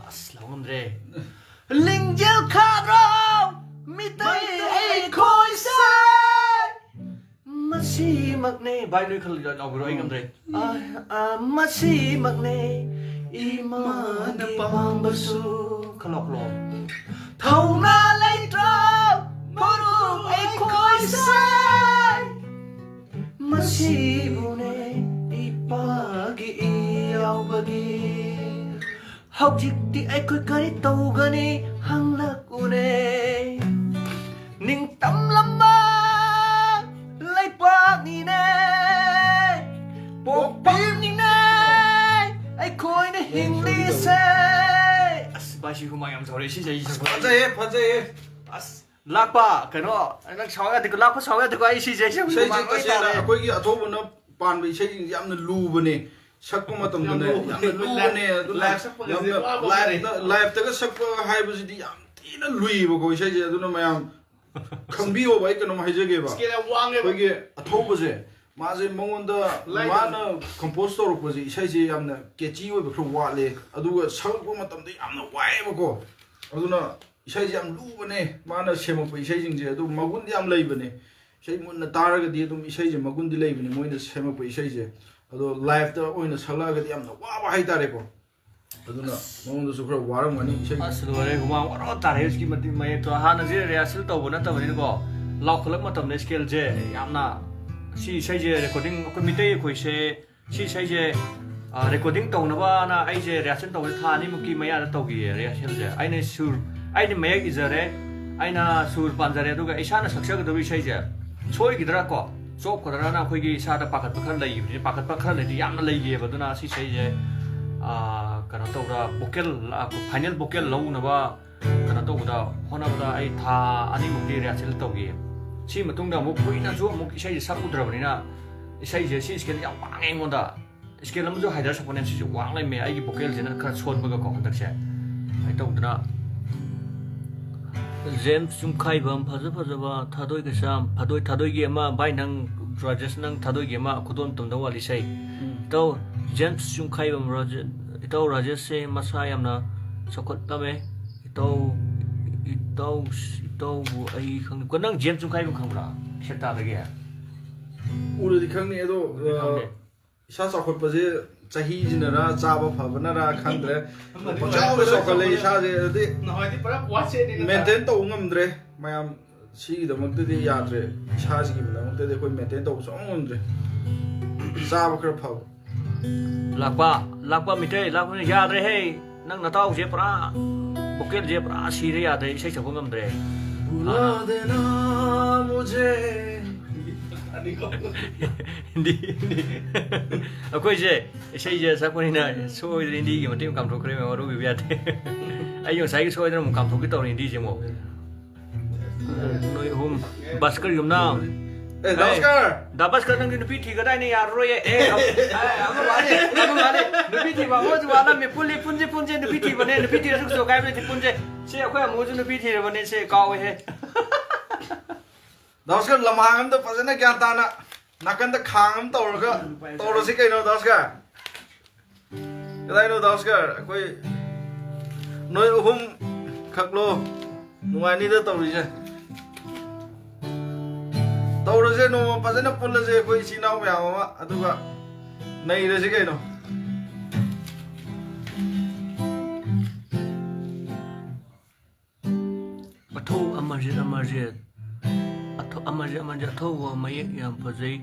ꯑꯁ, ꯂꯧꯉꯝꯗ꯭ꯔꯦ꯫ ꯂꯤꯡꯖꯦꯜ ꯈꯥꯔꯣ ꯃꯤꯇꯩ ꯑꯩꯈꯣꯏꯁꯦ꯫ ꯃꯁꯤꯃꯛꯅꯦ꯫ ꯚꯥꯏ, ꯅꯣꯏ ꯈꯔ ꯂꯥꯎꯕꯤꯔꯣ, ꯑꯩ ꯉꯝꯗ꯭ꯔꯦ꯫ ꯑ, ꯑ, ꯃꯁꯤꯃꯛꯅꯦ ꯏꯃꯥꯅ ꯄꯥꯝꯕꯁꯨ꯫ ꯈꯔ ꯂꯥꯎ, ꯈꯔ ꯂꯥꯎ꯫ ꯊꯧꯅꯥ ꯂꯩꯇ꯭ꯔ ꯃꯔꯨꯞ ꯑꯩꯈꯣꯏꯁꯦ꯫ ꯃꯁꯤꯕꯨꯅꯦ ꯍꯧꯖꯤꯛꯇꯤ ꯑꯩꯈꯣꯏ ꯀꯔꯤ ꯇꯧꯒꯅꯤ ꯍꯪꯂꯛꯎꯅꯦ꯫ ꯅꯤꯡꯇꯝꯂꯝꯕ ꯂꯩꯄꯥꯛꯅꯤꯅꯦ, ꯄꯣꯛꯐꯝꯅꯤꯅꯦ ꯑꯩꯈꯣꯏꯅ ꯍꯤꯡꯂꯤꯁꯦ꯫ ꯑꯁ, ꯚꯥꯏ, ꯁꯤ ꯍꯨꯃꯥꯡ ꯌꯥꯝ ꯁꯧꯔꯦ, ꯁꯤ ꯆꯍꯤ ꯁꯛꯄ꯫ ꯐꯖꯩꯌꯦ, ꯐꯖꯩꯌꯦ꯫ ꯑꯁ, ꯂꯥꯛꯄ, ꯀꯩꯅꯣ, ꯅꯪ ꯁꯥꯎ ꯌꯥꯗꯦꯀꯣ, ꯂꯥꯛꯄ ꯁꯥꯎ ꯌꯥꯗꯦꯀꯣ, ꯑꯩ ꯁꯤꯁꯦ, ꯑꯩꯁꯦ ꯏꯁꯩꯁꯦ ꯍꯨꯃꯥꯡ ꯂꯣꯏ ꯇꯁꯦꯡꯅ ꯇꯥꯔꯦ꯫ ꯑꯩꯈꯣꯏꯒꯤ ꯑꯊꯧꯕꯅ ꯄꯥꯟꯕ ꯏꯁꯩꯁꯤꯡꯁꯦ ꯌꯥꯝꯅ ꯂꯨꯕꯅꯦ꯫ ꯁꯛꯄ ꯃꯇꯝꯗꯅꯦ ꯌꯥꯝ ꯌꯥꯝꯅ ꯂꯨꯕꯅꯦ꯫ ꯂꯨꯕꯅꯦ, ꯑꯗꯨꯅ live ꯁꯛꯄꯒꯁꯦ ꯌꯥꯝꯅ ꯋꯥꯕ live ꯍꯥꯏꯔꯦ꯫ ꯅ-, live ꯇꯒ ꯁꯛꯄ ꯍꯥꯏꯕꯁꯤꯗꯤ ꯌꯥꯝ ꯊꯤꯅ ꯂꯨꯏꯕꯀꯣ ꯏꯁꯩꯁꯦ꯫ ꯑꯗꯨꯅ ꯃꯌꯥꯝ ꯈꯪꯕꯤꯌꯣꯕ, ꯑꯩ ꯀꯩꯅꯣꯝ ꯍꯥꯏꯖꯒꯦꯕ꯫ Scale ꯌꯥꯝ ꯋꯥꯡꯉꯦꯕ꯫ ꯑꯩꯈꯣꯏꯒꯤ ꯑꯊꯧꯕꯁꯦ, ꯃꯥꯁꯦ ꯃꯉꯣꯟꯗ ꯂꯥꯏꯗ ꯃꯥꯅ compose ꯇꯧꯔꯛꯄꯁꯦ ꯏꯁꯩꯁꯦ ꯌꯥꯝꯅ catchy ꯑꯣꯏꯕ ꯈꯔ ꯋꯥꯠꯂꯦ, ꯑꯗꯨꯒ ꯁꯛꯂꯛꯄ ꯃꯇꯝꯗ ꯌꯥꯝꯅ ꯋꯥꯏꯑꯦꯕꯀꯣ꯫ ꯑꯗꯨꯅ ꯏꯁꯩꯁꯦ ꯌꯥꯝ ꯂꯨꯕꯅꯦ, ꯃꯥꯅ ꯁꯦꯝꯃꯛꯄ ꯏꯁꯩꯁꯤꯡꯁꯦ꯫ ꯑꯗꯨ ꯃꯒꯨꯟꯗꯤ ꯌꯥꯝ ꯂꯩꯕꯅꯦ, ꯏꯁꯩ ꯃꯨꯟꯅ ꯇꯥꯔꯒꯗꯤ ꯑꯗꯨꯝ ꯏꯁꯩꯁꯦ ꯃꯒꯨꯟꯗꯤ ꯂꯩꯕꯅꯦ, ꯃꯣꯏꯅ ꯁꯦꯝꯃꯛꯄ ꯏꯁꯩꯁꯦ꯫ ꯑꯗꯣ live ꯇ ꯑꯣꯏꯅ ꯁꯛꯂꯛꯑꯒꯗꯤ ꯌꯥꯝꯅ ꯋꯥꯕ ꯍꯥꯏꯇꯥꯔꯦꯀꯣ꯫ ꯑꯗꯨꯅ ꯃꯉꯣꯟꯗꯁꯨ ꯈꯔ ꯋꯥꯔꯝꯒꯅꯤ ꯏꯁꯩ꯫ ꯑꯁ, ꯂꯣꯏꯔꯦ, ꯍꯨꯃꯥꯡ ꯑꯣꯔꯣ ꯇꯥꯔꯦ ꯍꯧꯖꯤꯛꯀꯤ ꯃꯇꯤꯛ ꯃꯌꯦꯛꯇꯣ꯫ ꯍꯥꯟꯅꯁꯦ rehearsal ꯇꯧꯕ ꯅꯠꯇꯕꯅꯤꯅꯀꯣ, ꯂꯥꯎꯈꯠꯂꯛꯄ ꯃꯇꯝꯗ scale ꯁꯦ ꯌꯥꯝꯅ, ꯁꯤ ꯏꯁꯩꯁꯦ recording, ꯑꯩꯈꯣꯏ ꯃꯤꯇꯩ ꯑꯩꯈꯣꯏꯁꯦ ꯁꯤ ꯏꯁꯩꯁꯦ, ꯑ, recording ꯇꯧꯅꯕꯅ ꯑꯩꯁꯦ rehearsal ꯇꯧꯕꯁꯦ ꯊꯥ ꯑꯅꯤꯃꯨꯛꯀꯤ ꯃꯌꯥꯗ ꯇꯧꯈꯤꯌꯦ rehearsal ꯁꯦ꯫ ꯑꯩꯅ ꯁꯨꯔ, ꯑꯩꯅ ꯃꯌꯦꯛ ꯏꯖꯔꯦ, ꯑꯩꯅ ꯁꯨꯔ ꯄꯥꯟꯖꯔꯦ, ꯑꯗꯨꯒ ꯏꯁꯥꯅ ꯁꯛꯆꯒꯗꯕ ꯏꯁꯩꯁꯦ ꯁꯣꯏꯈꯤꯗ꯭ꯔꯥ ꯀꯣ, ꯆꯣꯞꯀꯗ꯭ꯔꯥꯅ ꯑꯩꯈꯣꯏꯒꯤ ꯏꯁꯥꯗ ꯄꯥꯈꯠꯄ ꯈꯔ ꯂꯩꯈꯤꯕꯅꯤ꯫ ꯄꯥꯈꯠꯄ ꯈꯔ ꯂꯩꯗꯤ ꯌꯥꯝꯅ ꯂꯩꯈꯤꯑꯕ꯫ ꯑꯗꯨꯅ ꯁꯤ ꯏꯁꯩꯁꯦ, ꯑ, ꯀꯩꯅꯣ ꯇꯧꯕꯗ vocal, ꯑ, final vocal ꯂꯧꯅꯕ ꯀꯩꯅꯣ ꯇꯧꯕꯗ, ꯍꯣꯠꯅꯕꯗ ꯑꯩ ꯊꯥ ꯑꯅꯤꯃꯨꯛꯇꯤ rehearsal ꯇꯧꯈꯤ꯫ ꯁꯤ ꯃꯇꯨꯡꯗ ꯑꯃꯨꯛ ꯀꯨꯏꯅꯁꯨ ꯑꯃꯨꯛ ꯏꯁꯩꯁꯦ ꯁꯛꯎꯗ꯭ꯔꯕꯅꯤꯅ, ꯏꯁꯩꯁꯦ ꯁꯤ scale ꯌꯥꯝ ꯋꯥꯡꯉꯦ ꯑꯩꯉꯣꯟꯗ꯫ Scale ꯑꯃꯁꯨ ꯍꯥꯏꯗꯔ ꯁꯛꯄꯅꯦ, ꯁꯤꯁꯨ ꯋꯥꯡ ꯂꯩꯃꯦ, ꯑꯩꯒꯤ vocal ꯁꯤꯅ ꯈꯔ ꯁꯣꯟꯕꯒꯀꯣ ꯍꯟꯗꯛꯁꯦ꯫ ꯑꯗꯨꯃꯥꯏꯅ ꯇꯧꯗꯅ ꯖꯦꯝꯁ ꯆꯨꯝꯈꯥꯏꯕꯝ, ꯐꯖ ꯐꯖꯕ ꯊꯥꯗꯣꯏ ꯀꯩꯁꯥꯝ, ꯊꯥꯗꯣꯏ, ꯊꯥꯗꯣꯏꯒꯤ ꯑꯃ, ꯚꯥꯏ, ꯅꯪ, ꯔꯥꯖꯦꯁ, ꯅꯪ ꯊꯥꯗꯣꯏꯒꯤ ꯑꯃ ꯈꯨꯗꯣꯜ ꯇꯝꯗꯧ ꯋꯥꯠꯂꯤ ꯏꯁꯩ꯫ ꯎꯝ꯫ ꯏꯇꯥꯎ ꯖꯦꯝꯁ ꯆꯨꯝꯈꯥꯏꯕꯝ, ꯔꯥꯖꯦ-, ꯏꯇꯥꯎ ꯔꯥꯖꯦꯁꯁꯦ ꯃꯁꯥ ꯌꯥꯝꯅ ꯆꯥꯎꯈꯠꯂꯝꯃꯦ꯫ ꯏꯇꯥꯎ, ꯏꯇꯥꯎ, ꯏꯇꯥꯎꯕꯨ ꯑꯩ ꯈꯪꯗꯦ꯫ ꯀꯣ, ꯅꯪ ꯖꯦꯝꯁ ꯆꯨꯝꯈꯥꯏꯕꯝ ꯈꯪꯕ꯭ꯔꯥ? ꯁꯦꯛꯇꯥꯗꯒꯤ? ꯎꯔꯗꯤ ꯈꯪꯅꯤ, ꯑꯗꯣ, ꯎꯔꯗꯤ ꯈꯪꯅꯤ꯫ ꯑ, ꯏꯁꯥ ꯆꯥꯎꯈꯠꯄꯁꯦ ꯆꯍꯤꯁꯤꯅꯔ ꯆꯥꯕ ꯐꯕꯅꯔ ꯈꯪꯗ꯭ꯔꯦ꯫ ꯑꯃꯗꯤ ꯄꯪꯆꯥꯎꯗ ꯑꯣꯏꯔꯦ, ꯆꯥꯎꯈꯠꯂꯦ ꯄꯪꯆꯥꯎꯗ ꯏꯁꯥꯁꯦ꯫ ꯑꯗꯨꯗꯤ ꯅꯍꯥꯟꯋꯥꯏꯗꯤ ꯄꯨꯔꯥ ꯋꯥꯠꯁꯦꯠꯅꯤꯅ maintain ꯇꯧꯕ ꯉꯝꯗ꯭ꯔꯦ ꯃꯌꯥꯝ꯫ ꯁꯤꯒꯤꯗꯃꯛꯇꯗꯤ ꯌꯥꯗ꯭ꯔꯦ, ꯏꯁꯥꯁꯤꯒꯤꯗꯃꯛꯇꯗꯤ ꯑꯩꯈꯣꯏ maintain ꯇꯧꯕ ꯁꯨꯡꯉꯝ ꯉꯝꯗ꯭ꯔꯦ꯫ ꯆꯥꯕ ꯈꯔ ꯐꯕ꯫ ꯂꯥꯛꯄ, ꯂꯥꯛꯄ ꯃꯤꯇꯩ, ꯂꯥꯛꯄ ꯃꯤꯇꯩ, ꯌꯥꯗ꯭ꯔꯦꯍꯦ꯫ ꯅꯪ ꯅꯇꯥꯎꯁꯦ ꯄꯨꯔꯥ, vocalꯁꯦ ꯄꯨꯔꯥ ꯁꯤꯔꯦ, ꯌꯥꯗ꯭ꯔꯦ, ꯏꯁꯩ ꯁꯛꯄ ꯉꯝꯗ꯭ꯔꯦ꯫ बुला देना मुझे। ꯍꯤꯟꯗꯤ, ꯍꯤꯟꯗꯤ꯫ ꯑꯩꯈꯣꯏꯁꯦ ꯏꯁꯩꯁꯦ ꯁꯛꯄꯅꯤꯅ ꯁꯣꯏꯗꯅ ꯍꯤꯟꯗꯤꯒꯤ ꯃꯇꯦꯡ ꯀꯥꯝꯊꯣꯛꯈ꯭ꯔꯦ, ꯃꯦꯝ, ꯋꯥꯔꯧꯕꯤꯕ ꯌꯥꯗꯦ꯫ ꯑꯩ ꯉꯁꯥꯏꯒꯤ ꯁꯣꯏꯗꯅ ꯑꯃꯨꯛ ꯀꯥꯝꯊꯣꯛꯀꯦ ꯇꯧꯔꯤ ꯍꯤꯟꯗꯤꯁꯦ ꯑꯃꯨꯛ꯫ ꯅꯣꯏ ꯑꯍꯨꯝ, ꯚꯥꯁꯀꯔ ꯌꯨꯝꯅꯥꯝ꯫ ꯑꯦ, ꯚꯥꯁꯀꯔ! ꯗꯥ ꯚꯥꯁꯀꯔ, ꯅꯪꯗꯤ ꯅꯨꯄꯤ ꯊꯤꯒꯗꯥꯏꯅꯦ, ꯌꯥꯔꯔꯣꯏꯌꯦ꯫ ꯑꯦ, ꯑꯦ, ꯑꯃ ꯋꯥꯠꯂꯤ, ꯑꯃ ꯋꯥꯠꯂꯤ꯫ ꯅꯨꯄꯤ ꯊꯤꯕ ꯑꯃꯁꯨ ꯋꯥꯠꯂꯝꯃꯤ꯫ ꯄꯨꯜꯂꯤ, ꯄꯨꯟꯁꯤ, ꯄꯨꯟꯁꯤ, ꯅꯨꯄꯤ ꯊꯤꯕꯅꯦ, ꯅꯨꯄꯤ ꯊꯤꯔꯁꯨ ꯀꯩꯁꯨ ꯀꯥꯏꯕ ꯂꯩꯇꯦ, ꯄꯨꯟꯁꯤ꯫ ꯁꯤ ꯑꯩꯈꯣꯏ ꯑꯃꯨꯁꯨ ꯅꯨꯄꯤ ꯊꯤꯔꯕꯅꯦ, ꯁꯤ ꯀꯥꯎꯋꯦꯍꯦ꯫ ꯗꯥ ꯚꯥꯁꯀꯔ, ꯂꯝꯍꯥꯡ ꯑꯝꯗ ꯐꯖꯅ ꯒ꯭ꯌꯥꯟ ꯇꯥꯅ ꯅꯥꯀꯟꯗ ꯈꯥꯡ ꯑꯃ ꯇꯧꯔꯒ ꯇꯧꯔꯁꯤ ꯀꯩꯅꯣ, ꯗꯥ ꯚꯥꯁꯀꯔ? ꯀꯗꯥꯏꯅꯣ, ꯗꯥ ꯚꯥꯁꯀꯔ? ꯑꯩꯈꯣꯏ ꯅꯣꯏ ꯑꯍꯨꯝ ꯈꯛꯂꯣ ꯅꯨꯡꯉꯥꯏꯅꯤꯗ ꯇꯧꯔꯤꯁꯦ? ꯇꯧꯔꯁꯦ, ꯅꯣꯡꯃ ꯐꯖꯅ ꯄꯨꯜꯂꯁꯦ ꯑꯩꯈꯣꯏ ꯏꯆꯤꯟ ꯏꯅꯥꯎ ꯃꯌꯥꯝ ꯑꯃ, ꯑꯗꯨꯒ ꯅꯩꯔꯁꯤ ꯀꯩꯅꯣ꯫ ꯑꯊꯧ ꯑꯃꯔꯖꯤꯠ, ꯑꯃꯔꯖꯤꯠ꯫ ꯑꯊꯧ-, ꯑꯃꯔꯖꯤꯠ, ꯑꯃꯔꯖꯤꯠ, ꯑꯊꯧꯕ ꯃꯌꯦꯛ ꯌꯥꯝ ꯐꯖꯩ꯫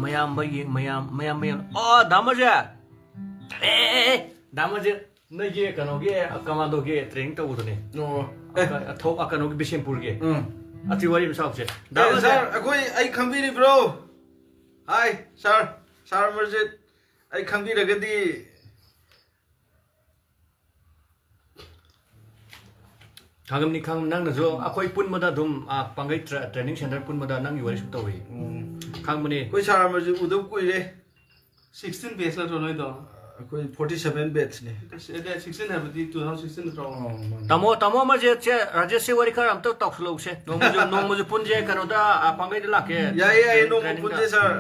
ꯃꯌꯥꯝꯕ ꯌꯦꯡ-, ꯃꯌꯥꯝ-, ꯃꯌꯥꯝꯕ ꯌꯦꯡ-, ꯑꯣ, ꯗꯥ ꯑꯃꯔꯖꯤꯠ! ꯑꯦ, ꯑꯦ, ꯑꯦ, ꯗꯥ ꯑꯃꯔꯖꯤꯠ, ꯅꯣꯏꯒꯤ ꯀꯩꯅꯣꯒꯤ, ꯀꯃꯥꯟꯗꯣꯒꯤ training ꯇꯧꯕꯗꯨꯅꯦ꯫ ꯑꯣ꯫ ꯑꯦ꯫ ꯑ-, ꯑꯊꯧ-, ꯑ, ꯀꯩꯅꯣꯒꯤ ꯕꯤꯁꯦꯝꯄꯨꯔꯒꯤ꯫ ꯎꯝ꯫ ꯑꯆꯤ ꯋꯥꯔꯤ ꯑꯃ ꯁꯥꯎꯁꯦ꯫ ꯗꯥ ꯑꯦ, ꯑꯃꯔꯖꯤꯠ! ꯁꯥꯔ, ꯑꯩꯈꯣꯏ, ꯑꯩ ꯈꯪꯕꯤꯔꯤꯕ꯭ꯔꯣ? ꯍꯥꯏ, ꯁꯥꯔ, ꯁꯥꯔ ꯑꯃꯔꯖꯤꯠ, ꯑꯩ ꯈꯪꯕꯤꯔꯒꯗꯤ ꯈꯪꯉꯝꯅꯤ, ꯈꯪꯉꯝꯅꯤ꯫ ꯅꯪꯅꯁꯨ ꯑꯩꯈꯣꯏ ꯄꯨꯟꯕꯗ ꯑꯗꯨꯝ, ꯑ, ꯄꯥꯡꯒꯩ ꯇ꯭ꯔꯦ-, training center ꯄꯨꯟꯕꯗ ꯅꯪꯒꯤ ꯋꯥꯔꯤ ꯁꯨꯝ ꯇꯧꯏ꯫ ꯎꯝ꯫ ꯈꯪꯕꯅꯤ꯫ ꯑꯩꯈꯣꯏ ꯁꯥꯔ ꯑꯃꯔꯖꯤꯠ ꯎꯗꯕ ꯀꯨꯏꯔꯦ꯫ Sixteen batch ꯅꯠꯇ꯭ꯔꯣ ꯅꯣꯏꯗꯣ? ꯑꯩꯈꯣꯏ forty seven batch ꯅꯦ꯫ ꯑꯁ, ꯑꯗꯨꯗꯤ sixteen ꯍꯥꯏꯕꯗꯤ two thousand sixteen ꯅꯠꯇ꯭ꯔꯣ? ꯑꯣ, ꯃꯥꯅꯦ꯫ ꯇꯥꯃꯣ, ꯇꯥꯃꯣ ꯑꯃꯔꯖꯤꯠꯁꯦ, ꯔꯥꯖꯦꯁꯁꯦ ꯋꯥꯔꯤ ꯈꯔ ꯑꯝꯇ ꯇꯧꯁꯜꯂꯧꯁꯦ꯫ ꯅꯣꯡꯃꯁꯨ, ꯅꯣꯡꯃꯁꯨ ꯄꯨꯟꯁꯦ ꯀꯩꯅꯣꯗ, ꯑ, ꯄꯥꯡꯒꯩꯗ ꯂꯥꯛꯀꯦ꯫ ꯌꯥꯏꯌꯦ, ꯌꯥꯏꯌꯦ, ꯅꯣꯡꯃ training ꯗ꯫ ꯄꯨꯟꯁꯦ, ꯁꯥꯔ꯫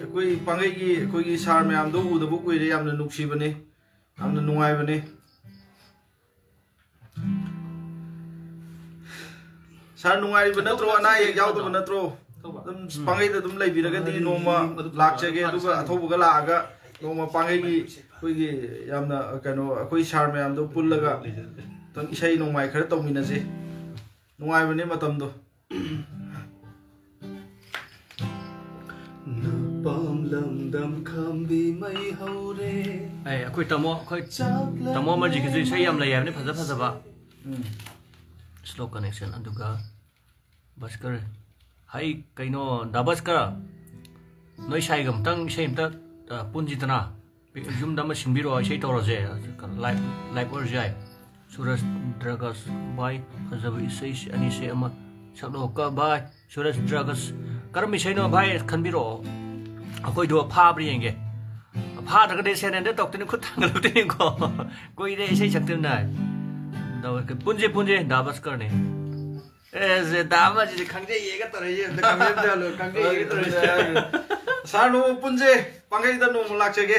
ꯑꯩꯈꯣꯏ ꯄꯥꯡꯒꯩꯒꯤ, ꯑꯩꯈꯣꯏꯒꯤ ꯁꯥꯔ ꯃꯌꯥꯝꯗꯣ ꯎꯗꯕ ꯀꯨꯏꯔꯦ, ꯌꯥꯝꯅ ꯅꯨꯡꯁꯤꯕꯅꯤ꯫ ꯌꯥꯝꯅ ꯅꯨꯡꯉꯥꯏꯕꯅꯤ꯫ ꯁꯥꯔ, ꯅꯨꯡꯉꯥꯏꯔꯤꯕ ꯅꯠꯇ꯭ꯔꯣ? ꯑꯅꯥ ꯑꯌꯦꯛ ꯌꯥꯎꯗꯕ ꯅꯠꯇ꯭ꯔꯣ? ꯑꯗꯨꯝ ꯎꯝ꯫ ꯄꯥꯡꯒꯩꯗ ꯑꯗꯨꯝ ꯂꯩꯕꯤꯔꯒꯗꯤ ꯅꯣꯡꯃ ꯂꯥꯛꯆꯒꯦ, ꯑꯗꯨꯒ ꯑꯊꯧꯕꯒ ꯂꯥꯛꯑꯒ ꯅꯣꯡꯃ ꯄꯥꯡꯒꯩꯒꯤ ꯑꯩꯈꯣꯏꯒꯤ ꯌꯥꯝꯅ, ꯀꯩꯅꯣ, ꯑꯩꯈꯣꯏ ꯁꯥꯔ ꯃꯌꯥꯝꯗꯣ ꯄꯨꯜꯂꯒ ꯑꯝꯇꯪ ꯏꯁꯩ ꯅꯣꯡꯃꯥꯏ ꯈꯔ ꯇꯧꯃꯤꯟꯅꯁꯤ꯫ ꯅꯨꯡꯉꯥꯏꯕꯅꯦ ꯃꯇꯝꯗꯣ꯫ ꯅꯄꯥꯝ ꯗꯝ ꯈꯝꯕꯤ ꯃꯩ ꯍꯧꯔꯦ꯫ ꯑꯦ, ꯑꯩꯈꯣꯏ ꯇꯥꯃꯣ, ꯑꯩꯈꯣꯏ ꯆꯥꯛꯂꯝꯂꯦ ꯇꯥꯃꯣ ꯑꯃꯖꯤꯠꯀꯤꯁꯨ ꯏꯁꯩ ꯌꯥꯝ ꯂꯩ ꯍꯥꯏꯕꯅꯤ, ꯐꯖ ꯐꯖꯕ꯫ ꯎꯝ꯫ Slow connection꯫ ꯑꯗꯨꯒ ꯚꯥꯁꯀꯔ, ꯍꯩ, ꯀꯩꯅꯣ, ꯗꯥ ꯚꯥꯁꯀꯔ, ꯅꯣꯏ ꯁꯥꯏꯒ ꯑꯝꯇꯪ ꯏꯁꯩ ꯑꯝꯇ, ꯑ, ꯄꯨꯟꯁꯤꯗꯅ꯫ ꯌꯨꯝꯗ ꯑꯃ ꯁꯤꯟꯕꯤꯔꯛꯑꯣ, ꯏꯁꯩ ꯇꯧꯔꯁꯦ꯫ Live, live ꯑꯣꯏꯔꯁꯨ ꯌꯥꯏ꯫ ꯁꯨꯔꯖ ꯗ꯭ꯔꯒꯁ, ꯚꯥꯏ, ꯐꯖꯕ ꯏꯁꯩ ꯑꯅꯤꯁꯦ ꯑꯃ ꯁꯛꯂꯛꯑꯣꯀ ꯚꯥꯏ꯫ ꯁꯨꯔꯖ ꯗ꯭ꯔꯒꯁ, ꯀꯔꯝꯕ ꯏꯁꯩꯅꯣ ꯚꯥꯏ? ꯈꯟꯕꯤꯔꯛꯑꯣ꯫ ꯑꯩꯈꯣꯏꯗꯣ ꯐꯥꯕ꯭ꯔꯥ ꯌꯦꯡꯒꯦ꯫ ꯐꯥꯗ꯭ꯔꯒꯗꯤ ꯁꯦꯔꯦꯟꯗꯔ ꯇꯧꯔꯛꯇꯣꯏꯅꯤ, ꯈꯨꯠ ꯊꯥꯡꯒꯠꯂꯛꯇꯣꯏꯅꯤꯀꯣ꯫ ꯀꯨꯏꯔꯦ ꯏꯁꯩ ꯁꯛꯇꯕꯅ꯫ ꯄꯨꯟꯁꯦ, ꯄꯨꯟꯁꯦ, ꯗꯥ ꯚꯥꯁꯀꯔꯅꯦ꯫ ꯑꯦ, ꯁꯦ, ꯗꯥ ꯑꯃꯁꯤꯗꯤ ꯈꯪꯖꯩꯌꯦꯒ ꯇꯧꯔꯛꯏꯁꯦ, ꯑꯝꯇ comment ꯑꯝꯇ ꯍꯜꯂꯣ, ꯈꯪꯖꯩꯌꯦꯒ ꯇꯧꯔꯛꯏꯁꯦ꯫ ꯁꯥꯔ, ꯅꯣꯡꯃ ꯄꯨꯟꯁꯦ, ꯄꯥꯡꯒꯩꯗ ꯅꯣꯡꯃ ꯂꯥꯛꯆꯒꯦ꯫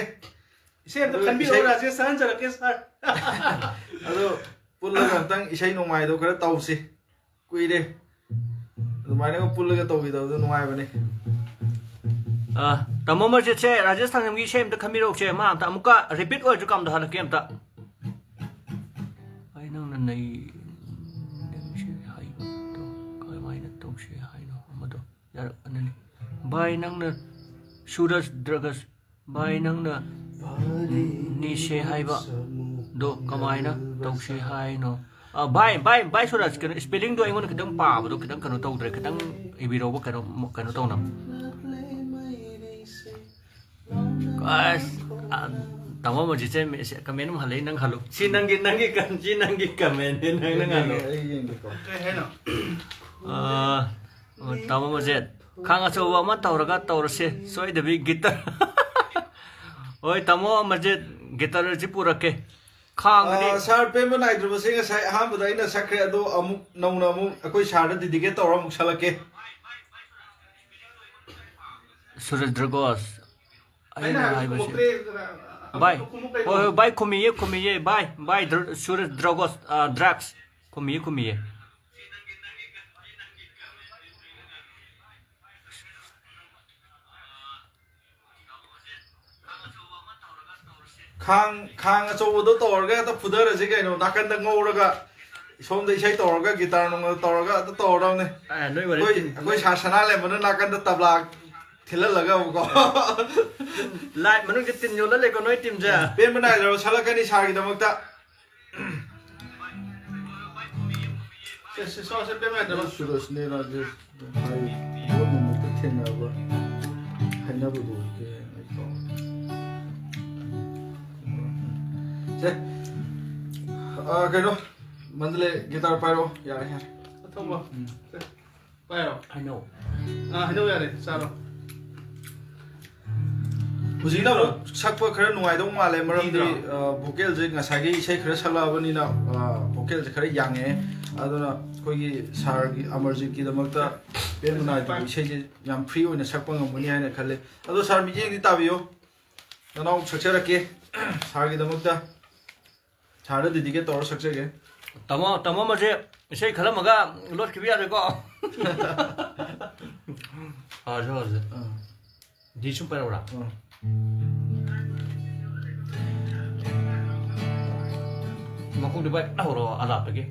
ꯏꯁꯩ ꯑꯝꯇ ꯑꯗꯨ ꯈꯟꯕꯤꯔꯛꯑꯣ, ꯏꯁꯩ ꯔꯥꯖꯦꯁ, ꯁꯛꯍꯟꯖꯔꯛꯀꯦ, ꯁꯥꯔ꯫ ꯑꯗꯣ ꯄꯨꯜꯂꯒ ꯑꯝꯇꯪ ꯏꯁꯩ ꯅꯣꯡꯃꯥꯏꯗꯣ ꯈꯔ ꯇꯧꯁꯤ꯫ ꯀꯨꯏꯔꯦ꯫ ꯑꯗꯨꯃꯥꯏꯅꯒ ꯄꯨꯜꯂꯒ ꯇꯧꯈꯤꯗꯕꯗꯣ ꯅꯨꯡꯉꯥꯏꯕꯅꯦ꯫ ꯑ, ꯇꯥꯃꯣ ꯃꯔꯖꯤꯠꯁꯦ, ꯔꯥꯖꯦꯁ ꯊꯥꯡꯖꯝꯒꯤ ꯏꯁꯩ ꯑꯝꯇ ꯈꯟꯕꯤꯔꯛꯎꯁꯦ, ꯃꯥ ꯑꯝꯇ ꯑꯃꯨꯛꯀ repeat ꯑꯣꯏꯔꯁꯨ ꯀꯥꯝꯗ ꯍꯜꯂꯛꯀꯦ ꯑꯝꯇ꯫ ꯑꯩ ꯅꯪꯅ ꯅꯩ-, ꯅꯪꯁꯦ ꯍꯥꯏꯕꯗꯣ ꯀꯃꯥꯏꯅ ꯇꯧꯁꯤ ꯍꯥꯏꯅꯣ? ꯑꯃꯗꯣ ꯌꯥꯔꯛꯑꯅꯤ꯫ ꯚꯥꯏ, ꯅꯪꯅ ꯁꯨꯔꯖ ꯗ꯭ꯔꯒꯁ, ꯚꯥꯏ, ꯅꯪꯅ ꯅꯤꯁꯦ ꯍꯥꯏꯕ ꯗꯣ ꯀꯃꯥꯏꯅ ꯇꯧꯁꯤ ꯍꯥꯏꯅꯣ? ꯑ, ꯚꯥꯏ, ꯚꯥꯏ, ꯚꯥꯏ ꯁꯨꯔꯖ, ꯀꯩꯅꯣ, spellingꯗꯣ ꯑꯩꯉꯣꯟꯗ ꯈꯤꯇꯪ ꯄꯥꯕꯗꯣ ꯈꯤꯇꯪ ꯀꯩꯅꯣ ꯇꯧꯗ꯭ꯔꯦ, ꯈꯤꯇꯪ ꯏꯕꯤꯔꯧꯕ, ꯀꯩꯅꯣ, ꯀꯩꯅꯣ ꯇꯧꯅꯕ꯫ ꯑꯁ, ꯑ, ꯇꯥꯃꯣ ꯃꯔꯖꯤꯠꯁꯦ ꯃꯦꯁꯦ-, comment ꯑꯃ ꯍꯜꯂꯛꯏ, ꯅꯪ ꯍꯜꯂꯨ꯫ ꯁꯤ ꯅꯪꯒꯤ, ꯅꯪꯒꯤ ꯀꯟ-, ꯁꯤ ꯅꯪꯒꯤ commentꯅꯤ, ꯅꯪ, ꯅꯪ ꯍꯜꯂꯨ꯫ ꯑꯩ ꯌꯦꯡꯒꯦꯀꯣ꯫ ꯀꯩ ꯍꯥꯏꯅꯣ? ꯑ, ꯑꯣ, ꯇꯥꯃꯣ ꯃꯔꯖꯤꯠ, ꯈꯥꯡ ꯑꯆꯧꯕ ꯑꯃ ꯇꯧꯔꯒ ꯇꯧꯔꯁꯦ, ꯁꯣꯏꯗꯕꯤ guitar꯫ ꯍꯣꯏ, ꯇꯥꯃꯣ ꯃꯔꯖꯤꯠ, guitarꯁꯤ ꯄꯨꯔꯛꯀꯦ꯫ ꯈꯥꯡꯒꯅꯤ꯫ ꯑ, ꯁꯥꯔ ꯄꯦꯟꯕ ꯅꯥꯏꯗ꯭ꯔꯕꯁꯦ ꯉꯁꯥꯏ ꯑꯍꯥꯟꯕꯗ ꯑꯩꯅ ꯁꯛꯈ꯭ꯔꯦ, ꯑꯗꯣ ꯑꯃꯨꯛ ꯅꯧꯅ ꯑꯃꯨꯛ ꯑꯩꯈꯣꯏ ꯁꯥꯔꯗ dedicate ꯇꯧꯔ ꯑꯃꯨꯛ ꯁꯛꯂꯛꯀꯦ꯫ ꯁꯨꯔꯦꯟꯗ꯭ꯔ ꯘꯣꯁ, ꯑꯩꯅ ꯑꯩꯅ ꯍꯥꯏꯕꯁꯤ ꯍꯥꯏꯕꯁꯤ꯫ ꯈꯨꯝꯃꯛꯇ꯭ꯔꯦ, ꯑꯗꯨꯅ ꯚꯥꯏ, ꯈꯨꯝꯃꯨ ꯀꯩꯅꯣ? ꯍꯣꯏ, ꯍꯣꯏ, ꯚꯥꯏ, ꯈꯨꯝꯃꯤꯌꯦ, ꯈꯨꯝꯃꯤꯌꯦ, ꯚꯥꯏ, ꯚꯥꯏ, ꯗ꯭ꯔ-, ꯁꯨꯔꯦꯟꯗ꯭ꯔ ꯘꯣꯁ, ꯑ, drugs, ꯈꯨꯝꯃꯤꯌꯦ, ꯈꯨꯝꯃꯤꯌꯦ꯫ ꯈꯥꯡ, ꯈꯥꯡ ꯑꯆꯧꯕꯗꯣ ꯇꯧꯔꯒ ꯍꯦꯛꯇ ꯐꯨꯊꯔꯁꯤ ꯀꯩꯅꯣ, ꯅꯥꯀꯟꯗ ꯉꯧꯔꯒ, ꯁꯣꯝꯗ ꯏꯁꯩ ꯇꯧꯔꯒ, guitar ꯅꯨꯡꯒ ꯇꯧꯔꯒ ꯍꯦꯛꯇ ꯇꯧꯔꯗꯧꯅꯤ꯫ ꯑ, ꯅꯣꯏ ꯋꯥꯔꯤ ꯑꯩꯈꯣꯏ, ꯇꯤꯟ-, ꯑꯩꯈꯣꯏ ꯁꯥꯔ ꯁꯅꯥꯂꯦꯝꯕꯅ ꯅꯥꯀꯟꯗ ꯇꯕ꯭ꯂꯥ ꯊꯤꯜꯍꯜꯂꯒ ꯑꯃꯨꯛꯀꯣ꯫ ꯂꯥꯏꯠ ꯃꯅꯨꯡꯗ ꯇꯤꯟ ꯌꯣꯜꯂ ꯂꯩꯀꯣ ꯅꯣꯏ ꯇꯤꯝꯁꯦ꯫ ꯄꯦꯟꯕ ꯅꯥꯏꯗ꯭ꯔꯕ ꯁꯛꯂꯛꯀꯅꯤ ꯁꯥꯔꯒꯤꯗꯃꯛꯇ꯫ ꯁꯦ, ꯁꯦ, ꯁꯦ, ꯄꯦꯟꯕ ꯅꯥꯏꯗ꯭ꯔꯕ꯫ ꯁꯨꯔꯖꯅꯦ ꯔꯥꯖꯦꯁ ꯍꯥꯏ ꯌꯣꯠ ꯅꯨꯃꯤꯠꯇ ꯊꯦꯡꯅꯕ ꯍꯥꯏꯅꯕꯗꯨ ꯑꯩ ꯀꯥꯎ-, ꯁꯦ, ꯑ, ꯀꯩꯅꯣ, ꯃꯟꯗꯂꯦ ꯒꯤꯇꯥꯔ ꯄꯥꯏꯔꯛꯑꯣ꯫ ꯌꯥꯔꯦ, ꯌꯥꯔꯦ꯫ ꯑꯊꯧꯕ꯫ ꯎꯝ꯫ ꯁꯦ, ꯄꯥꯏꯔꯣ꯫ ꯍꯩꯅꯧ꯫ ꯑꯥ, ꯍꯩꯅꯧ ꯌꯥꯔꯦ, ꯆꯥꯔꯣ꯫ ꯍꯧꯖꯤꯛꯅ ꯑꯃꯨꯛ ꯁꯛꯄ ꯈꯔ ꯅꯨꯡꯉꯥꯏꯗꯧ ꯃꯥꯜꯂꯦ, ꯃꯔꯝꯗꯤ, ꯗꯤꯗ꯭ꯔꯣ? ꯑ, ꯚꯣꯀꯦꯜꯁꯦ ꯉꯁꯥꯏꯒꯤ ꯏꯁꯩ ꯈꯔ ꯁꯛꯂꯛꯑꯕꯅꯤꯅ, ꯑ, ꯚꯣꯀꯦꯜꯁꯦ ꯈꯔ ꯌꯥꯡꯉꯛꯑꯦ꯫ ꯑꯗꯨꯅ ꯑꯩꯈꯣꯏꯒꯤ ꯁꯥꯔꯒꯤ ꯑꯃꯔꯖꯤꯠꯀꯤꯗꯃꯛꯇ ꯄꯦꯟꯕ ꯅꯥꯏꯗꯕ ꯏꯁꯩꯁꯦ ꯌꯥꯝ ꯐ꯭ꯔꯤ ꯑꯣꯏꯅ ꯁꯛꯄ ꯉꯝꯒꯅꯤ ꯍꯥꯏꯅ ꯈꯜꯂꯦ꯫ ꯑꯗꯣ ꯁꯥꯔ, ꯃꯤꯠꯌꯦꯡꯗꯤ ꯇꯥꯕꯤꯌꯨ, ꯅꯅꯥꯎ ꯁꯛꯆꯔꯛꯀꯦ ꯁꯥꯔꯒꯤꯗꯃꯛꯇ꯫ ꯁꯥꯔꯗ ꯗꯤꯗꯤꯀꯦꯠ ꯇꯧꯔ ꯁꯛꯆꯒꯦ꯫ ꯇꯥꯃꯣ, ꯇꯥꯃꯣ, ꯃꯁꯦ ꯏꯁꯩ ꯈꯜꯂꯝꯃꯒ ꯂꯣꯠꯈꯤꯕ ꯌꯥꯔꯣꯏꯀꯣ꯫ ꯍꯧꯔꯁꯦ, ꯍꯧꯔꯁꯦ꯫ ꯑꯥ꯫ ꯗꯤ ꯁꯨꯝ ꯄꯥꯏꯔꯛꯎꯔꯥ? ꯑꯥ꯫ ꯃꯈꯣꯡꯗꯤ ꯚꯥꯏ ꯐꯖꯅ ꯍꯧꯔꯛꯑꯣ, ꯑꯂꯥꯞꯇꯒꯤ꯫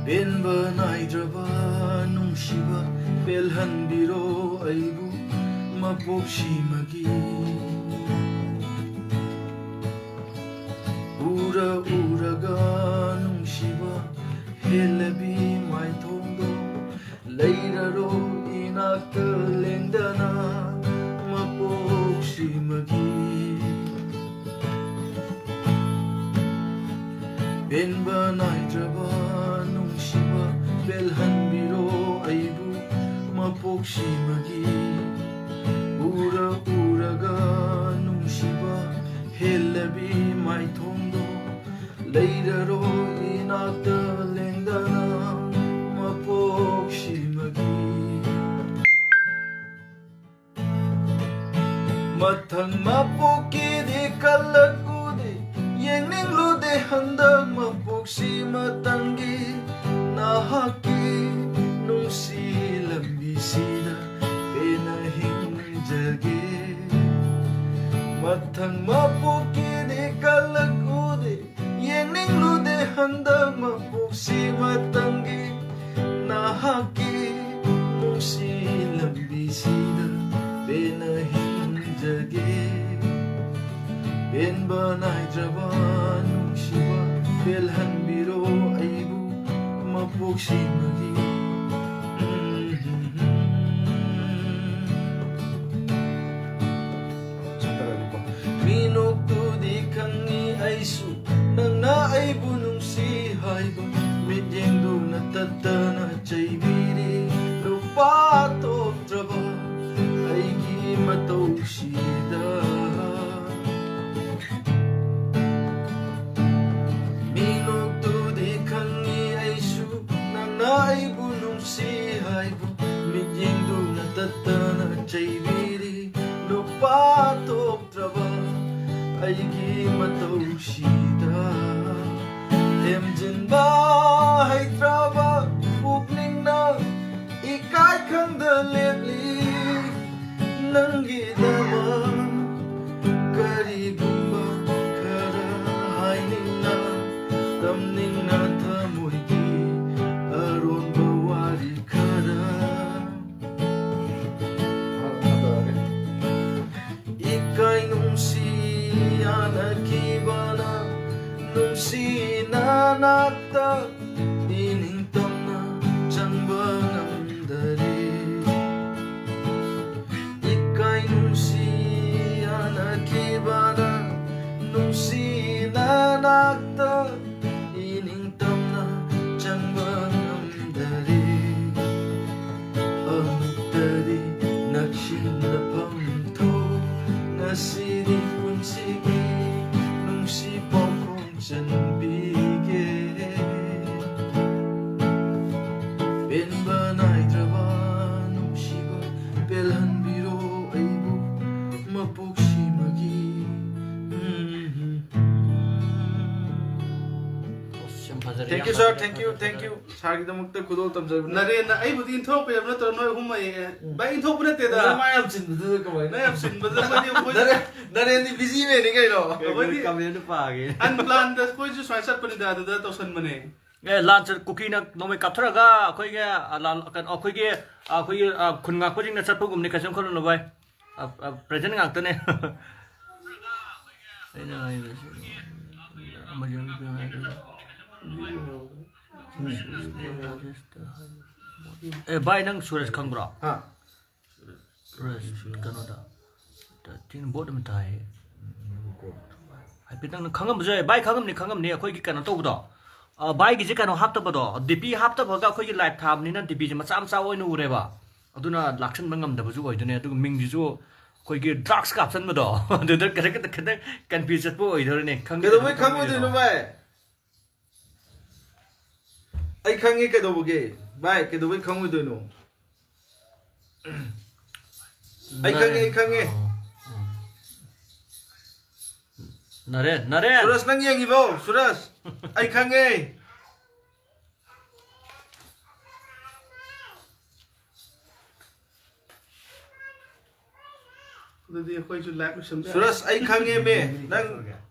ꯄꯦꯟꯕ ꯅꯥꯏꯗ꯭ꯔꯕ ꯅꯨꯡꯁꯤꯕ, ꯄꯦꯜꯍꯟꯕꯤꯔꯣ ꯑꯩꯕꯨ ꯃꯄꯣꯛꯁꯤꯃꯒꯤ꯫ ꯎꯔ ꯎꯔꯒ ꯅꯨꯡꯁꯤꯕ ꯍꯦꯜꯂꯕꯤ ꯃꯥꯏꯊꯣꯡꯗꯣ, ꯂꯩꯔꯔꯣ ꯏꯅꯥꯛꯇ ꯂꯦꯡꯗꯅ ꯃꯄꯣꯛꯁꯤꯃꯒꯤ꯫ ꯄꯦꯟꯕ ꯅꯥꯏꯗ꯭ꯔꯕ ꯅꯨꯡꯁꯤꯕ, ꯄꯦꯜꯍꯟꯕꯤꯔꯣ ꯑꯩꯕꯨ ꯃꯄꯣꯛꯁꯤꯃꯒꯤ꯫ ꯎꯔ ꯎꯔꯒ ꯅꯨꯡꯁꯤꯕ ꯍꯦꯜꯂꯕꯤ ꯃꯥꯏꯊꯣꯡꯗꯣ, ꯂꯩꯔꯔꯣ ꯏꯅꯥꯛꯇ ꯂꯦꯡꯗꯅ ꯃꯄꯣꯛꯁꯤꯃꯒꯤ꯫ ꯃꯊꯪ ꯃꯄꯣꯛꯀꯤꯗꯤ ꯀꯜꯂꯛꯎꯗꯦ, ꯌꯦꯡꯅꯤꯡꯂꯨꯗꯦ ꯍꯟꯗꯛ ꯃꯄꯣꯛꯁꯤ ꯃꯇꯝꯒꯤ꯫ ꯅꯍꯥꯛꯀꯤ ꯅꯨꯡꯁꯤ ꯂꯝꯕꯤꯁꯤꯗ ꯃꯊꯪ ꯃꯄꯣꯛꯀꯤꯗꯤ ꯀꯜꯂꯛꯎꯗꯦ, ꯌꯦꯡꯅꯤꯡꯂꯨꯗꯦ ꯍꯟꯗꯛ ꯃꯄꯣꯛꯁꯤ ꯃꯇꯝꯒꯤ꯫ ꯅꯍꯥꯛꯀꯤ ꯅꯨꯡꯁꯤ ꯂꯝꯕꯤꯁꯤꯗ ꯄꯦꯟꯅ ꯍꯤꯡꯖꯒꯦ꯫ ꯄꯦꯟꯕ ꯅꯥꯏꯗ꯭ꯔꯕ ꯅꯨꯡꯁꯤꯕ ꯄꯦꯜꯍꯟꯕꯤꯔꯣ ꯑꯩꯕꯨ ꯃꯄꯣꯛꯁꯤꯃꯒꯤ꯫ ꯃꯤꯅꯣꯛꯇꯨꯗꯤ ꯈꯪꯉꯤ ꯑꯩꯁꯨ ꯅꯪꯅ ꯑꯩꯕꯨ ꯅꯨꯡꯁꯤ ꯍꯥꯏꯕ꯫ ꯃꯤꯠꯌꯦꯡꯗꯨꯅ ꯇꯠꯇꯅ ꯆꯩꯕꯤꯔꯤ ꯅꯨꯄꯥ ꯊꯣꯛꯇ꯭ꯔꯕ ꯑꯩꯒꯤ ꯃꯇꯧꯁꯤꯗ꯫ ꯃꯤꯅꯣꯛꯇꯨꯗꯤ ꯈꯪꯉꯤ ꯑꯩꯁꯨ ꯅꯪꯅ ꯑꯩꯕꯨ ꯅꯨꯡꯁꯤ ꯍꯥꯏꯕ꯫ ꯃꯤꯠꯌꯦꯡꯗꯨꯅ ꯇꯠꯇꯅ ꯆꯩꯕꯤꯔꯤ ꯅꯨꯄꯥ ꯊꯣꯛꯇ꯭ꯔꯕ ꯑꯩꯒꯤ ꯃꯇꯧꯁꯤꯗ꯫ ꯊꯦꯝꯖꯤꯟꯕ ꯍꯩꯇ꯭ꯔꯕ ꯄꯨꯛꯅꯤꯡꯅ ꯏꯀꯥꯏ ꯈꯪꯗ ꯂꯦꯞꯂꯤ ꯅꯪꯒꯤꯗꯃꯛ꯫ ꯀꯔꯤꯒꯨꯝꯕ ꯈꯔ ꯍꯥꯏꯅꯤꯡꯅ ꯇꯝꯅꯤꯡꯅ ꯊꯃꯣꯏꯒꯤ ꯑꯔꯣꯟꯕ ꯋꯥꯔꯤ ꯈꯔ꯫ ꯏꯀꯥꯏ ꯅꯨꯡꯁꯤ ꯌꯥꯅꯈꯤꯕꯅ ꯅꯨꯡꯁꯤꯅ ꯅꯥꯛꯇ ꯏꯅꯤꯡꯇꯝꯅ ꯆꯪꯕ ꯉꯝꯗꯔꯦ꯫ ꯏꯀꯥꯏ ꯅꯨꯡꯁꯤ ꯌꯥꯅꯈꯤꯕꯅ ꯅꯨꯡꯁꯤꯅ ꯅꯥꯛꯇ ꯏꯅꯤꯡꯇꯝꯅ ꯆꯪꯕ ꯉꯝꯗꯔꯦ꯫ ꯑꯃꯨꯛꯇꯗꯤ ꯅꯛꯁꯤꯟꯅꯐꯝ ꯊꯣꯛ ꯉꯁꯤꯗꯤ ꯄꯨꯟꯁꯤꯒꯤ ꯅꯨꯡꯁꯤ ꯄꯥꯎꯈꯣꯡ ꯆꯟꯕꯤꯒꯦ꯫ ꯄꯦꯟꯕ ꯅꯥꯏꯗ꯭ꯔꯕ ꯅꯨꯡꯁꯤꯕ ꯄꯦꯜꯍꯟꯕꯤꯔꯣ ꯑꯩꯕꯨ ꯃꯄꯣꯛꯁꯤꯃꯒꯤ꯫ ꯎꯝ꯫ ꯑꯁ, ꯌꯥꯝ Thank you, sir. Thank you, thank you. ꯁꯥꯔꯒꯤꯗꯃꯛꯇ ꯈꯨꯗꯣꯜ ꯇꯝꯖꯕꯅꯤ꯫ ꯅꯔꯦꯟꯅ ꯑꯩꯕꯨꯗꯤ ꯏꯟꯊꯣꯔꯛꯄ ꯌꯥꯕ ꯅꯠꯇ꯭ꯔꯣ? ꯅꯣꯏ ꯑꯍꯨꯝ ꯑꯩ, ꯚꯥꯏ, ꯏꯟꯊꯣꯛꯄ ꯅꯠꯇꯦꯗ꯫ ꯃꯥ ꯌꯥꯝ ꯆꯤꯟꯕꯗꯨꯗ ꯀꯃꯥꯏꯅ? ꯅꯪ ꯌꯥꯝ ꯆꯤꯟꯕꯗꯨꯗ ꯑꯩꯈꯣꯏꯗꯤ, ꯑꯩꯈꯣꯏꯗꯤ ꯅꯔꯦꯟ, ꯅꯔꯦꯟꯗꯤ busy man ꯅꯤ ꯀꯩꯅꯣ꯫ ꯑꯩꯈꯣꯏꯗꯤ comment ꯄꯥꯒꯦ꯫ Unplanned ꯑꯩꯈꯣꯏꯁꯨ ꯁꯨꯃꯥꯏꯅ ꯆꯠꯄꯅꯤꯗ, ꯑꯗꯨꯗ ꯇꯧꯁꯟꯕꯅꯦ꯫ ꯑꯦ, ꯂꯥꯟ ꯆꯠ-, ꯀꯨꯀꯤꯅ ꯅꯣꯡꯃꯩ ꯀꯥꯞꯊꯔꯒ ꯑꯩꯈꯣꯏꯒꯤ, ꯑ, ꯂꯥꯟ, ꯀꯩꯅꯣ, ꯑꯩꯈꯣꯏꯒꯤ, ꯑ, ꯑꯩꯈꯣꯏꯒꯤ, ꯑ, ꯈꯨꯟ ꯉꯥꯛꯄꯁꯤꯡꯅ ꯆꯠꯄꯒꯨꯝꯅꯤ, ꯀꯩꯁꯨꯝ ꯈꯜꯂꯨꯅꯨ ꯚꯥꯏ꯫ ꯑ, ꯑ, present ꯉꯥꯛꯇꯅꯦ꯫ ꯑꯩꯅ ꯍꯥꯏꯕꯁꯤ, ꯑꯦ, ꯚꯥꯏ, ꯅꯪ ꯁꯨꯔꯦꯁ ꯈꯪꯕ꯭ꯔꯣ? ꯍꯥ? ꯁꯨꯔꯦꯁ, ꯀꯩꯅꯣꯗ, ꯇꯤꯟ ꯕꯣꯠ ꯑꯃ ꯊꯥꯏ꯫ ꯍꯥꯏꯐꯦꯠꯇꯪ ꯅꯪ ꯈꯪꯉꯝꯕꯁꯨ ꯌꯥꯏ꯫ ꯚꯥꯏ, ꯈꯪꯉꯝꯅꯤ, ꯈꯪꯉꯝꯅꯤ꯫ ꯑꯩꯈꯣꯏꯒꯤ ꯀꯩꯅꯣ ꯇꯧꯕꯗꯣ, ꯑ, ꯚꯥꯏꯒꯤꯁꯦ ꯀꯩꯅꯣ ꯍꯥꯞꯇꯕꯗꯣ, DP ꯍꯥꯞꯇꯕꯒ ꯑꯩꯈꯣꯏꯒꯤ live ꯊꯥꯕꯅꯤꯅ DPꯁꯦ ꯃꯆꯥ ꯃꯆꯥ ꯑꯣꯏꯅ ꯎꯔꯦꯕ꯫ ꯑꯗꯨꯅ ꯂꯥꯛꯁꯟꯕ ꯉꯝꯗꯕꯁꯨ ꯑꯣꯏꯗꯣꯏꯅꯦ꯫ ꯑꯗꯨꯒ ꯃꯤꯡꯁꯤꯁꯨ ꯑꯩꯈꯣꯏꯒꯤ drugs ꯀꯥꯞꯁꯟꯕꯗꯣ, ꯑꯗꯨꯗ ꯈꯔ, ꯈꯤꯇꯪ, ꯈꯤꯇꯪ confuse ꯆꯠꯄ ꯑꯣꯏꯗꯣꯏꯅꯦ꯫ ꯈꯪꯗꯦ, ꯀꯩꯗꯧꯕꯩ ꯈꯪꯉꯣꯏꯗꯣꯏꯅꯣ, ꯚꯥꯏ? ꯑꯩ ꯈꯪꯉꯦ ꯀꯩꯗꯧꯕꯒꯦ? ꯚꯥꯏ, ꯀꯩꯗꯧꯕꯩ ꯈꯪꯉꯣꯏꯗꯣꯏꯅꯣ? ꯑꯩ ꯈꯪꯉꯦ, ꯑꯩ ꯈꯪꯉꯦ꯫ ꯑꯣ, ꯑꯣ꯫ ꯅꯔꯦꯟ, ꯅꯔꯦꯟ! ꯁꯨꯔꯖ, ꯅꯪ ꯌꯦꯡꯉꯤꯕꯣ? ꯁꯨꯔꯖ, ꯑꯩ ꯈꯪꯉꯦ꯫ ꯑꯗꯨꯗꯤ ꯑꯩꯈꯣꯏꯁꯨ live ꯂꯣꯏꯁꯟꯕ ꯌꯥꯔꯦ꯫ ꯁꯨꯔꯖ, ꯑꯩ ꯈꯪꯉꯦꯃꯦ꯫ ꯅꯪ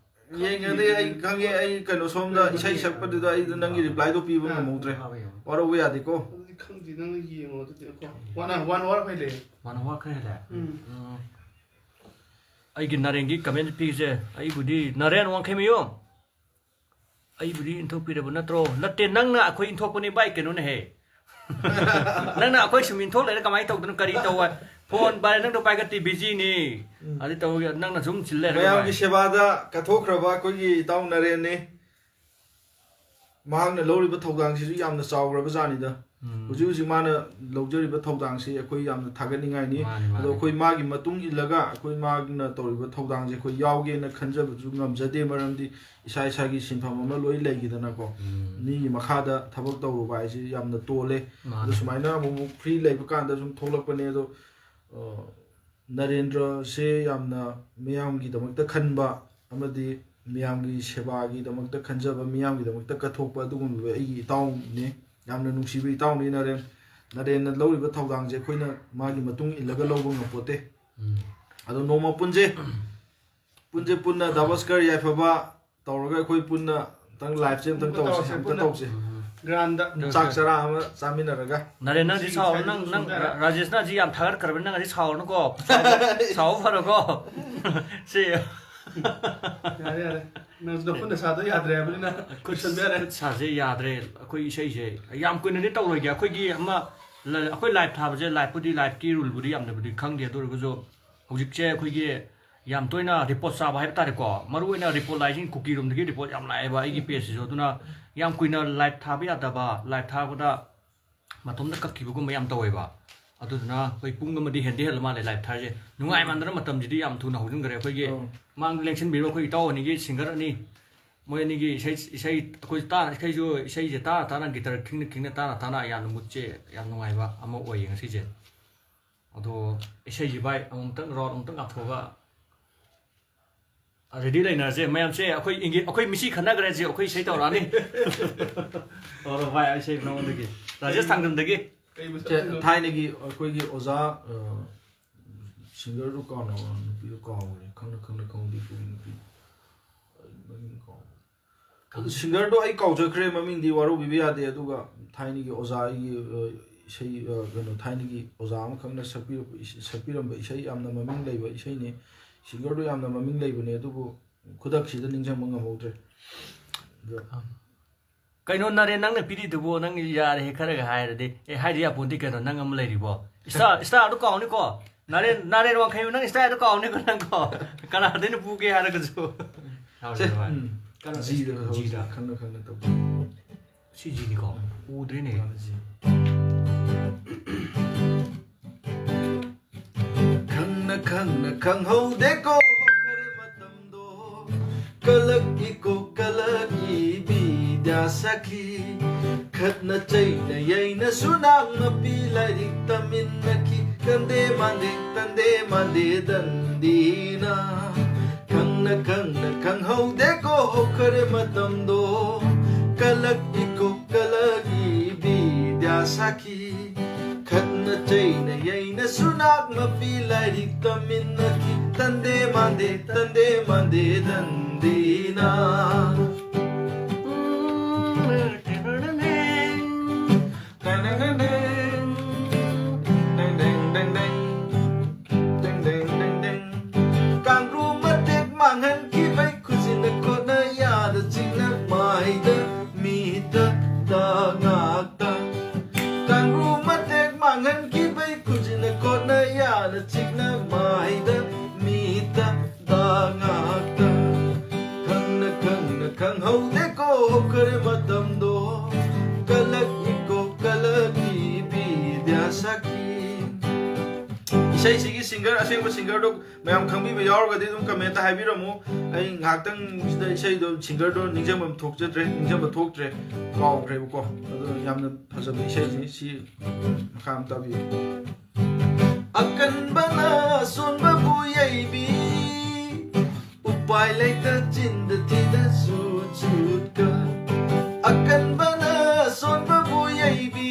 ꯌꯦꯡꯉꯗꯤ ꯑꯩ ꯈꯪꯉꯦ꯫ ꯑꯩ ꯀꯩꯅꯣ ꯁꯣꯝꯗ ꯏꯁꯩ ꯁꯛꯄꯗꯨꯗ ꯑꯩꯗꯣ ꯅꯪꯒꯤ replyꯗꯣ ꯄꯤꯕ ꯉꯝꯍꯧꯗ꯭ꯔꯦ꯫ ꯋꯥꯔꯧꯕ ꯌꯥꯗꯦꯀꯣ꯫ ꯑꯗꯨꯗꯤ ꯈꯪꯗꯦ, ꯅꯪꯅ ꯌꯦꯡꯉꯣ ꯑꯗꯨꯗꯤ꯫ ꯑꯩꯈꯣꯏ one hour, one hour ꯈꯔ ꯂꯩꯔꯦ꯫ One hour ꯈꯔ ꯂꯩꯔꯦ? ꯎꯝ꯫ ꯎꯝ꯫ ꯑꯩꯒꯤ ꯅꯔꯦꯟꯒꯤ comment ꯄꯤꯒꯦꯁꯦ꯫ ꯑꯩꯕꯨꯗꯤ ꯅꯔꯦꯟ ꯋꯥꯡꯈꯩꯃꯌꯨꯝ꯫ ꯑꯩꯕꯨꯗꯤ ꯏꯟꯊꯣꯛꯄꯤꯔꯕ ꯅꯠꯇ꯭ꯔꯣ? ꯅꯠꯇꯦ, ꯅꯪꯅ ꯑꯩꯈꯣꯏ ꯏꯟꯊꯣꯛꯄꯅꯤ ꯚꯥꯏ, ꯀꯩꯅꯣꯅꯦꯍꯦ꯫ ꯅꯪꯅ ꯑꯩꯈꯣꯏ ꯁꯨꯝ ꯏꯟꯊꯣꯛ ꯂꯩꯔ ꯀꯃꯥꯏꯅ ꯇꯧꯗꯣꯏꯅꯣ? ꯀꯔꯤ ꯇꯧꯕ? Phone ꯄꯥꯏꯔꯦ, ꯅꯪꯗꯣ ꯄꯥꯏꯈꯠꯇꯦ, busyꯅꯤ꯫ ꯎꯝ꯫ ꯑꯗꯨ ꯇꯧꯔꯒ ꯅꯪꯅ ꯁꯨꯝ ꯆꯤꯜ ꯂꯩꯔꯒ ꯃꯌꯥꯝꯒꯤ ꯚꯥꯏ꯫ ꯁꯦꯕꯥꯗ ꯀꯠꯊꯣꯛꯈ꯭ꯔꯕ ꯑꯩꯈꯣꯏꯒꯤ ꯏꯇꯥꯎ ꯅꯔꯦꯟꯅꯤ꯫ ꯃꯍꯥꯛꯅ ꯂꯧꯔꯤꯕ ꯊꯧꯗꯥꯡꯁꯤꯁꯨ ꯌꯥꯝꯅ ꯆꯥꯎꯈ꯭ꯔꯕ ꯖꯥꯠꯅꯤꯗ꯫ ꯎꯝ꯫ ꯍꯧꯖꯤꯛ ꯍꯧꯖꯤꯛ ꯃꯥꯅ ꯂꯧꯖꯔꯤꯕ ꯊꯧꯗꯥꯡꯁꯤ ꯑꯩꯈꯣꯏ ꯌꯥꯝꯅ ꯊꯥꯒꯠꯅꯤꯡꯉꯥꯏꯅꯤ꯫ ꯃꯥꯅꯤ, ꯃꯥꯅꯤ꯫ ꯑꯗꯣ ꯑꯩꯈꯣꯏ ꯃꯥꯒꯤ ꯃꯇꯨꯡ ꯏꯜꯂꯒ ꯑꯩꯈꯣꯏ ꯃꯥꯒꯤꯅ ꯇꯧꯔꯤꯕ ꯊꯧꯗꯥꯡꯁꯦ ꯑꯩꯈꯣꯏ ꯌꯥꯎꯒꯦꯅ ꯈꯟꯖꯕꯁꯨ ꯉꯝꯖꯗꯦ, ꯃꯔꯝꯗꯤ ꯏꯁꯥ ꯏꯁꯥꯒꯤ ꯁꯤꯟꯐꯝ ꯑꯃ ꯂꯣꯏ ꯂꯩꯈꯤꯗꯅꯀꯣ꯫ ꯎꯝ꯫ ꯃꯤꯒꯤ ꯃꯈꯥꯗ ꯊꯕꯛ ꯇꯧꯔꯨꯕ ꯍꯥꯏꯁꯤ ꯌꯥꯝꯅ ꯇꯣꯜꯂꯦ꯫ ꯃꯥꯅꯤ꯫ ꯑꯗꯣ ꯁꯨꯃꯥꯏꯅ ꯑꯃꯨꯛ ꯑꯃꯨꯛ free ꯂꯩꯕ ꯀꯥꯟꯗ ꯁꯨꯝ ꯊꯣꯛꯂꯛꯄꯅꯦ꯫ ꯑꯗꯣ, ꯑ, ꯅꯔꯦꯟꯗ꯭ꯔꯁꯦ ꯌꯥꯝꯅ ꯃꯤꯌꯥꯝꯒꯤꯗꯃꯛꯇ ꯈꯟꯕ ꯑꯃꯗꯤ ꯃꯤꯌꯥꯝꯒꯤ ꯁꯦꯕꯥꯒꯤꯗꯃꯛꯇ ꯈꯟꯖꯕ, ꯃꯤꯌꯥꯝꯒꯤꯗꯃꯛꯇ ꯀꯠꯊꯣꯛꯄ ꯑꯗꯨꯒꯨꯝꯂꯕ ꯑꯩꯒꯤ ꯏꯇꯥꯎꯅꯤ꯫ ꯌꯥꯝꯅ ꯅꯨꯡꯁꯤꯕ ꯏꯇꯥꯎꯅꯤ ꯅꯔꯦꯟ꯫ ꯅꯔꯦꯟꯅ ꯂꯧꯔꯤꯕ ꯊꯧꯗꯥꯡꯁꯦ ꯑꯩꯈꯣꯏꯅ ꯃꯥꯒꯤ ꯃꯇꯨꯡ ꯏꯜꯂꯒ ꯂꯧꯕ ꯉꯝꯄꯣꯠꯇꯦ꯫ ꯑꯗꯣ ꯅꯣꯡꯃ ꯄꯨꯟꯁꯦ꯫ ꯄꯨꯟꯁꯦ, ꯄꯨꯟꯅ ꯗꯥꯕꯁꯀꯔ ꯌꯥꯏꯐꯕ ꯇꯧꯔꯒ ꯑꯩꯈꯣꯏ ꯄꯨꯟꯅ ꯑꯝꯇꯪ live ꯁꯦ ꯑꯝꯇꯪ ꯑꯝꯇ ꯇꯧꯁꯦ, ꯇꯧꯁꯦ, ꯑꯝꯇ ꯄꯨꯟꯅ꯫ ꯇꯧꯁꯦ꯫ ꯒ꯭ꯔꯥꯟꯗ꯫ ꯆꯥꯛ ꯆꯔꯥ ꯑꯃ ꯆꯥꯃꯤꯟꯅꯔꯒ꯫ ꯅꯔꯦꯟ, ꯅꯪꯗꯤ ꯁꯤ ꯁꯥꯎ-, ꯁꯥꯏꯗ ꯅꯪ, ꯅꯪ ꯁꯨꯝ ꯌꯥꯔꯦ꯫ ꯔꯥꯖꯦꯁꯅ ꯁꯤ ꯌꯥꯝ ꯊꯥꯒꯠꯈ꯭ꯔꯕꯅꯤ, ꯅꯪ ꯑꯁꯤ ꯁꯥꯎꯔꯅꯨꯀꯣ꯫ ꯁꯥꯎꯕ ꯐꯔꯣꯀꯣ꯫ ꯁꯤ꯫ ꯌꯥꯔꯦ, ꯌꯥꯔꯦ꯫ ꯅꯪꯁꯨ ꯅꯈꯨꯠ ꯅꯁꯥꯗꯣ ꯌꯥꯗ꯭ꯔꯦ ꯍꯥꯏꯕꯅꯤꯅ ꯈꯨꯠ, ꯂꯣꯏꯁꯟꯕ ꯌꯥꯔꯦ꯫ ꯈꯨꯠ ꯁꯥꯁꯦ ꯌꯥꯗ꯭ꯔꯦ꯫ ꯑꯩꯈꯣꯏ ꯏꯁꯩꯁꯦ ꯌꯥꯝ ꯀꯨꯏꯅꯗꯤ ꯇꯧꯔꯣꯏꯒꯦ꯫ ꯑꯩꯈꯣꯏꯒꯤ ꯑꯃ ꯂ-, ꯑꯩꯈꯣꯏ live ꯊꯥꯕꯁꯦ, live ꯄꯨꯗꯤ, live ꯀꯤ rule ꯕꯨꯗꯤ ꯌꯥꯝꯅꯕꯨꯗꯤ ꯈꯪꯗꯦ, ꯑꯗꯨ ꯑꯣꯏꯔꯒꯁꯨ ꯍꯧꯖꯤꯛꯁꯦ ꯑꯩꯈꯣꯏꯒꯤ ꯌꯥꯝ ꯇꯣꯏꯅ report ꯆꯥꯕ ꯍꯥꯏꯕ ꯇꯥꯔꯦꯀꯣ꯫ ꯃꯔꯨ ꯑꯣꯏꯅ report ꯂꯥꯛꯏꯁꯤꯡ ꯀꯨꯀꯤ ꯔꯣꯝꯗꯒꯤ report ꯌꯥꯝ ꯂꯥꯛꯑꯦꯕ ꯑꯩꯒꯤ page ꯁꯤꯁꯨ꯫ ꯑꯗꯨꯅ ꯌꯥꯝ ꯀꯨꯏꯅ live ꯊꯥꯕ ꯌꯥꯗꯕ, live ꯊꯥꯕꯗ ꯃꯇꯣꯝꯇ ꯀꯛꯈꯤꯕꯒꯨꯝꯕ ꯌꯥꯝ ꯇꯧꯋꯦꯕ꯫ ꯑꯗꯨꯗꯨꯅ ꯑꯩꯈꯣꯏ ꯄꯨꯡ ꯑꯃꯗꯤ ꯍꯦꯟꯗꯤ ꯍꯦꯜꯂ ꯃꯥꯜꯂꯦ live ꯊꯥꯔꯤꯁꯦ꯫ ꯅꯨꯡꯉꯥꯏꯃꯟꯗꯅ ꯃꯇꯝꯁꯤꯗꯤ ꯌꯥꯝ ꯊꯨꯅ ꯍꯧꯖꯤꯟꯈ꯭ꯔꯦ꯫ ꯑꯩꯈꯣꯏꯒꯤ ꯑꯧ꯫ ꯃꯥꯡꯗ ꯂꯦꯡꯁꯤꯟꯕꯤꯔꯤꯕ ꯑꯩꯈꯣꯏ ꯏꯇꯥꯎ ꯑꯅꯤꯒꯤ singer ꯑꯅꯤ, ꯃꯣꯏ ꯑꯅꯤꯒꯤ ꯏꯁꯩ, ꯏꯁꯩ ꯑꯩꯈꯣꯏ ꯇꯥ-, ꯏꯁꯩꯁꯨ, ꯏꯁꯩꯁꯦ ꯇꯥꯅ ꯇꯥꯅ, guitar ꯈꯤꯡꯅ ꯈꯤꯡꯅ ꯇꯥꯅ ꯇꯥꯅ ꯌꯥꯝꯅ mood ꯁꯦ ꯌꯥꯝ ꯅꯨꯡꯉꯥꯏꯕ ꯑꯃ ꯑꯣꯏꯌꯦ ꯉꯁꯤꯁꯦ꯫ ꯑꯗꯣ ꯏꯁꯩꯁꯦ ꯚꯥꯏ ꯑꯃꯨꯛꯇꯪ round ꯑꯃꯨꯛꯇꯪ ꯀꯥꯞꯊꯣꯛꯑꯒ ready ꯂꯩꯅꯔꯁꯦ ꯃꯌꯥꯝꯁꯦ꯫ ꯑꯩꯈꯣꯏ ꯏꯪꯒꯤ-, ꯑꯩꯈꯣꯏ ꯃꯤꯁꯤ ꯈꯟꯅꯈ꯭ꯔꯦ ꯍꯧꯖꯤꯛ, ꯑꯩꯈꯣꯏ ꯏꯁꯩ ꯇꯧꯔꯛꯑꯅꯤ꯫ ꯇꯧꯔꯣ ꯚꯥꯏ, ꯑꯩ ꯏꯁꯩ ꯅꯉꯣꯟꯗꯒꯤ꯫ ꯔꯥꯖꯦꯁ ꯊꯥꯡꯖꯝꯗꯒꯤ꯫ ꯀꯩ ꯁꯦ, ꯃꯁꯛ ꯊꯥꯏꯅꯒꯤ ꯑꯩꯈꯣꯏꯒꯤ ꯑꯣꯖꯥ, ꯑ, singer ꯗꯨ ꯀꯥꯎꯅ, ꯅꯨꯄꯤꯗꯨ ꯀꯥꯎꯈ꯭ꯔꯦ꯫ ꯈꯪꯅ ꯈꯪꯅ ꯈꯪꯍꯧꯗꯦ ꯏꯄꯨꯒꯤ ꯅꯨꯄꯤ꯫ ꯑꯩ ꯃꯃꯤꯡ ꯀꯥꯎ-, ꯑꯗꯨ singer ꯗꯣ ꯑꯩ ꯀꯥꯎꯖꯈ꯭ꯔꯦ, ꯃꯃꯤꯡꯗꯤ ꯋꯥꯔꯧꯕꯤꯕ ꯌꯥꯗꯦ꯫ ꯑꯗꯨꯒ ꯊꯥꯏꯅꯒꯤ ꯑꯣꯖꯥ ꯑꯩꯒꯤ, ꯑ, ꯏꯁꯩ, ꯑ, ꯀꯩꯅꯣ, ꯊꯥꯏꯅꯒꯤ ꯑꯣꯖꯥ ꯑꯃꯈꯛꯅ ꯁꯛꯄꯤꯔꯛꯄ, ꯏꯁ-, ꯁꯛꯄꯤꯔꯝꯕ ꯏꯁꯩ ꯌꯥꯝꯅ ꯃꯃꯤꯡ ꯂꯩꯕ ꯏꯁꯩꯅꯤ꯫ Singer ꯗꯣ ꯌꯥꯝꯅ ꯃꯃꯤꯡ ꯂꯩꯕꯅꯦ, ꯑꯗꯨꯕꯨ ꯈꯨꯗꯛꯁꯤꯗ ꯅꯤꯡꯁꯤꯡꯕ ꯉꯝꯍꯧꯗ꯭ꯔꯦ꯫ ꯑꯗꯣ ꯀꯩꯅꯣ ꯅꯔꯦꯟ, ꯅꯪꯅ ꯄꯤꯔꯤꯗꯨꯕꯨ ꯅꯪ ꯌꯥꯔꯦ ꯈꯔꯒ ꯍꯥꯏꯔꯗꯤ? ꯑꯦ, ꯍꯥꯏꯗꯤ ꯌꯥꯄꯣꯟꯗꯤ ꯀꯩꯅꯣ, ꯅꯪ ꯑꯃ ꯂꯩꯔꯤꯕꯣ꯫ Star, star ꯗꯣ ꯀꯥꯎꯅꯤꯀꯣ꯫ ꯅꯔꯦꯟ, ꯅꯔꯦꯟ ꯋꯥꯡꯈꯩ, ꯅꯪ star ꯗꯣ ꯀꯥꯎꯅꯤꯀꯣ ꯅꯪꯀꯣ꯫ ꯀꯅꯥꯗꯩꯅ ꯄꯨꯒꯦ ꯍꯥꯏꯔꯒꯁꯨ꯫ ꯁꯥꯎꯔꯦ ꯁꯦ, ꯚꯥꯏ꯫ ꯎꯝ꯫ ꯀꯩꯅꯣ, G ꯗ ꯍꯧꯖꯤꯛ G ꯗ꯫ ꯈꯪꯅ ꯈꯪꯅ ꯇꯧꯕ꯫ ꯁꯤ G ꯅꯤꯀꯣ꯫ ꯎꯗ꯭ꯔꯦꯅꯦ꯫ ꯃꯥꯅ G꯫ ꯈꯪꯅ ꯈꯪꯅ ꯈꯪꯍꯧꯗꯦꯀꯣ ꯈꯔ ꯃꯇꯝꯗꯣ꯫ ꯀꯂꯛꯏꯀꯣ ꯀꯂꯛꯏ ꯕꯤꯗ꯭ꯌꯥ ꯁꯈꯤ꯫ ꯈꯠꯅ ꯆꯩꯅ ꯌꯩꯅꯁꯨ ꯅꯥꯡ ꯃꯄꯤ ꯂꯥꯏꯔꯤꯛ ꯇꯝꯃꯤꯟꯅꯈꯤ꯫ ꯀꯟꯗꯦ ꯃꯥꯟꯗꯦ ꯇꯟꯗꯦ ꯃꯥꯟꯗꯦ ꯗꯟꯗꯤꯅ꯫ ꯈꯪ ꯈꯪꯅ ꯈꯪꯍꯧꯗꯦꯀꯣ ꯍꯧꯈ꯭ꯔꯦ ꯃꯇꯝꯗꯣ꯫ ꯀꯂꯛ ꯏꯀꯣ ꯀꯂꯛ ꯏ ꯕꯤꯗ꯭ꯌꯥ ꯁꯥꯈꯤ꯫ ꯈꯠꯅ ꯆꯩꯅ ꯌꯩꯅ ꯁꯨꯅꯥꯛ ꯃꯄꯤ ꯂꯥꯏꯔꯤꯛ ꯇꯝꯃꯤꯟꯅꯈꯤ꯫ ꯇꯟꯗꯦ ꯃꯥꯟꯗꯦ ꯇꯟꯗꯦ ꯃꯥꯟꯗꯦ ꯗꯟꯗꯤꯅ꯫ ꯀꯥꯡꯒ꯭ꯔꯨ ꯃꯇꯦꯛ ꯃꯥꯡꯍꯟꯈꯤꯕꯩ ꯈꯨꯖꯤꯟꯅ ꯈꯣꯠꯅ ꯌꯥꯗ ꯆꯤꯛꯅ ꯃꯥꯏꯗ ꯃꯤꯇ ꯇ ꯉꯥꯛꯇ꯫ ꯀꯥꯡꯒ꯭ꯔꯨ ꯃꯇꯦꯛ ꯃꯥꯡꯍꯟꯈꯤꯕꯩ ꯈꯨꯖꯤꯟꯅ ꯈꯣꯠꯅ ꯌꯥꯅ ꯆꯤꯛꯅ ꯃꯥꯏꯗ ꯃꯤꯇ ꯇ ꯉꯥꯛꯇ꯫ ꯈꯪꯅ ꯈꯪꯅ ꯈꯪꯍꯧꯗꯦꯀꯣ ꯍꯧꯈ꯭ꯔꯦ ꯃꯇꯝꯗꯣ꯫ ꯀꯂꯛ ꯏꯀꯣ ꯀꯂꯛ ꯏ ꯕꯤꯗ꯭ꯌꯥ ꯁꯥꯈꯤ꯫ ꯏꯁꯩꯁꯤꯒꯤ ꯁꯤꯡꯒꯔ, ꯑꯁꯦꯡꯕ ꯁꯤꯡꯒꯔꯗꯣ ꯃꯌꯥꯝ ꯈꯪꯕꯤꯕ ꯌꯥꯎꯔꯒꯗꯤ ꯑꯗꯨꯝ ꯀꯃꯦꯟꯇ ꯍꯥꯏꯕꯤꯔꯝꯃꯨ꯫ ꯑꯩ ꯉꯥꯏꯍꯥꯛꯇꯪꯁꯤꯗ ꯏꯁꯩꯗꯣ, ꯁꯤꯡꯒꯔꯗꯣ ꯅꯤꯡꯁꯤꯡꯕ ꯊꯣꯛꯆꯗ꯭ꯔꯦ, ꯅꯤꯡꯁꯤꯡꯕ ꯊꯣꯛꯇ꯭ꯔꯦ, ꯀꯥꯎꯈ꯭ꯔꯦꯕꯀꯣ꯫ ꯑꯗꯣ ꯌꯥꯝꯅ ꯐꯖꯕ ꯏꯁꯩꯅꯤ꯫ ꯁꯤ ꯃꯈꯥ ꯑꯃ ꯇꯥꯕꯤꯌꯨ꯫ ꯑꯀꯟꯕꯅ ꯑꯁꯣꯟꯕꯕꯨ ꯌꯩꯕꯤ, ꯎꯄꯥꯏ ꯂꯩꯇ ꯆꯤꯟꯗ ꯊꯤꯗ ꯁꯨꯠ ꯁꯨꯠꯀ꯫ ꯑꯀꯟꯕꯅ ꯑꯁꯣꯟꯕꯕꯨ ꯌꯩꯕꯤ,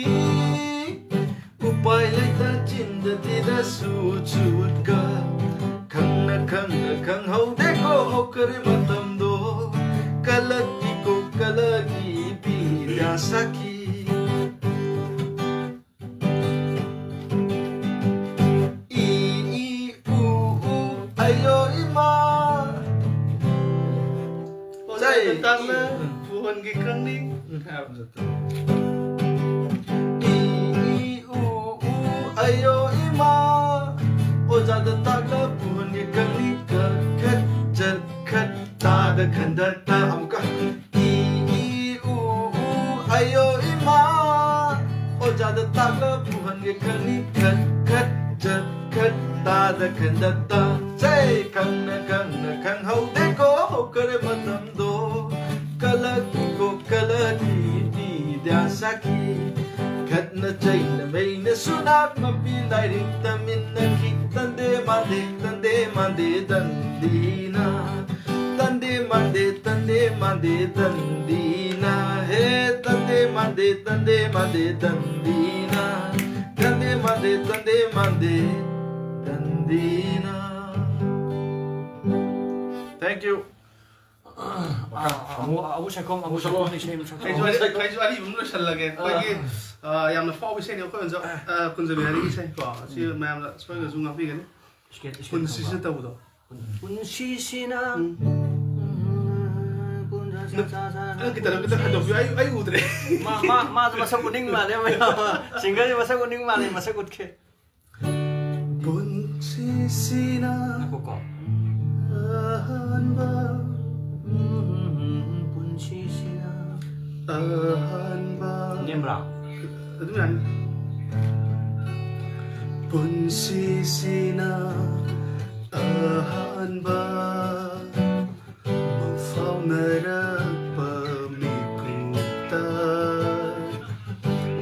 ꯎꯄꯥꯏ ꯂꯩꯇ ꯆꯤꯟꯗ ꯊꯤꯗ ꯁꯨꯠ ꯁꯨꯠꯀ꯫ ꯈꯪꯅ ꯈꯪꯅ ꯈꯪꯍꯧꯗꯦꯀꯣ ꯍꯧꯈ꯭ꯔꯦ ꯃꯇꯝꯗꯣ꯫ ꯀꯂꯛ ꯏꯀꯣ ꯀꯂꯛ ꯏ ꯕꯤꯗ꯭ꯌꯥ ꯁꯥꯈꯤ꯫ ꯏ, ꯏ, ꯎ, ꯎ, ꯑꯌꯣ ꯏꯃꯥ꯫ ꯑꯣꯖꯥꯗ ꯆꯩ, ꯇꯥꯛꯅ ꯏ, ꯎꯝ꯫ ꯄꯨꯍꯟꯒꯦ ꯈꯪꯅꯤ꯫ ꯎꯝ꯫ ꯏ, ꯏ, ꯎ, ꯎ, ꯑꯌꯣ ꯏꯃꯥ꯫ ꯑꯣꯖꯥꯗ ꯇꯥꯛꯅ ꯄꯨꯍꯟꯒꯦ ꯈꯪꯅꯤ꯫ ꯈꯠ, ꯈꯠ, ꯆꯠ, ꯈꯠ, ꯇꯥꯗ ꯈꯟꯗ ꯇ꯫ ꯑꯃꯨꯛꯀ꯫ ꯏ, ꯏ, ꯎ, ꯎ, ꯑꯌꯣ ꯏꯃꯥ꯫ ꯑꯣꯖꯥꯗ ꯇꯥꯛꯂ ꯄꯨꯍꯟꯒꯦ ꯈꯪꯅꯤ꯫ ꯈꯠ, ꯈꯠ, ꯆꯠ, ꯈꯠ, ꯇꯥꯗ ꯈꯟꯗ ꯇ꯫ ꯆꯩ ꯈꯪꯅ ꯈꯪꯅ ꯈꯪꯍꯧꯗꯦꯀꯣ ꯍꯧꯈ꯭ꯔꯦ ꯃꯇꯝꯗꯣ꯫ ꯀꯂꯛ ꯏꯀꯣ ꯀꯂꯛ ꯏ ꯕꯤꯗ꯭ꯌꯥ ꯁꯥꯈꯤ꯫ ꯈꯠꯅ ꯆꯩꯅ ꯃꯩꯅ ꯁꯨꯅꯥꯛ ꯃꯄꯤ ꯂꯥꯏꯔꯤꯛ ꯇꯝꯃꯤꯟꯅꯈꯤ꯫ ꯇꯟꯗꯦ ꯃꯥꯟꯗꯦ ꯇꯟꯗꯦ ꯃꯥꯟꯗꯦ ꯗꯟꯗꯤꯅ꯫ Tande mande, tande mande, dandina. He, tande mande, tande mande, dandina. Tande mande, tande mande, dandina. Thank you. ꯑꯥ, ꯑꯥ, ꯑꯃꯨꯛ, ꯑꯃꯨꯛ ꯁꯛꯈꯣꯝ, ꯑꯃꯨꯛ ꯁꯛꯈꯣꯝ ꯏꯁꯩ ꯑꯃꯨꯛ ꯁꯛꯈꯣꯝ꯫ ꯑꯩꯁꯨ ꯋꯥꯔꯤ, ꯑꯩꯁꯨ ꯋꯥꯔꯤ ꯑꯃꯨꯛ ꯂꯣꯏꯁꯜꯂꯒꯦ꯫ ꯑꯩꯈꯣꯏꯒꯤ, ꯑꯥ, ꯌꯥꯝꯅ ꯐꯥꯎꯕ ꯏꯁꯩꯅꯤ ꯑꯩꯈꯣꯏ ꯑꯣꯖꯥ, ꯑꯥ, ꯀꯨꯟꯖꯕꯤꯍꯥꯔꯤꯒꯤ ꯏꯁꯩ ꯀꯣ꯫ ꯑꯁꯤ ꯃꯌꯥꯝꯅ ꯁꯣꯏꯗꯅꯁꯨ ꯉꯥꯛꯄꯤꯒꯅꯤ꯫ ꯏꯁꯀꯦꯠ, ꯏꯁꯀꯦꯠ ꯄꯨꯟꯁꯤꯁꯤꯅ ꯇꯧꯕ꯫ ꯇꯧꯕꯗꯣ꯫ ꯄꯨꯟꯁꯤꯁꯤꯅ, ꯎꯝ꯫ ꯎꯝ, ꯄꯨꯟꯁꯤ ꯅꯪ, ꯁꯥ, ꯁꯥ, ꯅꯪ ꯈꯤꯇꯪ, ꯈꯤꯇꯪ ꯍꯟꯗꯣꯛꯄꯤꯌꯨ꯫ ꯑꯩ, ꯑꯩ ꯎꯗ꯭ꯔꯦ꯫ ꯃꯥ, ꯃꯥ, ꯃꯥꯁꯨ ꯃꯁꯛ ꯎꯅꯤꯡ ꯃꯥꯜꯂꯦ, ꯃꯌꯥꯝ꯫ ꯁꯤꯡꯒꯔꯁꯦ ꯃꯁꯛ ꯎꯅꯤꯡ ꯃꯥꯜꯂꯦ, ꯃꯁꯛ ꯎꯠꯀꯦ꯫ ꯄꯨꯟꯁꯤꯁꯤꯅ ꯉꯥꯏꯈꯣꯀꯣ꯫ ꯑꯍꯥꯟꯕ꯫ ꯎꯝ, ꯄꯨꯟꯁꯤꯁꯤꯅ ꯑꯍꯥꯟꯕ꯫ ꯅꯦꯝꯕ꯭ꯔꯥ? ꯑꯗꯨꯝ ꯌꯥꯅꯤ꯫ ꯄꯨꯟꯁꯤꯁꯤꯅ ꯑꯍꯥꯟꯕ ꯃꯪꯐꯥꯎꯅꯔꯛꯄ ꯃꯤꯀꯨꯞꯇ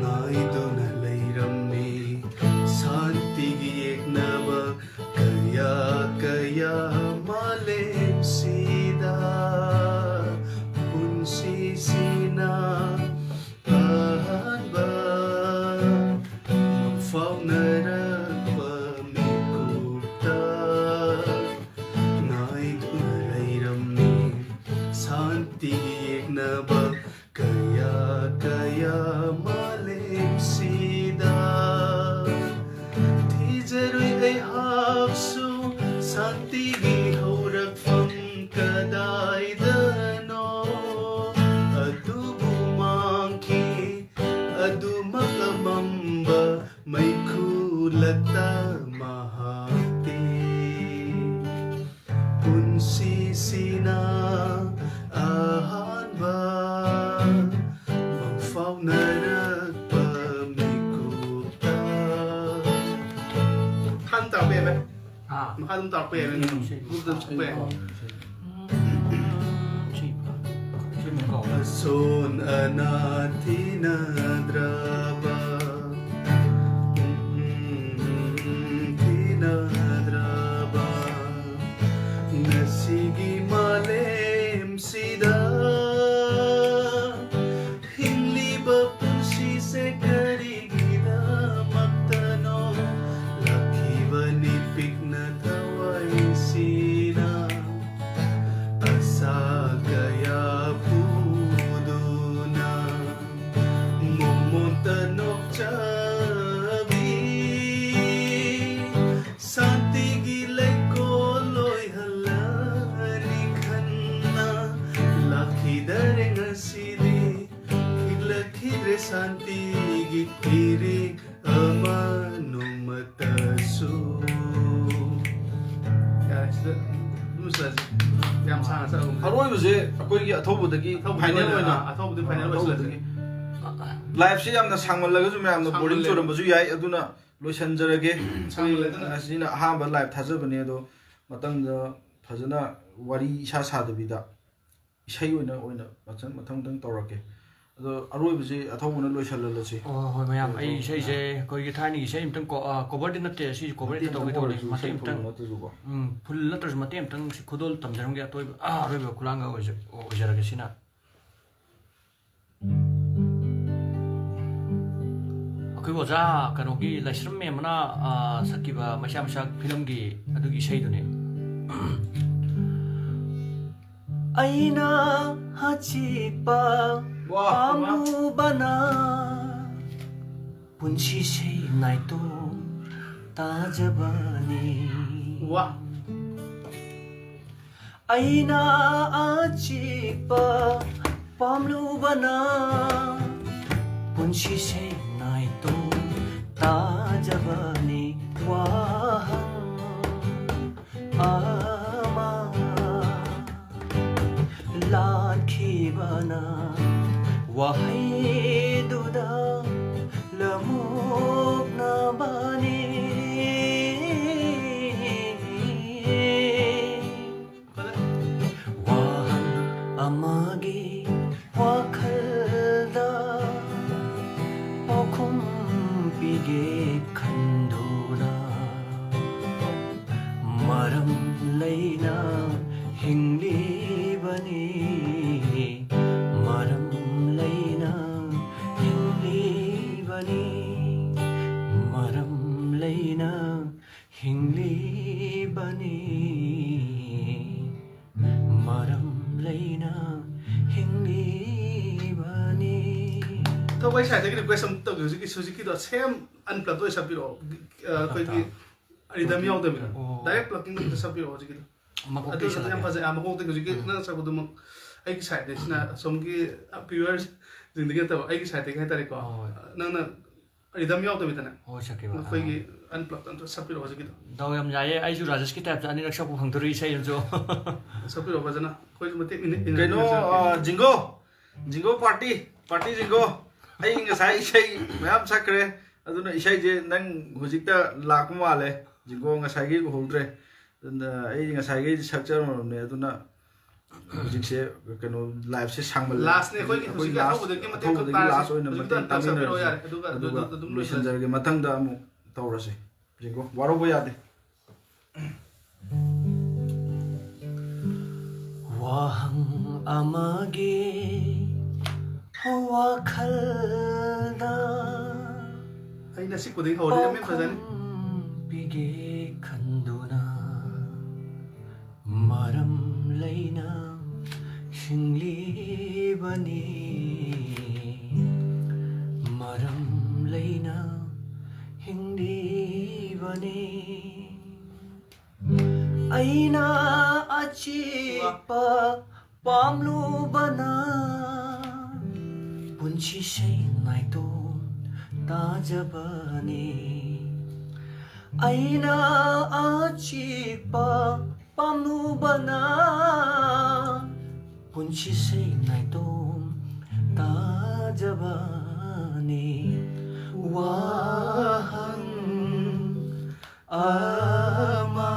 ꯉꯥꯏꯗꯨꯅ ꯂꯩꯔꯝꯃꯤ ꯁꯥꯟꯇꯤꯒꯤ ꯌꯦꯛꯅꯕ ꯀꯌꯥ ꯀꯌꯥ ꯃꯥꯂꯦꯝꯁꯤꯗ꯫ ꯄꯨꯟꯁꯤꯁꯤꯅ ꯑꯍꯥꯟꯕ ꯃꯪꯐꯥꯎꯅꯔꯛꯄ ꯃꯤꯀꯨꯞꯇ ꯉꯥꯏꯗꯨꯅ ꯂꯩꯔꯝꯃꯤ ꯁꯥꯟꯇꯤ ꯌꯦꯛꯅꯕ ꯀꯌꯥ ꯀꯌꯥ ꯃꯥꯂꯦꯝꯁꯤꯗ꯫ ꯊꯤꯖꯔꯨꯏ ꯑꯩꯍꯥꯛꯁꯨ ꯁꯥꯟꯇꯤꯒꯤ ꯍꯧꯔꯛꯐꯝ ꯀꯗꯥꯏꯗꯅꯣ꯫ ꯑꯗꯨꯕꯨ ꯃꯥꯡꯈꯤ ꯑꯗꯨꯃꯛ ꯑꯃꯝꯕ ꯃꯩꯈꯨ ꯂꯛꯇ ꯃꯍꯥꯛꯇꯤ꯫ ꯄꯨꯟꯁꯤꯁꯤꯅ ꯑꯍꯥꯟꯕ ꯃꯪꯐꯥꯎꯅꯔꯛꯄ ꯃꯤꯀꯨꯞꯇ꯫ ꯃꯈꯥ ꯑꯗꯨꯝ ꯇꯥꯔꯛꯄ ꯌꯥꯏ, ꯚꯥꯏ꯫ ꯍꯥ? ꯃꯈꯥ ꯑꯗꯨꯝ ꯇꯥꯔꯛꯄ ꯌꯥꯏ, ꯚꯥꯏ꯫ ꯎꯝ, ꯁꯤ ꯒ꯭ꯔꯨꯞꯇ ꯆꯠꯄ ꯌꯥꯏ꯫ ꯎꯝ, ꯁꯤ, ꯁꯤ ꯃꯈꯥ꯫ ꯑꯁꯣꯟ ꯑꯅꯥ ꯊꯤꯅꯗ꯭ꯔꯕ, ꯎꯝ, ꯊꯤꯅꯗ꯭ꯔꯕ ꯉꯁꯤꯒꯤ ꯃꯥꯂꯦꯝ ꯁꯥꯟꯇꯤꯒꯤ ꯏꯔꯤꯛ ꯑꯃ ꯅꯣꯡꯃꯇꯁꯨ꯫ ꯌꯥꯔꯦ, ꯁꯤꯗ ꯑꯗꯨꯝ ꯂꯣꯏꯁꯤꯜꯂꯁꯤ꯫ ꯌꯥꯝ ꯁꯥꯡꯅ ꯆꯠꯂꯒꯨꯝꯁꯦ꯫ ꯑꯔꯣꯏꯕꯁꯦ ꯑꯩꯈꯣꯏꯒꯤ ꯑꯊꯧꯕꯗꯒꯤ ꯑꯊꯧꯕꯗꯤ ꯐꯥꯏꯅꯦꯜ ꯑꯣꯏꯅ, ꯑꯣꯏꯅ, ꯑꯊꯧꯕꯗꯤ ꯐꯥꯏꯅꯦꯜ ꯑꯣꯏꯁꯤꯜꯂꯁꯤ꯫ ꯑꯊꯧꯕꯗꯒꯤ꯫ ꯂꯥꯏꯐꯁꯦ ꯌꯥꯝꯅ ꯁꯥꯡꯃꯜꯂꯒꯁꯨ ꯃꯌꯥꯝꯅ ꯕꯣꯔꯤꯡ ꯁꯥꯡꯃꯜꯂꯦ꯫ ꯆꯨꯔꯝꯕꯁꯨ ꯌꯥꯏ, ꯑꯗꯨꯅ ꯂꯣꯏꯁꯤꯟꯖꯔꯒꯦ꯫ ꯁꯥꯡꯃꯜꯂꯦ ꯑꯗꯨꯅ꯫ ꯑꯁꯤꯅ ꯑꯍꯥꯟꯕ ꯂꯥꯏꯐ ꯊꯥꯖꯕꯅꯦ, ꯑꯗꯣ ꯃꯊꯪꯗ ꯐꯖꯅ ꯋꯥꯔꯤ ꯏꯁꯥ ꯁꯥꯗꯕꯤꯗ ꯏꯁꯩ ꯑꯣꯏꯅ, ꯑꯣꯏꯅ ꯃꯊꯪ, ꯃꯊꯪ, ꯃꯊꯪ ꯇꯧꯔꯛꯀꯦ꯫ ꯑꯗꯣ ꯑꯔꯣꯏꯕꯁꯤ ꯑꯊꯧꯕꯅ ꯂꯣꯏꯁꯤꯜꯍꯜꯂꯁꯤ꯫ ꯑꯣ, ꯍꯣꯏ, ꯃꯌꯥꯝ, ꯑꯩ ꯑꯊꯧꯕꯅ꯫ ꯏꯁꯩꯁꯦ ꯑꯩꯈꯣꯏꯒꯤ ꯊꯥꯏꯅꯒꯤ ꯏꯁꯩ ꯑꯝꯇꯪ ꯀꯣ-, ꯑ, cover ꯗꯤ ꯅꯠꯇꯦ, ꯑꯁꯤꯁꯦ cover ꯍꯦꯛꯇ ꯃꯇꯦꯛ ꯇꯧꯒꯦ ꯑꯝꯇꯪ ꯇꯧꯕꯅꯦ, ꯑꯣꯏꯔꯁꯨ, ꯃꯇꯦꯛ ꯏꯁꯩ ꯑꯝꯇꯪ꯫ Full ꯅꯠꯇ꯭ꯔꯁꯨꯀꯣ꯫ ꯎꯝ, full ꯅꯠꯇ꯭ꯔꯁꯨ ꯃꯇꯦꯛ ꯑꯝꯇꯪ ꯁꯤ ꯈꯨꯗꯣꯜ ꯇꯝꯖꯔꯝꯒꯦ, ꯑꯇꯣꯏꯕ, ꯑ, ꯑꯔꯣꯏꯕ ꯈꯨꯂꯥꯡꯒ ꯑꯣꯏꯖ-, ꯑꯣꯏꯖꯔꯒꯦ ꯁꯤꯅ꯫ ꯑꯩꯈꯣꯏ ꯑꯣꯖꯥ ꯀꯩꯅꯣꯒꯤ ꯂꯥꯏꯁ꯭ꯔꯝ ꯃꯦꯝꯅ, ꯑ, ꯁꯛꯈꯤꯕ ꯃꯩꯁꯥ ꯃꯩꯁꯥ ꯐꯤꯂꯝꯒꯤ ꯑꯗꯨꯒꯤ ꯏꯁꯩꯗꯨꯅꯦ꯫ ꯑꯩꯅ ꯑꯆꯤꯛꯄ ꯋꯥ, ꯋꯥ꯫ ꯄꯥꯝꯂꯨꯕꯅ ꯄꯨꯟꯁꯤꯁꯦ ꯅꯥꯏꯇꯣꯝ ꯇꯥꯖꯕꯅꯤ꯫ ꯋꯥ꯫ ꯑꯩꯅ ꯑꯆꯤꯛꯄ ꯄꯥꯝꯂꯨꯕꯅ ꯄꯨꯟꯁꯤꯁꯦ ꯅꯥꯏꯇꯣꯝ ꯇꯥꯖꯕꯅꯤ꯫ ꯋꯥꯍꯪ ꯑꯃ ꯂꯥꯛꯈꯤꯕꯅ ꯋꯥꯍꯩꯗꯨꯗ ꯂꯃꯣꯛꯅꯕꯅꯤ꯫ ꯋꯥꯍꯪ ꯑꯃꯒꯤ ꯋꯥꯈꯜꯗ ꯄꯥꯎꯈꯨꯝ ꯄꯤꯒꯦ ꯈꯟꯗꯨꯅ ꯃꯔꯝ ꯂꯩꯅ ꯍꯤꯡꯂꯤꯕꯅꯤ, ꯃꯔꯝ ꯂꯩꯅ ꯍꯤꯡꯂꯤꯕꯅꯤ, ꯃꯔꯝ ꯂꯩꯅ ꯍꯤꯡꯂꯤꯕꯅꯤ, ꯃꯔꯝ ꯂꯩꯅ ꯍꯤꯡꯂꯤꯕꯅꯤ꯫ ꯊꯧꯕꯥꯏ ꯁꯥꯏꯗꯒꯤ request ꯑꯃ ꯇꯧꯒꯦ, ꯍꯧꯖꯤꯛꯀꯤ, ꯍꯧꯖꯤꯛꯀꯤꯗꯣ same unplugged ꯑꯣꯏ ꯁꯛꯄꯤꯔꯛꯑꯣ꯫ ꯑ, ꯑꯩꯈꯣꯏꯒꯤ rhythm ꯌꯥꯎꯗꯕꯤꯗ꯫ ꯑꯣ꯫ Direct plucking ꯑꯝꯇ ꯁꯛꯄꯤꯔꯛꯑꯣ ꯍꯧꯖꯤꯛꯀꯤꯗꯣ꯫ ꯃꯀꯣꯛꯇ ꯑꯗꯨ ꯌꯥꯝ ꯏꯁꯜꯂꯒꯦ꯫ ꯐꯖꯩ꯫ ꯑ, ꯃꯀꯣꯛꯇꯒꯤ ꯍꯧꯖꯤꯛꯀꯤ ꯎꯝ꯫ ꯅꯪ ꯁꯛꯄꯗꯨꯃꯛ꯫ ꯑꯩꯒꯤ ꯁꯥꯏꯠꯇꯒꯤꯁꯤꯅ ꯑꯁꯣꯝꯒꯤ ꯚ꯭ꯌꯨꯋꯔꯁꯤꯡꯗꯒꯤ ꯅꯠꯇꯕ, ꯑꯩꯒꯤ ꯁꯥꯏꯠꯇꯒꯤ ꯍꯥꯏꯇꯥꯔꯦꯀꯣ꯫ ꯍꯣꯏ꯫ ꯅꯪꯅ ꯔꯤꯗꯝ ꯌꯥꯎꯗꯕꯤꯗꯅꯦ, ꯍꯣꯏ, ꯁꯛꯀꯦꯕ꯫ ꯑꯩꯈꯣꯏꯒꯤ ꯑꯥ꯫ ꯑꯟꯄ꯭ꯂꯛꯇ ꯑꯝꯇ ꯁꯛꯄꯤꯔꯛꯑꯣ ꯍꯧꯖꯤꯛꯀꯤꯗꯣ꯫ ꯗꯥꯎ ꯌꯥꯝ ꯌꯥꯏꯌꯦ, ꯑꯩꯁꯨ ꯔꯥꯖꯦꯁꯀꯤ ꯇꯥꯏꯞꯇ ꯑꯅꯤꯔꯛ ꯁꯛꯄ ꯐꯪꯗꯣꯔꯤ ꯏꯁꯩ ꯑꯃꯁꯨ꯫ ꯁꯛꯄꯤꯔꯛꯑꯣ ꯐꯖꯅ, ꯑꯩꯈꯣꯏꯁꯨ ꯃꯇꯦꯛ ꯏꯟꯅ-, ꯏꯟꯅ-, ꯀꯩꯅꯣ, ꯏꯟꯅꯖꯔꯛꯀꯦ꯫ ꯑ, ꯖꯤꯡꯒꯣ, ꯖꯤꯡꯒꯣ ꯄꯥꯔꯇꯤ, ꯄꯥꯔꯇꯤ ꯖꯤꯡꯒꯣ꯫ ꯑꯩ ꯉꯁꯥꯏ ꯏꯁꯩ ꯃꯌꯥꯝ ꯁꯛꯈ꯭ꯔꯦ, ꯑꯗꯨꯅ ꯏꯁꯩꯁꯦ ꯅꯪ ꯍꯧꯖꯤꯛꯇ ꯂꯥꯛꯄ ꯃꯥꯜꯂꯦ꯫ ꯖꯤꯡꯒꯣ ꯉꯁꯥꯏꯒꯤ ꯎꯍꯧꯗ꯭ꯔꯦ꯫ ꯑꯗꯨꯅ ꯑꯩ ꯉꯁꯥꯏꯈꯩ ꯁꯛꯆꯔꯝꯃꯕꯅꯦ, ꯑꯗꯨꯅ ꯍꯧꯖꯤꯛꯁꯦ ꯀꯩꯅꯣ, ꯂꯥꯏꯐꯁꯦ ꯁꯥꯡꯃꯜꯂꯦ꯫ ꯂꯥꯁꯅꯦ ꯑꯩꯈꯣꯏꯒꯤ ꯑꯩꯈꯣꯏ ꯍꯧꯖꯤꯛꯀꯤ ꯂꯥꯁ, ꯑꯍꯧꯕꯗꯒꯤ ꯃꯇꯦꯛ ꯑꯍꯧꯕꯗꯒꯤ ꯀꯠꯄ ꯂꯥꯁ ꯑꯣꯏꯅ ꯍꯧꯖꯤꯛꯀꯤ ꯃꯇꯦꯛ ꯑꯝꯇꯪ ꯁꯛꯄꯤꯔꯛꯑꯣ ꯇꯥꯃꯤꯟꯅꯔꯁꯦ꯫ ꯌꯥꯔꯦ, ꯑꯗꯨꯒ ꯑꯗꯨꯒ ꯑꯗꯨ ꯑꯗꯨꯝ ꯂꯣꯏꯁꯤꯟꯖꯔꯒꯦ꯫ ꯂꯣꯏꯁꯤꯟꯖꯔꯒꯦ꯫ ꯃꯊꯪꯗ ꯑꯃꯨꯛ ꯇꯧꯔꯁꯦ꯫ ꯌꯦꯡꯉꯣ, ꯋꯥꯔꯧꯕ ꯌꯥꯗꯦ꯫ ꯋꯥꯍꯪ ꯑꯃꯒꯤ ꯋꯥꯈꯜꯗ ꯑꯩꯅ ꯁꯤꯛꯄꯗꯒꯤ ꯍꯧꯔꯦ, ꯌꯥꯝ ꯐꯖꯅꯤ꯫ ꯄꯥꯎꯈꯨꯝ ꯄꯤꯒꯦ ꯈꯟꯗꯨꯅ ꯃꯔꯝ ꯂꯩꯅ ꯍꯤꯡꯂꯤꯕꯅꯤ, ꯃꯔꯝ ꯂꯩꯅ ꯍꯤꯡꯂꯤꯕꯅꯤ꯫ ꯑꯩꯅ ꯑꯆꯤꯛꯄ ꯄꯥꯝꯂꯨꯕꯅ ꯄꯨꯟꯁꯤꯁꯦ ꯅꯥꯏꯇꯣꯝ ꯇꯥꯖꯕꯅꯤ꯫ ꯑꯩꯅ ꯑꯆꯤꯛꯄ ꯄꯥꯝꯂꯨꯕꯅ ꯄꯨꯟꯁꯤꯁꯦ ꯅꯥꯏꯇꯣꯝ ꯇꯥꯖꯕꯅꯤ꯫ ꯋꯥꯍꯪ ꯑꯃ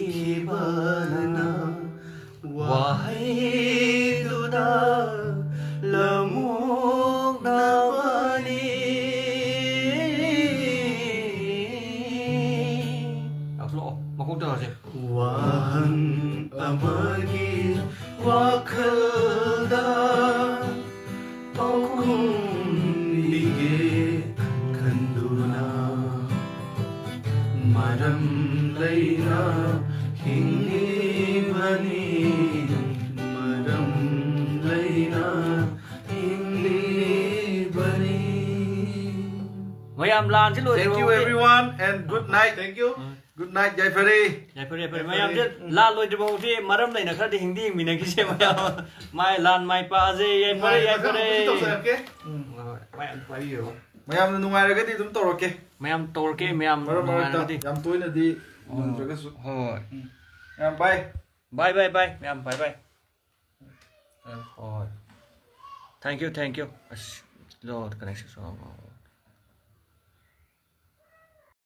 ꯂꯥꯛꯈꯤꯕꯅ ꯋꯥꯍꯩꯗꯨꯅ ꯂꯃꯣꯛꯅꯕꯅꯤ꯫ ꯂꯥꯎꯊꯣꯛꯂꯛꯑꯣ, ꯃꯀꯣꯛꯇ ꯍꯧꯔꯁꯦ꯫ ꯋꯥꯍꯪ ꯑꯃꯒꯤ ꯋꯥꯈꯜꯗ ꯄꯥꯎꯈꯨꯝ ꯄꯤꯒꯦ ꯈꯟꯗꯨꯅ ꯃꯔꯝ ꯂꯩꯅ ꯍꯤꯡꯂꯤꯕꯅꯤ, ꯃꯔꯝ ꯂꯩꯅ ꯍꯤꯡꯂꯤꯕꯅꯤ꯫ ꯃꯌꯥꯝ ꯂꯥꯟꯁꯤ ꯂꯣꯏꯔꯦ꯫ Thank you everyone and good night. Thank you. Good night, ꯌꯥꯏꯐꯔꯦ. ꯌꯥꯏꯐꯔꯦ, ꯌꯥꯏꯐꯔꯦ꯫ ꯃꯌꯥꯝꯁꯦ ꯂꯥꯟ ꯂꯣꯏꯗ꯭ꯔꯤꯐꯥꯎꯗꯤ ꯃꯔꯝ ꯂꯩꯅ ꯈꯔꯗꯤ ꯍꯤꯡꯗꯤ ꯍꯤꯡꯃꯤꯟꯅꯈꯤꯁꯦ ꯃꯌꯥꯝ꯫ ꯃꯥꯏ ꯂꯥꯟ ꯃꯥꯏ ꯄꯥꯛꯑꯁꯦ꯫ ꯌꯥꯏꯐꯔꯦ, ꯌꯥꯏꯐꯔꯦ꯫ ꯇꯧꯖꯔꯛꯀꯦ꯫ ꯎꯝ, ꯍꯣꯏ, ꯍꯣꯏ꯫ ꯃꯌꯥꯝ ꯄꯥꯏꯕꯤꯔꯣ꯫ ꯃꯌꯥꯝꯅ ꯅꯨꯡꯉꯥꯏꯔꯒꯗꯤ ꯑꯗꯨꯝ ꯇꯧꯔꯛꯀꯦ꯫ ꯃꯌꯥꯝ ꯇꯧꯔꯛꯀꯦ, ꯃꯌꯥꯝ ꯃꯔꯛ ꯃꯔꯛꯇ ꯅꯨꯡꯉꯥꯏꯔꯒꯗꯤ꯫ ꯌꯥꯝ ꯇꯣꯏꯅꯗꯤ ꯅꯪꯗ꯭ꯔꯒꯁꯨ꯫ ꯍꯣꯏ, ꯍꯣꯏ꯫ ꯎꯝ꯫ ꯃꯌꯥꯝ bye꯫ Bye, bye, bye꯫ ꯃꯌꯥꯝ bye, bye꯫ ꯍꯣꯏ, ꯍꯣꯏ꯫ Thank you, thank you꯫ ꯑꯁ, ꯂꯣ connection꯫